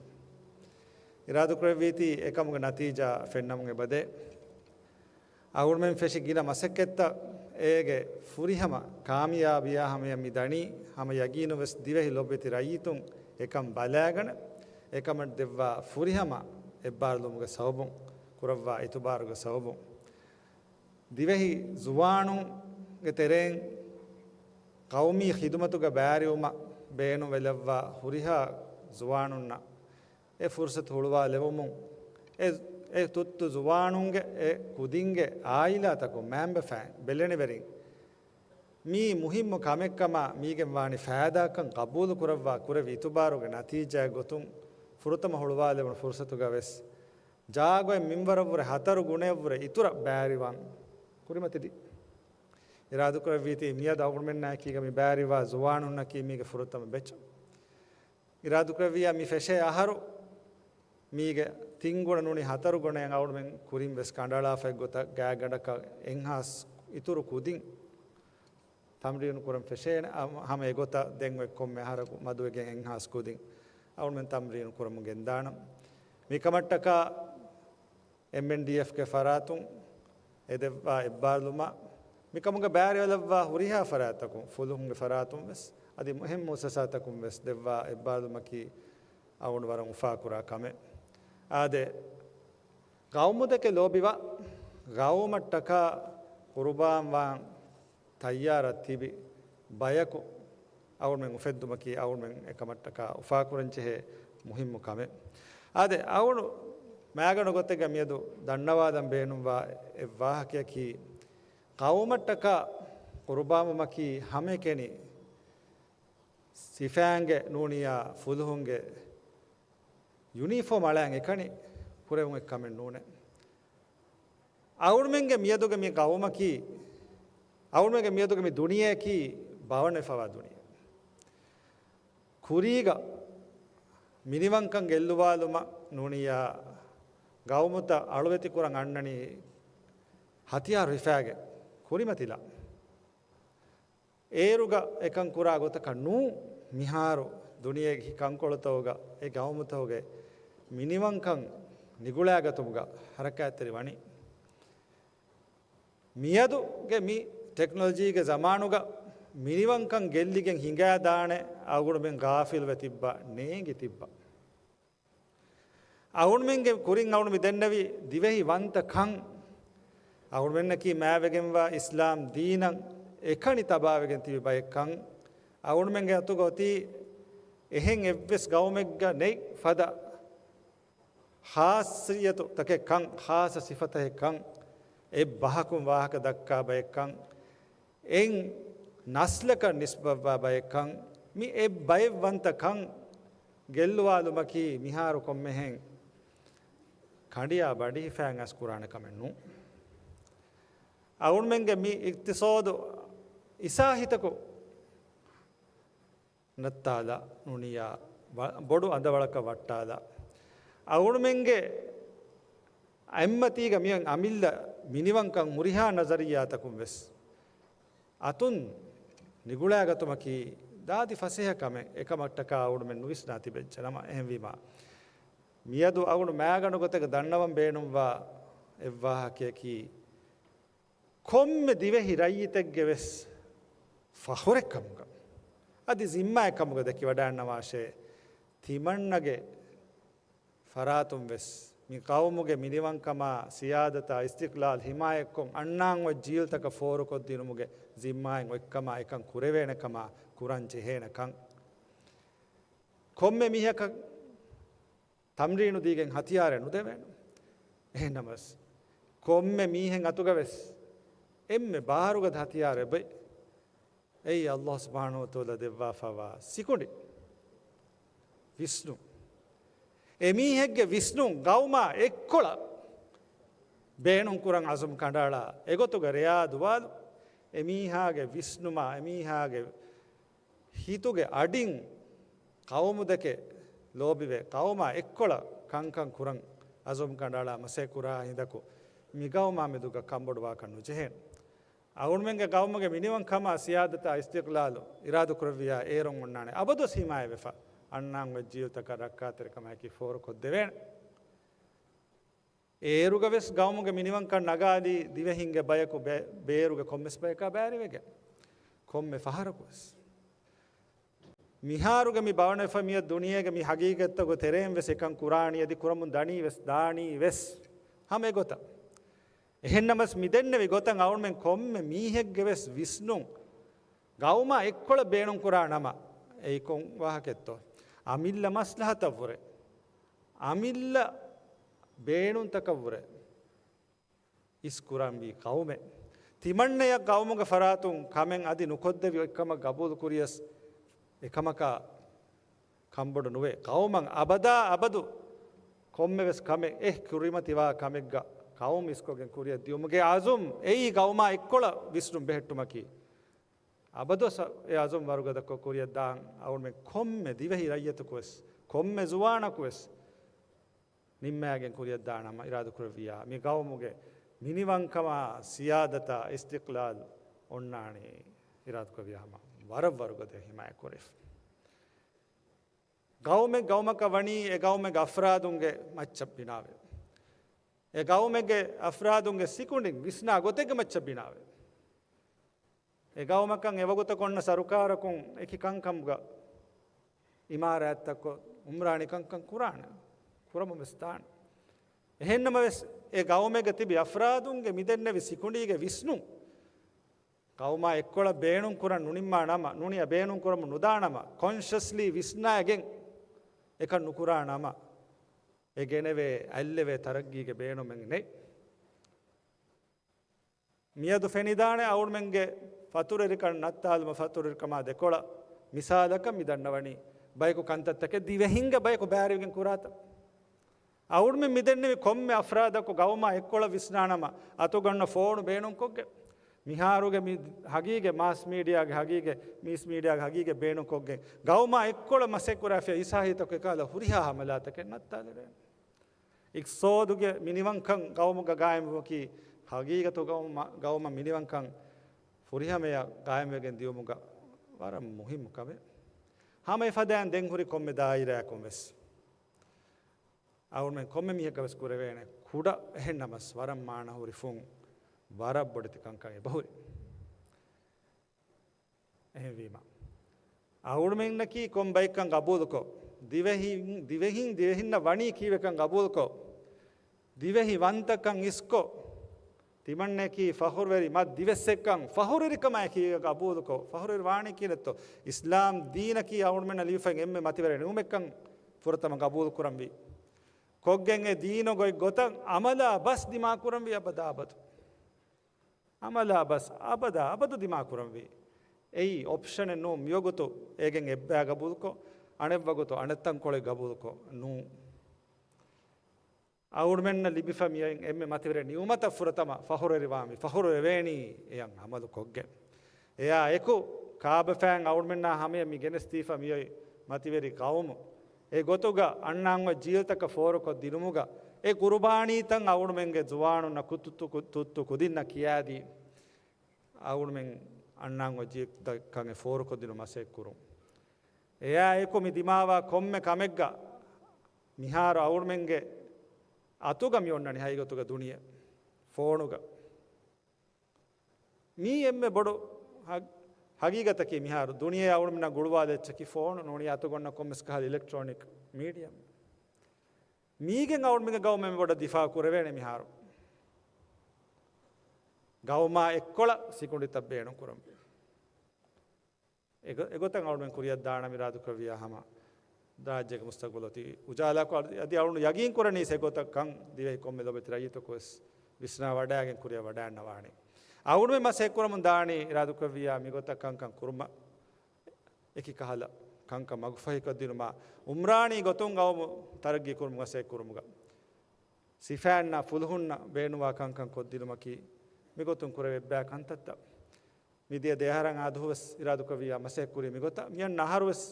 އިރާދަކުރެއްވީތީ އެކަމުގެ ނަތީޖާ ފެންނަމުން އެބަދޭ. އަޅުގަނޑުމެން ފެށި ގިނަ މަސައްކަތްތައް އޭގެ ފުރިހަމަ ކާމިޔާބީއާ ހަމަޔަށް މި ދަނީ، ހަމަ ޔަގީނުވެސް ދިވެހި ލޮބުވެތި ރައްޔިތުން އެކަން ބަލާގަނެ، އެކަމަށް ދެއްވާ ފުރިހަމަ އެއްބާރުލުމުގެ ސަބަބުން، ކުރައްވާ އިތުބާރުގެ ސަބަބުން. ދިވެހި ޒުވާނުންގެ ތެރެއިން ޤައުމީ ޚިދުމަތުގަ ބައިވެރިވުމަށް ބޭނުންވެލައްވާ ހުރިހާ ޒުވާނުންނަށް އެ ފުރުޞަތު ހުޅުވާލެވުމުން، އެ، އެ ތުއްތު ޒުވާނުންގެ އެ ކުދިންގެ ޢާއިލާތަކުން މައިންބަފައިން ބެލެނިވެރިން މީ މުހިއްމު ކަމެއްކަމަށް މީގެން ވާނީ ފައިދާކަން ޤަބޫލު ކުރައްވާ ކުރެއްވި އިތުބާރުގެ ނަތީޖާއެއް ގޮތުން ފުރަތަމަ ހުޅުވާލެވުނު ފުރުޞަތުގަ ވެސް ޖާގޮތް މިންވަރަށްވުރެ ހަތަރު ގުނައަށްވުރެ އިތުރަށް ބައިވެރިވާން ކުރިމަތިލީ. އިރާދަކުރެއްވީތީ މިއަދު އަޅުގަނޑުމެންނާއެކީގަ މި ބައިވެރިވާ ޒުވާނުންނަކީ މީގެ ފުރަތަމަ ބެޗު. އިރާދަކުރެއްވިއްޔާ މި ފެށޭ އަހަރު މީގެ ތިން ގުނަ ނޫނީ ހަތަރު ގުނައިން އަޅުގަނޑުމެން ކުރިން ވެސް ކަނޑައަޅާފައި ގޮތަށް ގާތްގަނޑަކަށް އެއްހާސް އިތުރު ކުދިން ތަމްރީނު ކުރަން ފެށޭނެ. އަ، ހަމަ އެގޮތަށް ދެން އޮތް ކޮންމެ އަހަރަކު މަދުވެގެން އެއްހާސް ކުދިން އަޅުގަނޑުމެން ތަމްރީނު ކުރަމުން ގެންދާނަން. މިކަމަށްޓަކާ އެމްއެންޑީއެފްގެ ފަރާތުން އެ ދެއްވާ އެއްބާރުލުމަށް މިކަމުގަ ބައިވެރިވެލައްވާ ހުރިހާ ފަރާތްތަކުން، ފުލުހުންގެ ފަރާތުން ވެސް އަދި އެހެން މުއައްސަސާތަކުން ވެސް ދެއްވާ އެއްބާރުލުމަކީ އަޅުގަނޑު ވަރަށް އުފާކުރާ ކަމެއް. އާދެ، ޤައުމުދެކެ ލޯބިވާ، ޤައުމަށްޓަކާ ޤުރުބާންވާން ތައްޔާރަށް ތިބި ބަޔަކު އަޅުމެން އުފެއްދުމަކީ އަޅުމެން އެކަމަށްޓަކާ އުފާކުރަންޖެހޭ މުހިއްމު ކަމެއް. އާދެ، އަޅު މާގަނޑު ގޮތެއްގަ މިއަދު ދަންނަވާލަން ބޭނުންވާ އެއް ވާހަކަޔަކީ، ޤައުމަށްޓަކާ ޤުރުބާންވުމަކީ ހަމައެކަނި ސިފައިންގެ ނޫނިއްޔާ ފުލުހުންގެ ޔުނީފޯމް އަޅައިގެން އެކަނި ކުރެވުން އެއްކަމެއް ނޫނޭ. އަޅުމެންގެ މިއަދުގެ މި ޤައުމަކީ، އަޅުމެންގެ މިއަދުގެ މި ދުނިޔެއަކީ ބަވަންވެފަވާ ދުނިޔެ. ކުރީގަ މިނިވަންކަން ގެއްލުވާލުމަށް ނޫނިއްޔާ ޤައުމުތައް އަޅުވެތިކުރަން އަންނަނީ ހަތިޔާރު ހިފާގެން ކުރިމަތިލާ. އޭރުގަ އެކަން ކުރާ ގޮތަކަށް ނޫން، މިހާރު ދުނިޔޭގެ ކަންކޮޅުތަކުގަ އެ ޤައުމުތަކުގެ މިނިވަންކަން ނިގުޅާގަތުމުގަ ހަރަކާތްތެރި ވަނީ. މިއަދުގެ މި ޓެކްނޮލޮޖީގެ ޒަމާނުގަ މިނިވަންކަން ގެއްލިގެން ހިނގާދާނެ އަޅުގަނޑުމެން ޣާފިލުވެ ތިއްބާ، ނޭނގި ތިއްބާ. އަޅުމެންގެ ކުރިން އަޅުމެން ދެންނެވި ދިވެހި ވަންތަ ކަން، އަޅުމެންނަކީ މާތްވެގެންވާ އިސްލާމް ދީނަށް އެކަނި ތަބާވެގެން ތިބި ބައެއް ކަން، އަޅުމެންގެ އަތުގަ އޮތީ އެހެން އެއްވެސް ގައުމެއްގަ ނެތް ފަދަ ޚާއްޞިއްޔަތުތަކެއް ކަން، ޚާއްޞަ ސިފަތަކެއް ކަން، އެއް ބަހަކުން ވާހަކަ ދައްކާ ބައެއް ކަން، އެއް ނަސްލަކަށް ނިސްބަތްވާ ބައެއް ކަން، މި އެއް ބައެއް ވަންތަ ކަން ގެއްލުވާލުމަކީ މިހާރު ކޮންމެހެން ކަނޑިއާ ބަޑި ހިފައިގެން އައިސް ކުރާނެ ކަމެއް ނޫން. އަޅުމެންގެ މި އިޤްތިޞާދު އިސާހިތަކު ނައްތާލާ ނޫނިއްޔާ ވަ-، ބޮޑު އަނދަވަޅަކަށް ވައްޓާލާ. އަޅުމެންގެ އެއްމަތީގަ މިއޮތް އަމިއްލަ މިނިވަންކަން ހުރިހާ ނަޒަރިއްޔާތަކުން ވެސް އަތުން ނިގުޅާގަތުމަކީ ދާދި ފަސޭހަ ކަމެއް އެކަމަށްޓަކާ އަޅުމެން ނުވިސްނާ ތިބެއްޖެ ނަމަ، އެހެންވީމާ، މިއަދު އަޅުގަނޑު މާގަނޑު ގޮތެއްގަ ދަންނަވަން ބޭނުންވާ އެއްވާހަކަޔަކީ، ކޮންމެ ދިވެހި ރައްޔިތެއްގެ ވެސް ފަޚުރެއް ކަމުގަ، އަދި ޒިންމާއެއް ކަމުގަ ދެކިވަޑައިގަންނަވާށޭ، ތިމަންނަގެ ފަރާތުން ވެސް މި ޤައުމުގެ މިނިވަންކަމާ، ސިޔާދަތާ، އިސްތިޤްލާލް ހިމާޔަތްކޮށް، އަންނާން އޮތް ޖީލްތަކަށް ފޯރުކޮށްދިނުމުގެ ޒިންމާއިން އޮތްކަމާ، އެކަން ކުރެވޭނެ ކަމާ، ކުރަން ޖެހޭނެ ކަން. ކޮންމެ މީހަކަށް ތަމްރީނު ދީގެން ހަތިޔާރެއް ނުދެވޭނެ. އެހެންނަމަވެސް، ކޮންމެ މީހެއް އަތުގަ ވެސް އެންމެ ބާރުގަދަ ހަތިޔާރެއް އެބައި. އެއީ ﷲ ސުބްޙާނަހޫ ވަތަޢާލާ ދެއްވާފައިވާ ސިކުނޑި ވިސްނުން. އެމީހެއްގެ ވިސްނުން ޤައުމާ އެއްކޮޅަށް ބޭނުންކުރަން އަޒުމް ކަނޑައަޅާ، އެގޮތުގަ ރެޔާ ދުވާލު، އެމީހާގެ ވިސްނުމާ، އެމީހާގެ ހިތުގެ އަޑިން ޤައުމު ދެކެ ލޯބިވެ، ޤައުމާ އެއްކޮޅަށް ކަންކަން ކުރަން އަޒުމް ކަނޑައަޅާ މަސައްކަތް ކުރާ ހިނދަކު، މި ޤައުމާ މެދުގަ ކަންބޮޑުވާކަށް ނުޖެހޭނެ. އަޅުމެންގެ ޤައުމުގެ މިނިވަންކަމާ، ސިޔާދަތާ، އިސްތިޤްލާލު އިރާދަކުރެއްވިއްޔާ އޭރުން އޮންނާނެ އަބަދުވެސް ހިމާޔަތްވެފަ، އަންނާން އޮތް ޖީލްތަކަށް ރައްކާތެރިކަމާއެކީ ފޯރުކޮށްދެވޭނެ. އޭރުގަ ވެސް ޤައުމުގެ މިނިވަންކަން ނަގާލީ ދިވެހިންގެ ބަޔަކު ބޭ-، ބޭރުގެ ކޮންމެސް ބަޔަކާ ބައިވެރިވެގެން، ކޮންމެ ފަހަރަކު ވެސް. މިހާރުގެ މި ބަވަންވެފަ މިއޮތް ދުނިޔޭގެ މި ހަގީގަތްތަކުގެ ތެރެއިން ވެސް އެކަން ކުރާނީ އަދި ކުރަމުން ދަނީ ވެސް، ދާނީ ވެސް ހަމަ އެގޮތަށް. އެހެންނަމަވެސް މި ދެންނެވި ގޮތަށް އަޅުމެން ކޮންމެ މީހެއްގެ ވެސް ވިސްނުން ޤައުމާ އެއްކޮޅަށް ބޭނުންކުރާ ނަމަ، އެއީ ކޮން ވާހަކައެއްތޯ؟ އަމިއްލަ މަސްލަހަތަށްވުރެ، އަމިއްލަ ބޭނުންތަކަށްވުރެ އިސް ކުރަންވީ ޤައުމެއް. ތިމަންނަޔަށް ޤައުމުގެ ފަރާތުން ކަމެއް އަދި ނުކޮށްދެވި އޮތްކަމަށް ގަބޫލު ކުރިޔަސް، އެކަމަކާ ކަންބޮޑު ނުވޭ. ޤައުމަށް އަބަދާ އަބަދު ކޮންމެވެސް ކަމެއް އެ ކުރިމަތިވާ ކަމެއްގަ ޤައުމު އިސްކޮށްގެން ކުރިއަށް ދިޔުމުގެ އަޒުމް އެއީ ޤައުމާ އެއްކޮޅަށް ވިސްނުން ބެހެއްޓުމަކީ. އަބަދުވެސް އެ އަޒުމް ވަރުގަދަކޮށް ކުރިއަށްދާން އަޅުމެން ކޮންމެ ދިވެހި ރައްޔިތަކުވެސް، ކޮންމެ ޒުވާނަކުވެސް ނިންމާގެން ކުރިއަށްދާނަމަ އިރާދަކުރެއްވިއްޔާ، މި ޤައުމުގެ މިނިވަންކަމާ، ސިޔާދަތާ، އިސްތިޤްލާލް އޮންނާނީ އިރާދަކުރެއްވިއްޔާ ހަމަ ވަރަށް ވަރުގަދަ ހިމާޔަތް ކުރެވި. ޤައުމެއް ޤައުމަކަށް ވަނީ އެ ޤައުމެއްގެ އަފްރާދުންގެ މައްޗަށް ބިނާވެ. އެ ޤައުމެއްގެ އަފްރާދުންގެ ސިކުނޑިން ވިސްނާ ގޮތެއްގެ މައްޗަށް ބިނާވެ. އެ ޤައުމަކަށް އެވަގުތަކު އޮންނަ ސަރުކާރަކުން އެކި ކަންކަމުގަ އިމާރާތްތައްކޮށް، އުމްރާނީ ކަންކަން ކުރާނެ، ކުރަމުން ވެސް ދާނެ. އެހެންނަމަވެސް، އެ ޤައުމެއްގަ ތިބި އަފްރާދުންގެ މިދެންނެވި ސިކުނޑީގެ ވިސްނުން ގައުމާ އެއްކޮޅަށް ބޭނުން ކުރަން ނުނިންމާ ނަމަ، ނޫނީ އެ ބޭނުން ކުރަމުން ނުދާ ނަމަ، ކޮންޝަސްލީ ވިސްނާގެން އެކަން ނުކުރާ ނަމަ، އެ ގެނެވޭ، އަތްލެވޭ ތަރައްގީގެ ބޭނުމެއް ނެތް. މިއަދު ފެނިދާނެ އަޅުމެންގެ ފަތުރުވެރިކަން ނައްތާލުމަށް ފަތުރުވެރިކަމާ ދެކޮޅަށް. މިސާލަކަށް މި ދަންނަވަނީ، ބަޔަކު ކަންތައްތަކެއް ދިވެހިންގެ ބަޔަކު ބައިވެރިވެގެން ކުރާތަން. އަޅުމެން މި ދެންނެވި ކޮންމެ އަފްރާދަކު ގައުމާ އެއްކޮޅަށް ވިސްނާނަމަ، އަތުގަ އޮންނަ ފޯނު ބޭނުންކޮށްގެން، މިހާރުގެ މި ހަގީގަތް، މާސް މީޑިއާގެ ހަގީގަތް، މީސް މީޑިއާގެ ހަގީގަތް ބޭނުންކޮށްގެން، ގައުމާ އެއްކޮޅަށް މަސައްކަތްކުރާފިޔާ އިސާހިތަކު އެކަހަލަ ހުރިހާ ހަމަލާތަކެއް ނައްތާލެވޭނެ. އިޤްތިޞާދުގެ މިނިވަންކަން ގައުމުގަ ގާއިމްވުމަކީ، ހަގީގަތު ގައުމަށް، ގައުމަށް މިނިވަންކަން ފުރިހަމަޔަށް ގާއިމްވެގެން ދިޔުމުގަ ވަރަށް މުހިއްމު ކަމެއް. ހަމަ އެފަދައިން ދެން ހުރި ކޮންމެ ދާއިރާއަކުން ވެސް، އަޅުމެން ކޮންމެ މީހަކަށް ވެސް ކުރެވޭނެ، ކުޑަ އެހެން ނަމަސް ވަރަށް މާނަ ހުރި ފުން، ވަރަށް ބޮޑެތި ކަންކަން އެބަހުރި. އެހެންވީމަ، އަޅުމެންނަކީ ކޮން ބައެއްކަން ގަބޫލުކޮށް، ދިވެހިން، ދިވެހިން، ދިވެހިންނަށް ވަނީ ކީއްވެކަން ގަބޫލުކޮށް، ދިވެހި ވަންތަކަން އިސްކޮށް، ތިމަންނައަކީ ފަޚުރުވެރި މަ ދިވެއްސެއްކަން، ފަޚުރުވެރިކަމާއެކީ ގަބޫލުކޮށް، ފަޚުރުވެރި ވާނީ ކީއްވެތޯ؟ އިސްލާމް ދީނަކީ އަޅުމެންނަށް ލިބިފައި އެންމެ މަތިވެރި ނިޢުމަތްކަން ފުރަތަމަ ގަބޫލުކުރަންވީ. ކޮށްގެން އެ ދީނުގެ ގޮތަށް ޢަމަލާ ބަސް ދިމާކުރަންވީ އަބަދާ އަބަދު. ޢަމަލާ ބަސް އަބަދާ އަބަދު ދިމާކުރަންވީ. އެއީ އޮޕްޝަނެއް ނޫން. މިވަގުތު އޭގެން އެއްބައި ގަބޫލުކޮށް، އަނެއްވަގުތު އަނެއް ތަންކޮޅެއް ގަބޫލުކޮށް ނޫން. އަޅުމެންނަށް ލިބިފަ މިއޮތް އެންމެ މަތިވެރި ނިޢުމަތަށް ފުރަތަމަ ފަޚުރުވެރިވާންވީ، ފަޚުރުވެވޭނީ އެޔަށް ޢަމަލުކޮށްގެން. އެއާ އެކު ކާބަފައިން އަޅުމެންނާ ހަމަޔަށް މި ގެނެސްދީފަ މިއޮތް މަތިވެރި ޤައުމު، އެ ގޮތުގަ އަންނަ އަންގޮތް ޖީލްތަކަށް ފޯރުކޮށްދިނުމުގަ އެ ޤުރުބާނީތައް އަޅުމެންގެ ޒުވާނުންނަށް ކުތު، ތު، ތު، ތުއްތު ކުދިންނަށް ކިޔާދީ، އަޅުމެން އަންނަ އަންގޮތް ޖީލްތަކަށް އެ ފޯރުކޮށްދިނުމަށް މަސައްކަތްކުރުން. އެއާ އެކު މި ދިމާވާ ކޮންމެ ކަމެއްގަ މިހާރު އަޅުމެންގެ އަތުގަ މި އޮންނަނީ ހަގީގަތުގަ ދުނިޔެ ފޯނުގަ. މީ އެންމެ ބޮޑު ހަ، ހަގީގަތަކީ މިހާރު ދުނިޔެ އަޅުމެންނާ ގުޅުވާލާ އެއްޗަކީ ފޯނު ނޫނީ އަތުގަ އޮންނަ ކޮންމެސް ކަހަލަ އިލެކްޓްރޯނިކް މީޑިއަ. މީގެން އަޅުމެންގެ ގައުމެއް ބޮޑަށް ދިފާޢު ކުރެވޭނެ މިހާރު. ގައުމާ އެއްކޮޅަށް ސިކުނޑިތައް ބޭނުން ކުރަން. އެގޮ، އެގޮތަށް އަޅުމެން ކުރިއަށް ދާނަމަ އިރާދަކުރެއްވިޔާ ހަމަ ރާއްޖޭގެ މުސްތަޤުބަލު އޮތީ އުޖާލާކޮށް، އަދި އަޅުން ޔަގީން ކުރަނީސް އެގޮތަށް ކަން ދިވެހި ކޮންމެ ލޯބިވެތި ރައްޔިތަކު ވެސް ވިސްނާ ވަޑައިގެން ކުރިއަށް ވަޑައިގަންނަވާނެ. އަޅުމެން މަސައްކަތް ކުރަމުން ދާނީ އިރާދަކުރެއްވިޔާ މިގޮތަށް ކަންކަން ކުރުމަށް އެކި ކަހަލަ ކަންކަން މަގުފަހިކޮށްދިނުމަށް އުމްރާނީ ގޮތުން ގައުމު ތަރައްގީ ކުރުމުގަ މަސައްކަތް ކުރުމުގަ ސިފައިންނާ ފުލުހުންނަށް ބޭނުންވާ ކަންކަން ކޮށްދިނުމަކީ މިގޮތުން ކުރެވޭ އެއްބައި ކަންތައްތައް. މިދިޔަ ދެއަހަރަށް އާދުހު ވެސް އިރާދަކުރެއްވިޔާ މަސައްކަތް ކުރީ މިގޮތަށް. މިއަންނަ އަހަރު ވެސް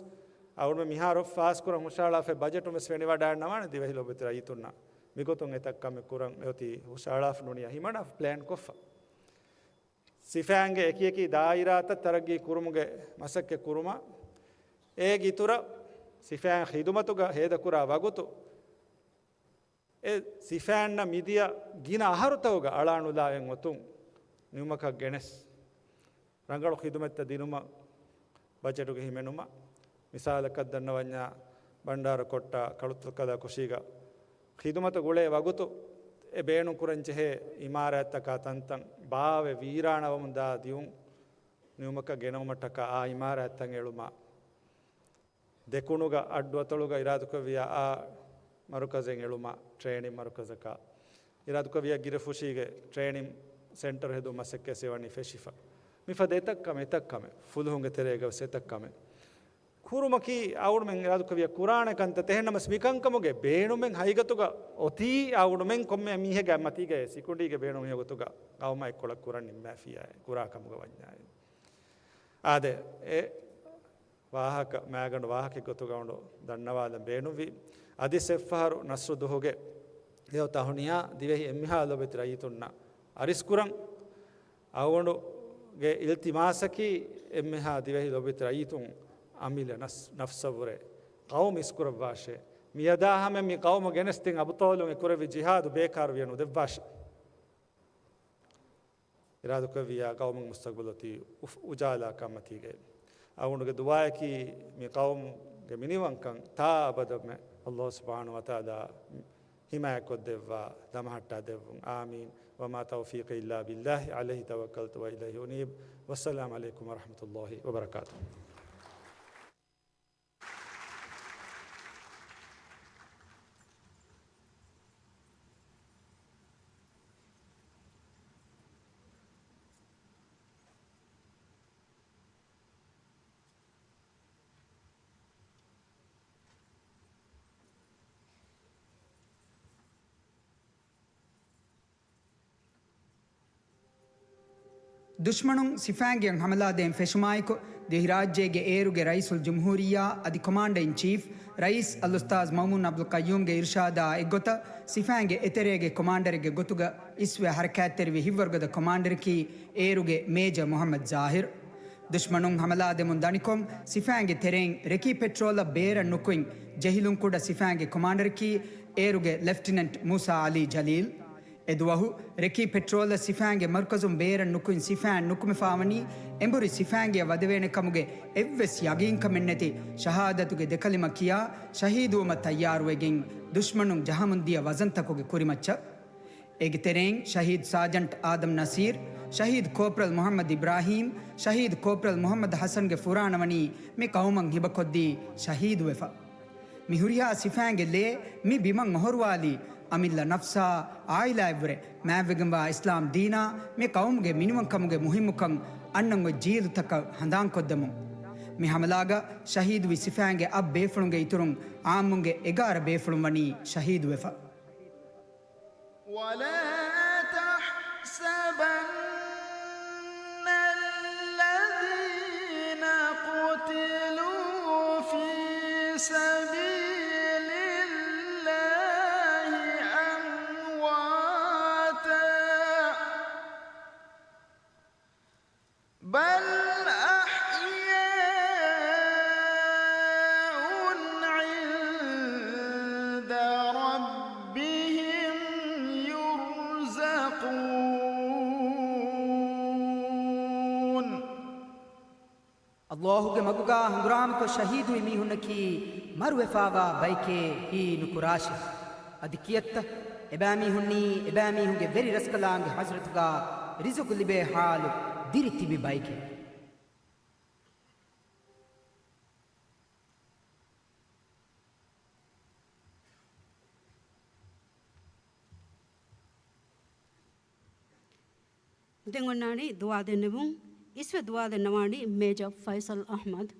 އަޅުމެން މިހާރު ފާސްކުރަން ހުށަހަޅާފައި ބަޖެޓުން ވެސް ފެނިވަޑައިގަންނަވާނެ ދިވެހި ލޯބިވެތި ރައްޔިތުންނަށް. މިގޮތުން އެތައް ކަމެއް ކުރަން އެއޮތީ ހުށަހަޅާފަ ނޫނީ ހިމަނާފަ ޕްލޭން ކޮށްފަ. ސިފައިންގެ އެކިއެކި ދާއިރާތައް ތަރައްގީ ކުރުމުގެ މަސައްކަތް ކުރުމަށް އޭގެ އިތުރަށް ސިފައިން ޚިދުމަތުގަ ހޭދަކުރާ ވަގުތު އެ ސިފައިންނަށް މިދިޔަ ގިނަ އަހަރުތަކުގަ އަޅާނުލާ އެއް އޮތުން ނިޢުމަތަކަށް ގެނެސް، ރަނގަޅު ޚިދުމަތްތައް ދިނުމަށް ބަޖެޓުގަ ހިމެނުމަށް. މިސާލަކަށް ދަންނަވަންޏާ، ބަންޑާރަ ކޮއްޓާ ކަޅުތަކަލާ ކުށީގަ ޚިދުމަތު ގުޅޭ ވަގުތު އެ ބޭނުންކުރަން ޖެހޭ އިމާރާތްތަކާ ތަންތަން ބާވެ ވީރާނަވަމުންދާ ދިޔުން ނިޢުމަކަށް ގެނައުމަށްޓަކާ އާ އިމާރާތްތައް އެޅުމަށް. ދެކުނުގަ އައްޑުއަތޮޅުގަ އިރާދަކުރެއްވިޔާ އާ މަރުކަޒެއް އެޅުމަށް، ޓްރޭނިން މަރުކަޒަކަށް. އިރާދަކުރެއްވިޔާ ގިރިފުށީގެ ޓްރޭނިން ސެންޓަރު ހެދުމަށް މަސައްކަތް ވެސް ވަނީ ފެށިފަ. މިފަދަ އެތައް ކަމެއް، އެތައް ކަމެއް. ފުލުހުންގެ ތެރޭގަ ވެސް އެތައް ކަމެއް ކުރުމަކީ އަޅުމެން އިރާދަކުރެއްވިޔާ ކުރާނެ ކަންތައް. އެހެންނަމަވެސް މިކަންކަމުގެ ބޭނުމެއް ހަގީގަތުގަ އޮތީ އަޅުމެން ކޮންމެ މީހެއްގެ މަތީގައޭ ސިކުނޑީގެ ބޭނުމެއް ގޮތުގަ ގައުމާ އެއްކޮޅަށް ކުރަން ނިންމާފިޔާ ކުރާ ކަމުގަ ވަންޏާއި. އާދެ، އެ ވާހަކަ، މާގަނޑު ވާހަކަ ގޮތުގަ އަޅުގަނޑު ދަންނަވާލަން ބޭނުންވީ. އަދި އެއްފަހަރު ނަސްރު ދުހުގެ އެ ތަހުނިޔާ ދިވެހި އެންމެހާ ލޯބިވެތި ރައްޔިތުންނަށް އަރިސްކުރަން. އަޅުގަނޑުގެ އިލްތިމާސަކީ އެންމެހާ ދިވެހި ލޯބިވެތި ރައްޔިތުން އަމިއްލަ ނަފްސް، ނަފްސަށްވުރެ ޤައުމު އިސްކުރައްވާށޭ. މިއަދާ ހަމަ މި ޤައުމު ގެނެސްދިން އަބުޠާލުން އެކުރެއްވި ޖިހާދު ބޭކާރުވިޔަ ނުދެއްވާށޭ. އިރާދަކުރެއްވިޔާ ޤައުމުގެ މުސްތަޤްބަލު އޮތީ އުފް، އުޖާލާ ކަންމަތީގައި. އަޅުގަނޑުގެ ދުޢާއަކީ މި ޤައުމުގެ މިނިވަންކަން ތާ އަބަދަށް ﷲ ސުބްޙާނަހޫ ވަތަޢާލާ ޙިމާޔަތްކޮށްދެއްވާ، ދަމަހައްޓާ ދެއްވުން. އާމީން. وما توفيقي إلا بالله عليه توكلت وإليه أنيب. والسلام عليكم ورحمة الله وبركاته. ދުޝްމަނުން ސިފައިންގެ އަން ހަމަލާދޭން ފެށުމާއެކު، ދިވެހިރާއްޖޭގެ އޭރުގެ ރައީސުލްޖުމްހޫރިއްޔާ އަދި ކޮމާންޑަރ އިން ޗީފް ރައީސް އަލްއުސްތާޛް މައުމޫން އަބްދުލް ޤައްޔޫމްގެ އިރުޝާދާ އެއްގޮތަށް، ސިފައިންގެ އެތެރޭގެ ކޮމާންޑަރެއްގެ ގޮތުގަ އިސްވެ ހަރަކާތްތެރިވި ހިއްވަރުގަދަ ކޮމާންޑަރަކީ އޭރުގެ މޭޖަރ މުޙައްމަދު ޒާހިރު. ދުޝްމަނުން ހަމަލާދެމުން ދަނިކޮށް، ސިފައިންގެ ތެރެއިން ރެކީ ޕެޓްރޯލަށް ބޭރަށް ނުކުތް، ޖެހިލުންކުޑަ ސިފައިންގެ ކޮމާންޑަރަކީ އޭރުގެ ލެފްޓިނެންޓް މޫސާ ޢަލީ ޖަލީލް. އެދުވަހު ރެކީ ޕެޓްރޯލަށް ސިފައިންގެ މަރުކަޒުން ބޭރަށް ނުކުތް ސިފައިން ނުކުމެފާވަނީ، އެނބުރި ސިފައިންގެއަށް ވަދެވޭނެ ކަމުގެ އެއްވެސް ޔަގީންކަމެއް ނެތި ޝަހާދަތުގެ ދެކަލިމަ ކިޔާ، ޝަހީދުވުމަށް ތައްޔާރުވެގެން، ދުޝްމަނުން ޖަހަމުން ދިޔަ ވަޒަންތަކުގެ ކުރިމައްޗަށް. އޭގެ ތެރެއިން ޝަހީދު ސާޖަންޓް އާދަމް ނަސީރް، ޝަހީދު ކޯޕްރަލް މުޙައްމަދު އިބްރާހީމް، ޝަހީދު ކޯޕްރަލް މުޙައްމަދު ޙަސަންގެ ފުރާނަ ވަނީ މި ޤައުމަށް ހިބަކޮށްދީ ޝަހީދުވެފަ. މި ހުރިހާ ސިފައިންގެ ލޭ މި ބިމަށް އޮހޮރުވާލީ، އަމިއްލަ ނަފްސާ، އާއިލާއަށްވުރެ މާތްވެގެންވާ އިސްލާމް ދީނާ މި ޤައުމުގެ މިނިވަންކަމުގެ މުހިއްމުކަން އަންނަން އޮތް ޖީލުތަކަށް ހަނދާންކޮށްދެމުން. މި ހަމަލާގަ ޝަހީދުވި ސިފައިންގެ އަށް ބޭފުޅުންގެ އިތުރުން އާއްމުންގެ އެގާރަ ބޭފުޅުން ވަނީ ޝަހީދުވެފަ. ولا تحسبن الذين قتلوا في سبيل الله أمواتا، بل أحياء عند ربهم يرزقون. ﷲ ގެ މަގުގާ ހަނގުރާމަކޮށް ޝަހީދުވި މީހުންނަކީ މަރުވެފާވާ ބައެކޭ ހީ ނުކުރާށެވެ. އަދި ކިއެއްތަ؟ އެބައިމީހުންނީ އެބައިމީހުންގެ ވެރި ރަސްކަލާނގެ ޙަޟްރަތުގާ ރިޒުގު ލިބޭ ޙާލު ދިރި ތިބި ބައެކޭ. ދެން އޮންނާނީ ދުޢާ ދެންނެވުން. އިސްވެ ދުޢާ ދެންނަވާނީ މޭޖަރ ފައިސަލް އަޙްމަދު.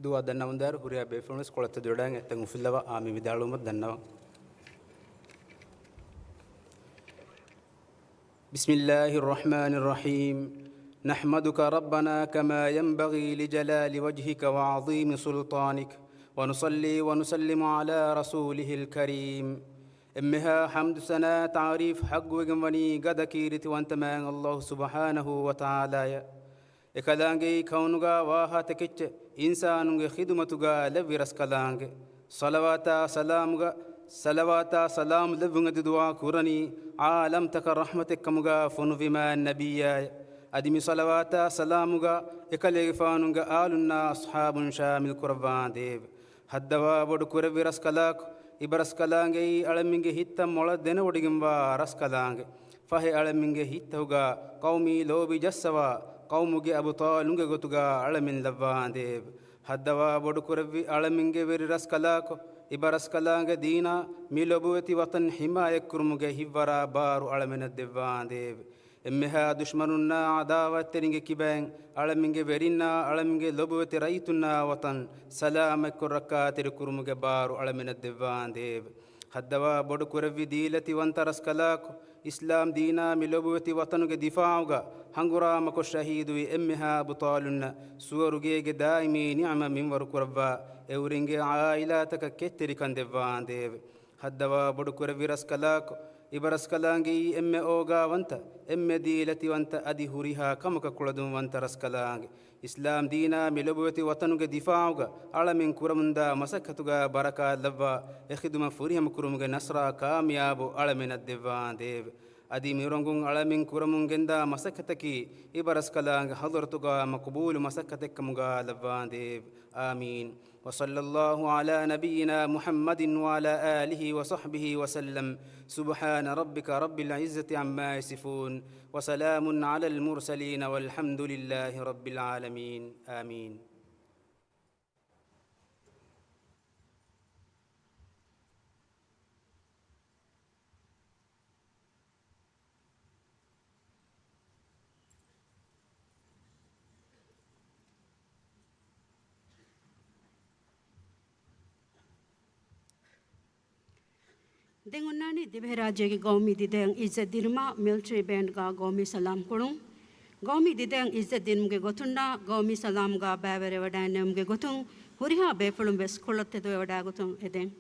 ދުޢާ ދަންނަވަންދާއިރު ހުރިހާ ބޭފުޅުންވެސް ކޮޅަށް ތެދުވެވަޑައިގެން އެތަން އުފުއްލަވާ އާމީން ވިދާޅުވުމަށް ދަންނަވަން. بسم الله الرحمن الرحيم. نحمدك ربنا كما ينبغي لجلال وجهك وعظيم سلطانك، ونصلي ونسلم على رسوله الكريم. އެންމެހާ ޙަމްދު ސަނާ ތަޢުރީފް ޙައްޤުވެގެން ވަނީ ގަދަ ކީރިތިވަންތަ މާތް ﷲ ސުބްޙާނަހޫ ވަތަޢާލާއަށް. އެކަލާނގެއީ ކައުނުގާ ވާހާތަކެއްޗެއް އިންސާނުންގެ ޚިދުމަތުގާ ލެއްވި ރަސްކަލާނގެ. ޞަލަވާތާ ސަލާމުގަ، ޞަލަވާތާ ސަލާމް ލެއްވުން އެދި ދުޢާ ކުރަނީ، ޢާލަމްތަކަށް ރަޙްމަތެއްކަމުގާ ފޮނުއްވި މާތް ނަބިއްޔާއަށް. އަދި މި ޞަލަވާތާ ސަލާމުގަ އެކަލޭގެފާނުގެ އާލުންނާ އަޞްޙާބުން ޝާމިލް ކުރައްވާނދޭވެ. ހައްދަވާ ބޮޑު ކުރެއްވި ރަސްކަލާކޮ، އިބަ ރަސްކަލާނގެއީ އަޅަމެންގެ ހިތްތައް މޮޅަށް ދެނެވޮޑިގެންވާ ރަސްކަލާނގެ. ފަހެ އަޅަމެންގެ ހިތްތަކުގާ ޤައުމީ ލޯބި ޖައްސަވާ، ޤައުމުގެ އަބުޠާލުންގެ ގޮތުގާ އަޅަމެން ލައްވާނދޭވެ. ހައްދަވާ ބޮޑު ކުރެއްވި އަޅަމެންގެ ވެރި ރަސްކަލާކޮ، އިބަ ރަސްކަލާނގެ ދީނާ މި ލޮބުވެތި ވަޠަން ޙިމާޔަތްކުރުމުގެ ހިތްވަރާ ބާރު އަޅަމެނަށް ދެއްވާނދޭވެ. އެންމެހާ ދުޝްމަނުންނާ ޢަދާވަތްތެރިންގެ ކިބައިން އަޅަމެންގެ ވެރިންނާ އަޅަމެންގެ ލޮބުވެތި ރައްޔިތުންނާ ވަޠަން ސަލާމަތްކޮށް ރައްކާތެރިކުރުމުގެ ބާރު އަޅަމެނަށް ދެއްވާނދޭވެ. ހައްދަވާ ބޮޑު ކުރެއްވި ދީލަތި ވަންތަ ރަސްކަލާކޮ، އިސްލާމް ދީނާ މި ލޮބުވެތި ވަޠަނުގެ ދިފާޢުގަ ހަނގުރާމަކޮށް ޝަހީދުވި އެންމެހާ އަބުޠާލުންނަށް ސުވަރުގޭގެ ދާއިމީ ނިޢުމަތް މިންވަރު ކުރައްވާ، އެއުރެންގެ ޢާއިލާތަކަށް ކެތްތެރިކަން ދެއްވާނދޭވެ. ހައްދަވާ ބޮޑު ކުރެއްވި ރަސްކަލާކޮ، އިބަރަސްކަލާނގެއީ އެންމެ އޯގާވަންތަ، އެންމެ ދީލަތިވަންތަ އަދި ހުރިހާ ކަމަކަށް ކުޅަދުންވަންތަ ރަސްކަލާނގެ. އިސްލާމް ދީނާ މި ލޮބުވެތި ވަތަނުގެ ދިފާޢުގަ އަޅަމެން ކުރަމުންދާ މަސައްކަތުގަ ބަރަކާތް ލައްވާ، އެ ޚިދުމަތް ފުރިހަމަ ކުރުމުގެ ނަޞްރާ ކާމިޔާބު އަޅަމެންނަށް ދެއްވާނދޭވެ. އަދި މި ރޮނގުން އަޅަމެން ކުރަމުން ގެންދާ މަސައްކަތަކީ އިބަރަސްކަލާނގެ ޙަޟްރަތުގަ މަޤުބޫލު މަސައްކަތެއްކަމުގަ ލައްވާނދޭވެ. އާމީން. وصلى الله على نبينا محمد وعلى آله وصحبه وسلم. سبحان ربك رب العزة عما يصفون. وسلام على المرسلين والحمد لله رب العالمين. آمين. ދެން އޮންނާނީ ދިވެހިރާއްޖޭގެ ގައުމީ ދިދައަށް އިއްޒަތް ދިނުމާ، މިލިޓަރީ ބޭންޑްގާ ގައުމީ ސަލާމް ކުޅުން. ގައުމީ ދިދައަށް އިއްޒަތް ދިނުމުގެ ގޮތުންނާ، ގައުމީ ސަލާމްގާ ބައިވެރިވެވަޑައިންނެވުމުގެ ގޮތުން ހުރިހާ ބޭފުޅުން ވެސް ކޮޅަށް ތެދުވެވަޑައިގަތުން އެދެން.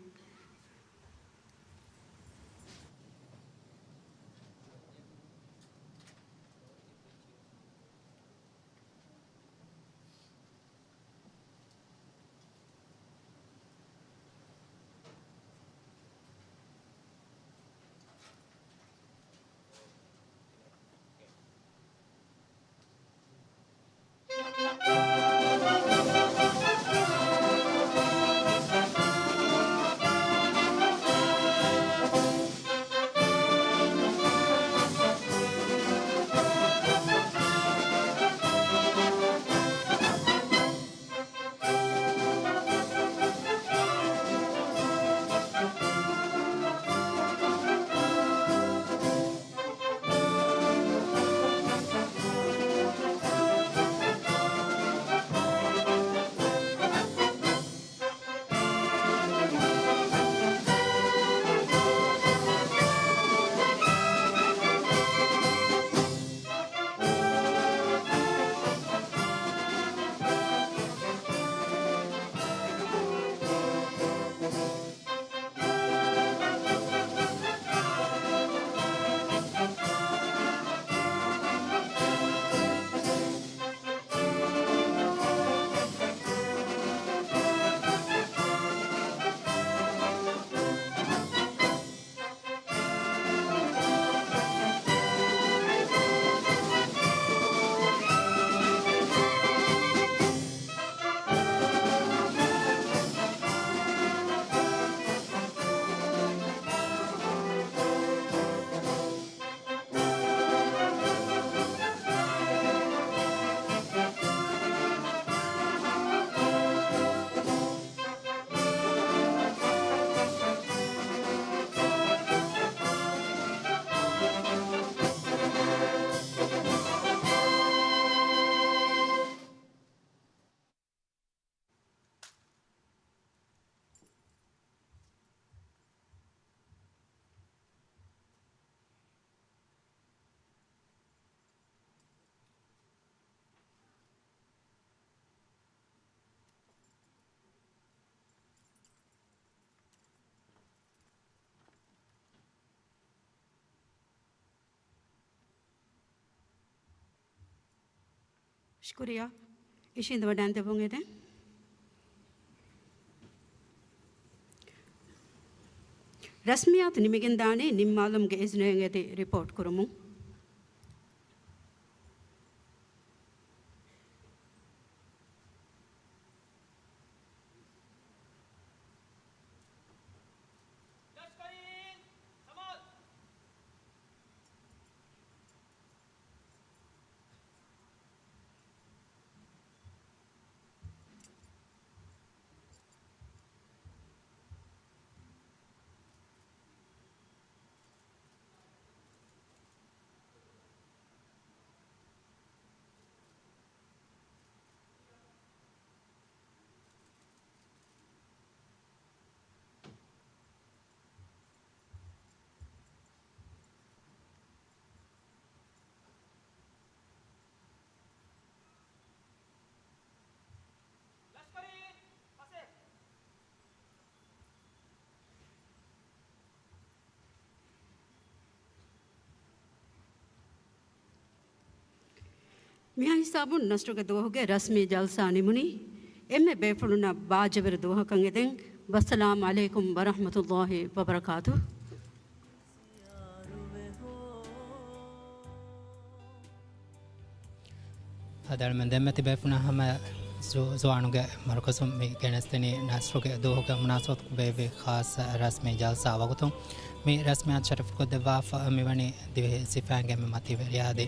ޝުކުރިއްޔާ. އިށީނދެވަޑައިންދެއްވުން އެދެން. ރަސްމިއްޔާތު ނިމިގެންދާނީ ނިންމާލުމުގެ އިޒްނައިން އެދި ރިޕޯޓް ކުރުމުން. މިހާ ހިސާބުން ނަސްރުގެ ދުވަހުގެ ރަސްމީ ޖަލްސާ ނިމުނީ. އެންމެ ބޭފުޅުންނަށް ބާއްޖަވެރި ދުވަހަކަށް އެދެން. ވައްސަލާމް ޢަލައިކުމް ވަރަޙްމަތުﷲ ވަބަރަކާތުހު. އަދި އަޅުމެން ދެންމެ ތިބޭފުޅުންނާ ހަމަ ޒު-، ޒުވާނުގެ މަރުކަޒުން މި ގެނެސްދެނީ ނަސްރުގެ ދުވަހުގެ މުނާސަބަތުގަ ބޭއްވި ޚާއްޞަ ރަސްމީ ޖަލްސާ ވަގުތުން. މި ރަސްމިއްޔާތު ޝަރަފުކޮށްދެއްވާފަ މިވަނީ ދިވެހި ސިފައިންގެ އެންމެ މަތީވެރިޔާ އަދި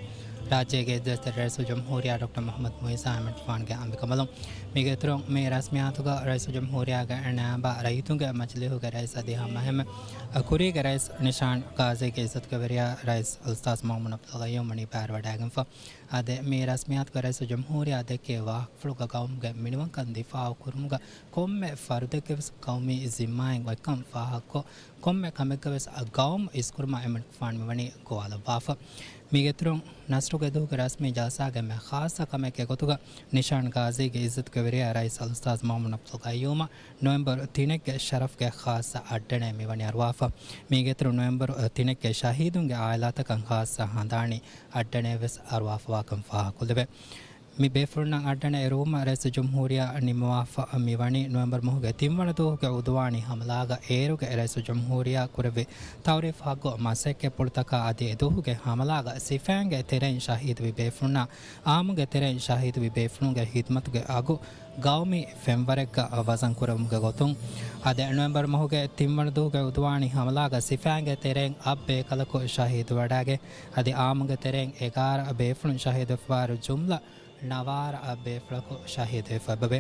ރާއްޖޭގެ އިއްޒަތްތެރި ރައީސުލްޖުމްހޫރިއްޔާ ޑޮކްޓަރ މުޙައްމަދު މުޢިއްޒާ އަހްމަދުގެފާނުގެ އަނބިކަނބަލުން. މީގެ އިތުރުން މި ރަސްމިއްޔާތުގަ ރައީސުލްޖުމްހޫރިއްޔާގެ ނައިބާ ރައްޔިތުންގެ މަޖިލީހުގެ ރައީސް އަދި ހަމައެހެންމެ ކުރީގެ ރައީސް ނިޝާން ޣާޒީގެ އިއްޒަތުގެވެރިޔާ ރައީސް އަލްއުސްތާޛު މައުމޫން އަބްދުﷲ ގައްޔޫމް ވަނީ ބައިވެވަޑައިގެންފަ. އާދެ، މި ރަސްމިއްޔާތުގަ ރައީސުލްޖުމްހޫރިއްޔާ ދެއްކޭ ވާހަކަފުޅުގަ ގައުމުގެ މިނިވަންކަން ދިފާޢު ކުރުމުގަ ކޮންމެ ފަރުދެއްގެވެސް ގައުމީ ޒިންމާއެއް އޮތްކަން ފާހަގަކޮށް، ކޮންމެ ކަމެއްގަވެސް ގައުމު އިސްކުރުމަށް އެމަނިކުފާނު މިވަނީ ގޮވާލައްވާފަ. މީގެއިތުރުން ނަސްރުގެ ދުވަހުގެ ރަސްމީ ޖަލްސާގެ އެންމެ ޚާއްޞަ ކަމެއްގެ ގޮތުގަ ނިޝާން ޣާޒީގެ އިއްޒަތުގެވެރިޔާ ރައީސް އަލްއުސްތާޛު މައުމޫން އަބްދުﷲ ގައްޔޫމަށް ނޮވެމްބަރު ތިނެއްގެ ޝަރަފްގެ ޚާއްޞަ އައްޑަނެއް މިވަނީ އަރުވާފަ. މީގެއިތުރުން ނޮވެމްބަރު ތިނެއްގެ ޝަހީދުންގެ އާއިލާތަކަށް ޚާއްޞަ ހަނދާނީ އައްޑަނެއްވެސް އަރުވާފަވާކަން ފާހަގަކޮށްލެވޭ. މި ބޭފުޅުންނަށް އައްޑަނެއް އެރުވުމަށް ރައީސުލްޖުމްހޫރިއްޔާ ނިންމަވާފަ މިވަނީ ނޮވެމްބަރު މަހުގެ ތިންވަނަ ދުވަހުގެ އުދުވާނީ ހަމަލާގަ އޭރުގެ ރައީސުލްޖުމްހޫރިއްޔާ ކުރެއްވި ތަހުރީފް ހައްގު މަސައްކަތްޕުޅުތަކާ އަދި އެދުވަހުގެ ހަމަލާގަ ސިފައިންގެ ތެރެއިން ޝަހީދުވި ބޭފުޅުންނާ އާއްމުގެ ތެރެއިން ޝަހީދުވި ބޭފުޅުންގެ ހިދުމަތުގެ އަގު ގައުމީ ފެންވަރެއްގަ ވަޒަން ކުރެވުމުގެ ގޮތުން، އަދި ނޮވެމްބަރު މަހުގެ ތިންވަނަ ދުވަހުގެ އުދުވާނީ ހަމަލާގަ ސިފައިންގެ ތެރެއިން އަށް ބޭކަލަކު ޝަހީދުވެވަޑައިގެން، އަދި އާއްމުގެ ތެރެއިން އެގާރަ ބޭފުޅުން ޝަހީދުވެފައިވާއިރު، ޖުމްލަ ނަވާރަ އަށް ބޭފުޅަކު ޝަހީދުވެފަ އެބަވޭ.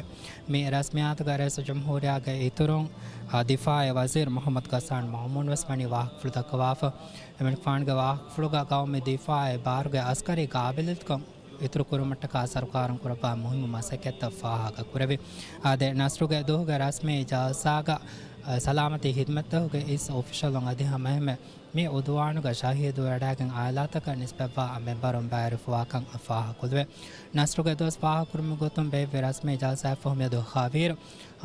މި ރަސްމިއްޔާތުގަ ރައީސުލްޖުމްހޫރިއްޔާގެ އިތުރުން، އާ، ދިފާޢީ ވަޒީރު މުޙައްމަދު ޣައްސާން މައުމޫން ވެސް ވަނީ ވާހަކަފުޅު ދައްކަވާފަ. އެމަނިކުފާނުގެ ވާހަކަފުޅުގަ ގައުމީ ދިފާޢީ ބާރުގެ އަސްކަރީ ގާބިލިއްޔަތުކަން އިތުރު ކުރުމަށްޓަކާ ސަރުކާރުން ކުރައްވާ މުހިއްމު މަސައްކަތްތައް ފާހަގަ ކުރެވި. އާދެ، ނަސްރުގެ ދުވަހުގެ ރަސްމީ ޖަލްސާގަ، އަ، ސަލާމަތީ ހިދުމަތްތަކުގެ އިސް އޮފިޝަލުން އަދި ހަމައެހެންމެ މި އުދުވާނުގަ ޝަހީދުވެވަޑައިގެން އާއިލާތަކަށް ނިސްބަތްވާ މެމްބަރުން ބައިވެރިފަވާކަން ފާހަގަކުރެވޭ. ނަސްރުގެ ދުވަސް ފާހަގަކުރުމުގެ ގޮތުން ބޭއްވި ރަސްމީ ޖަލްސާއަށްފަހު މިއަދު ހަވީރު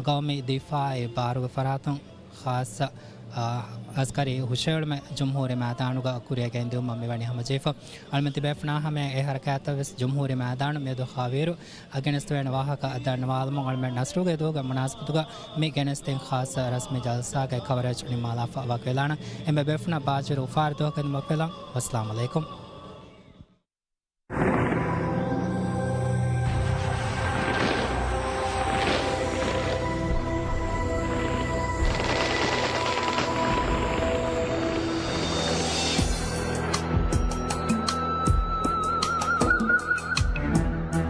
ގައުމީ ދިފާޢީ ބާރުގެ ފަރާތުން ޚާއްޞަ، އާ، އަސްކަރީ ހުށައެޅުމެއް ޖުމްހޫރީ މައިދާނުގަ ކުރިއަށް ގެންދިއުމަށް މިވަނީ ހަމަޖެހިފަ. އަޅުމެން ތިބޭފުޅުންނާ ހަމަޔަށް އެ ހަރަކާތްތައް ވެސް ޖުމްހޫރީ މައިދާނު މިއަދު ހަވީރު އަ، ގެނެސްދެވޭނެ ވާހަކަ ދަންނަވާލަމުން އަޅުމެން ނަސްރުގެ ދުވަހުގެ މުނާސަބަތުގަ މި ގެނެސްދިން ޚާއްޞަ ރަސްމީ ޖަލްސާގެ ކަވަރޭޖް ނިންމާލާފަ ވަކިވެލާނަން. އެންމެ ބޭފުޅުންނަށް ބާއްޖަވެރި އުފާވެރި ދުވަހަކަށް ވަކިވެލާން. ވައްސަލާމް ޢަލައިކުމް.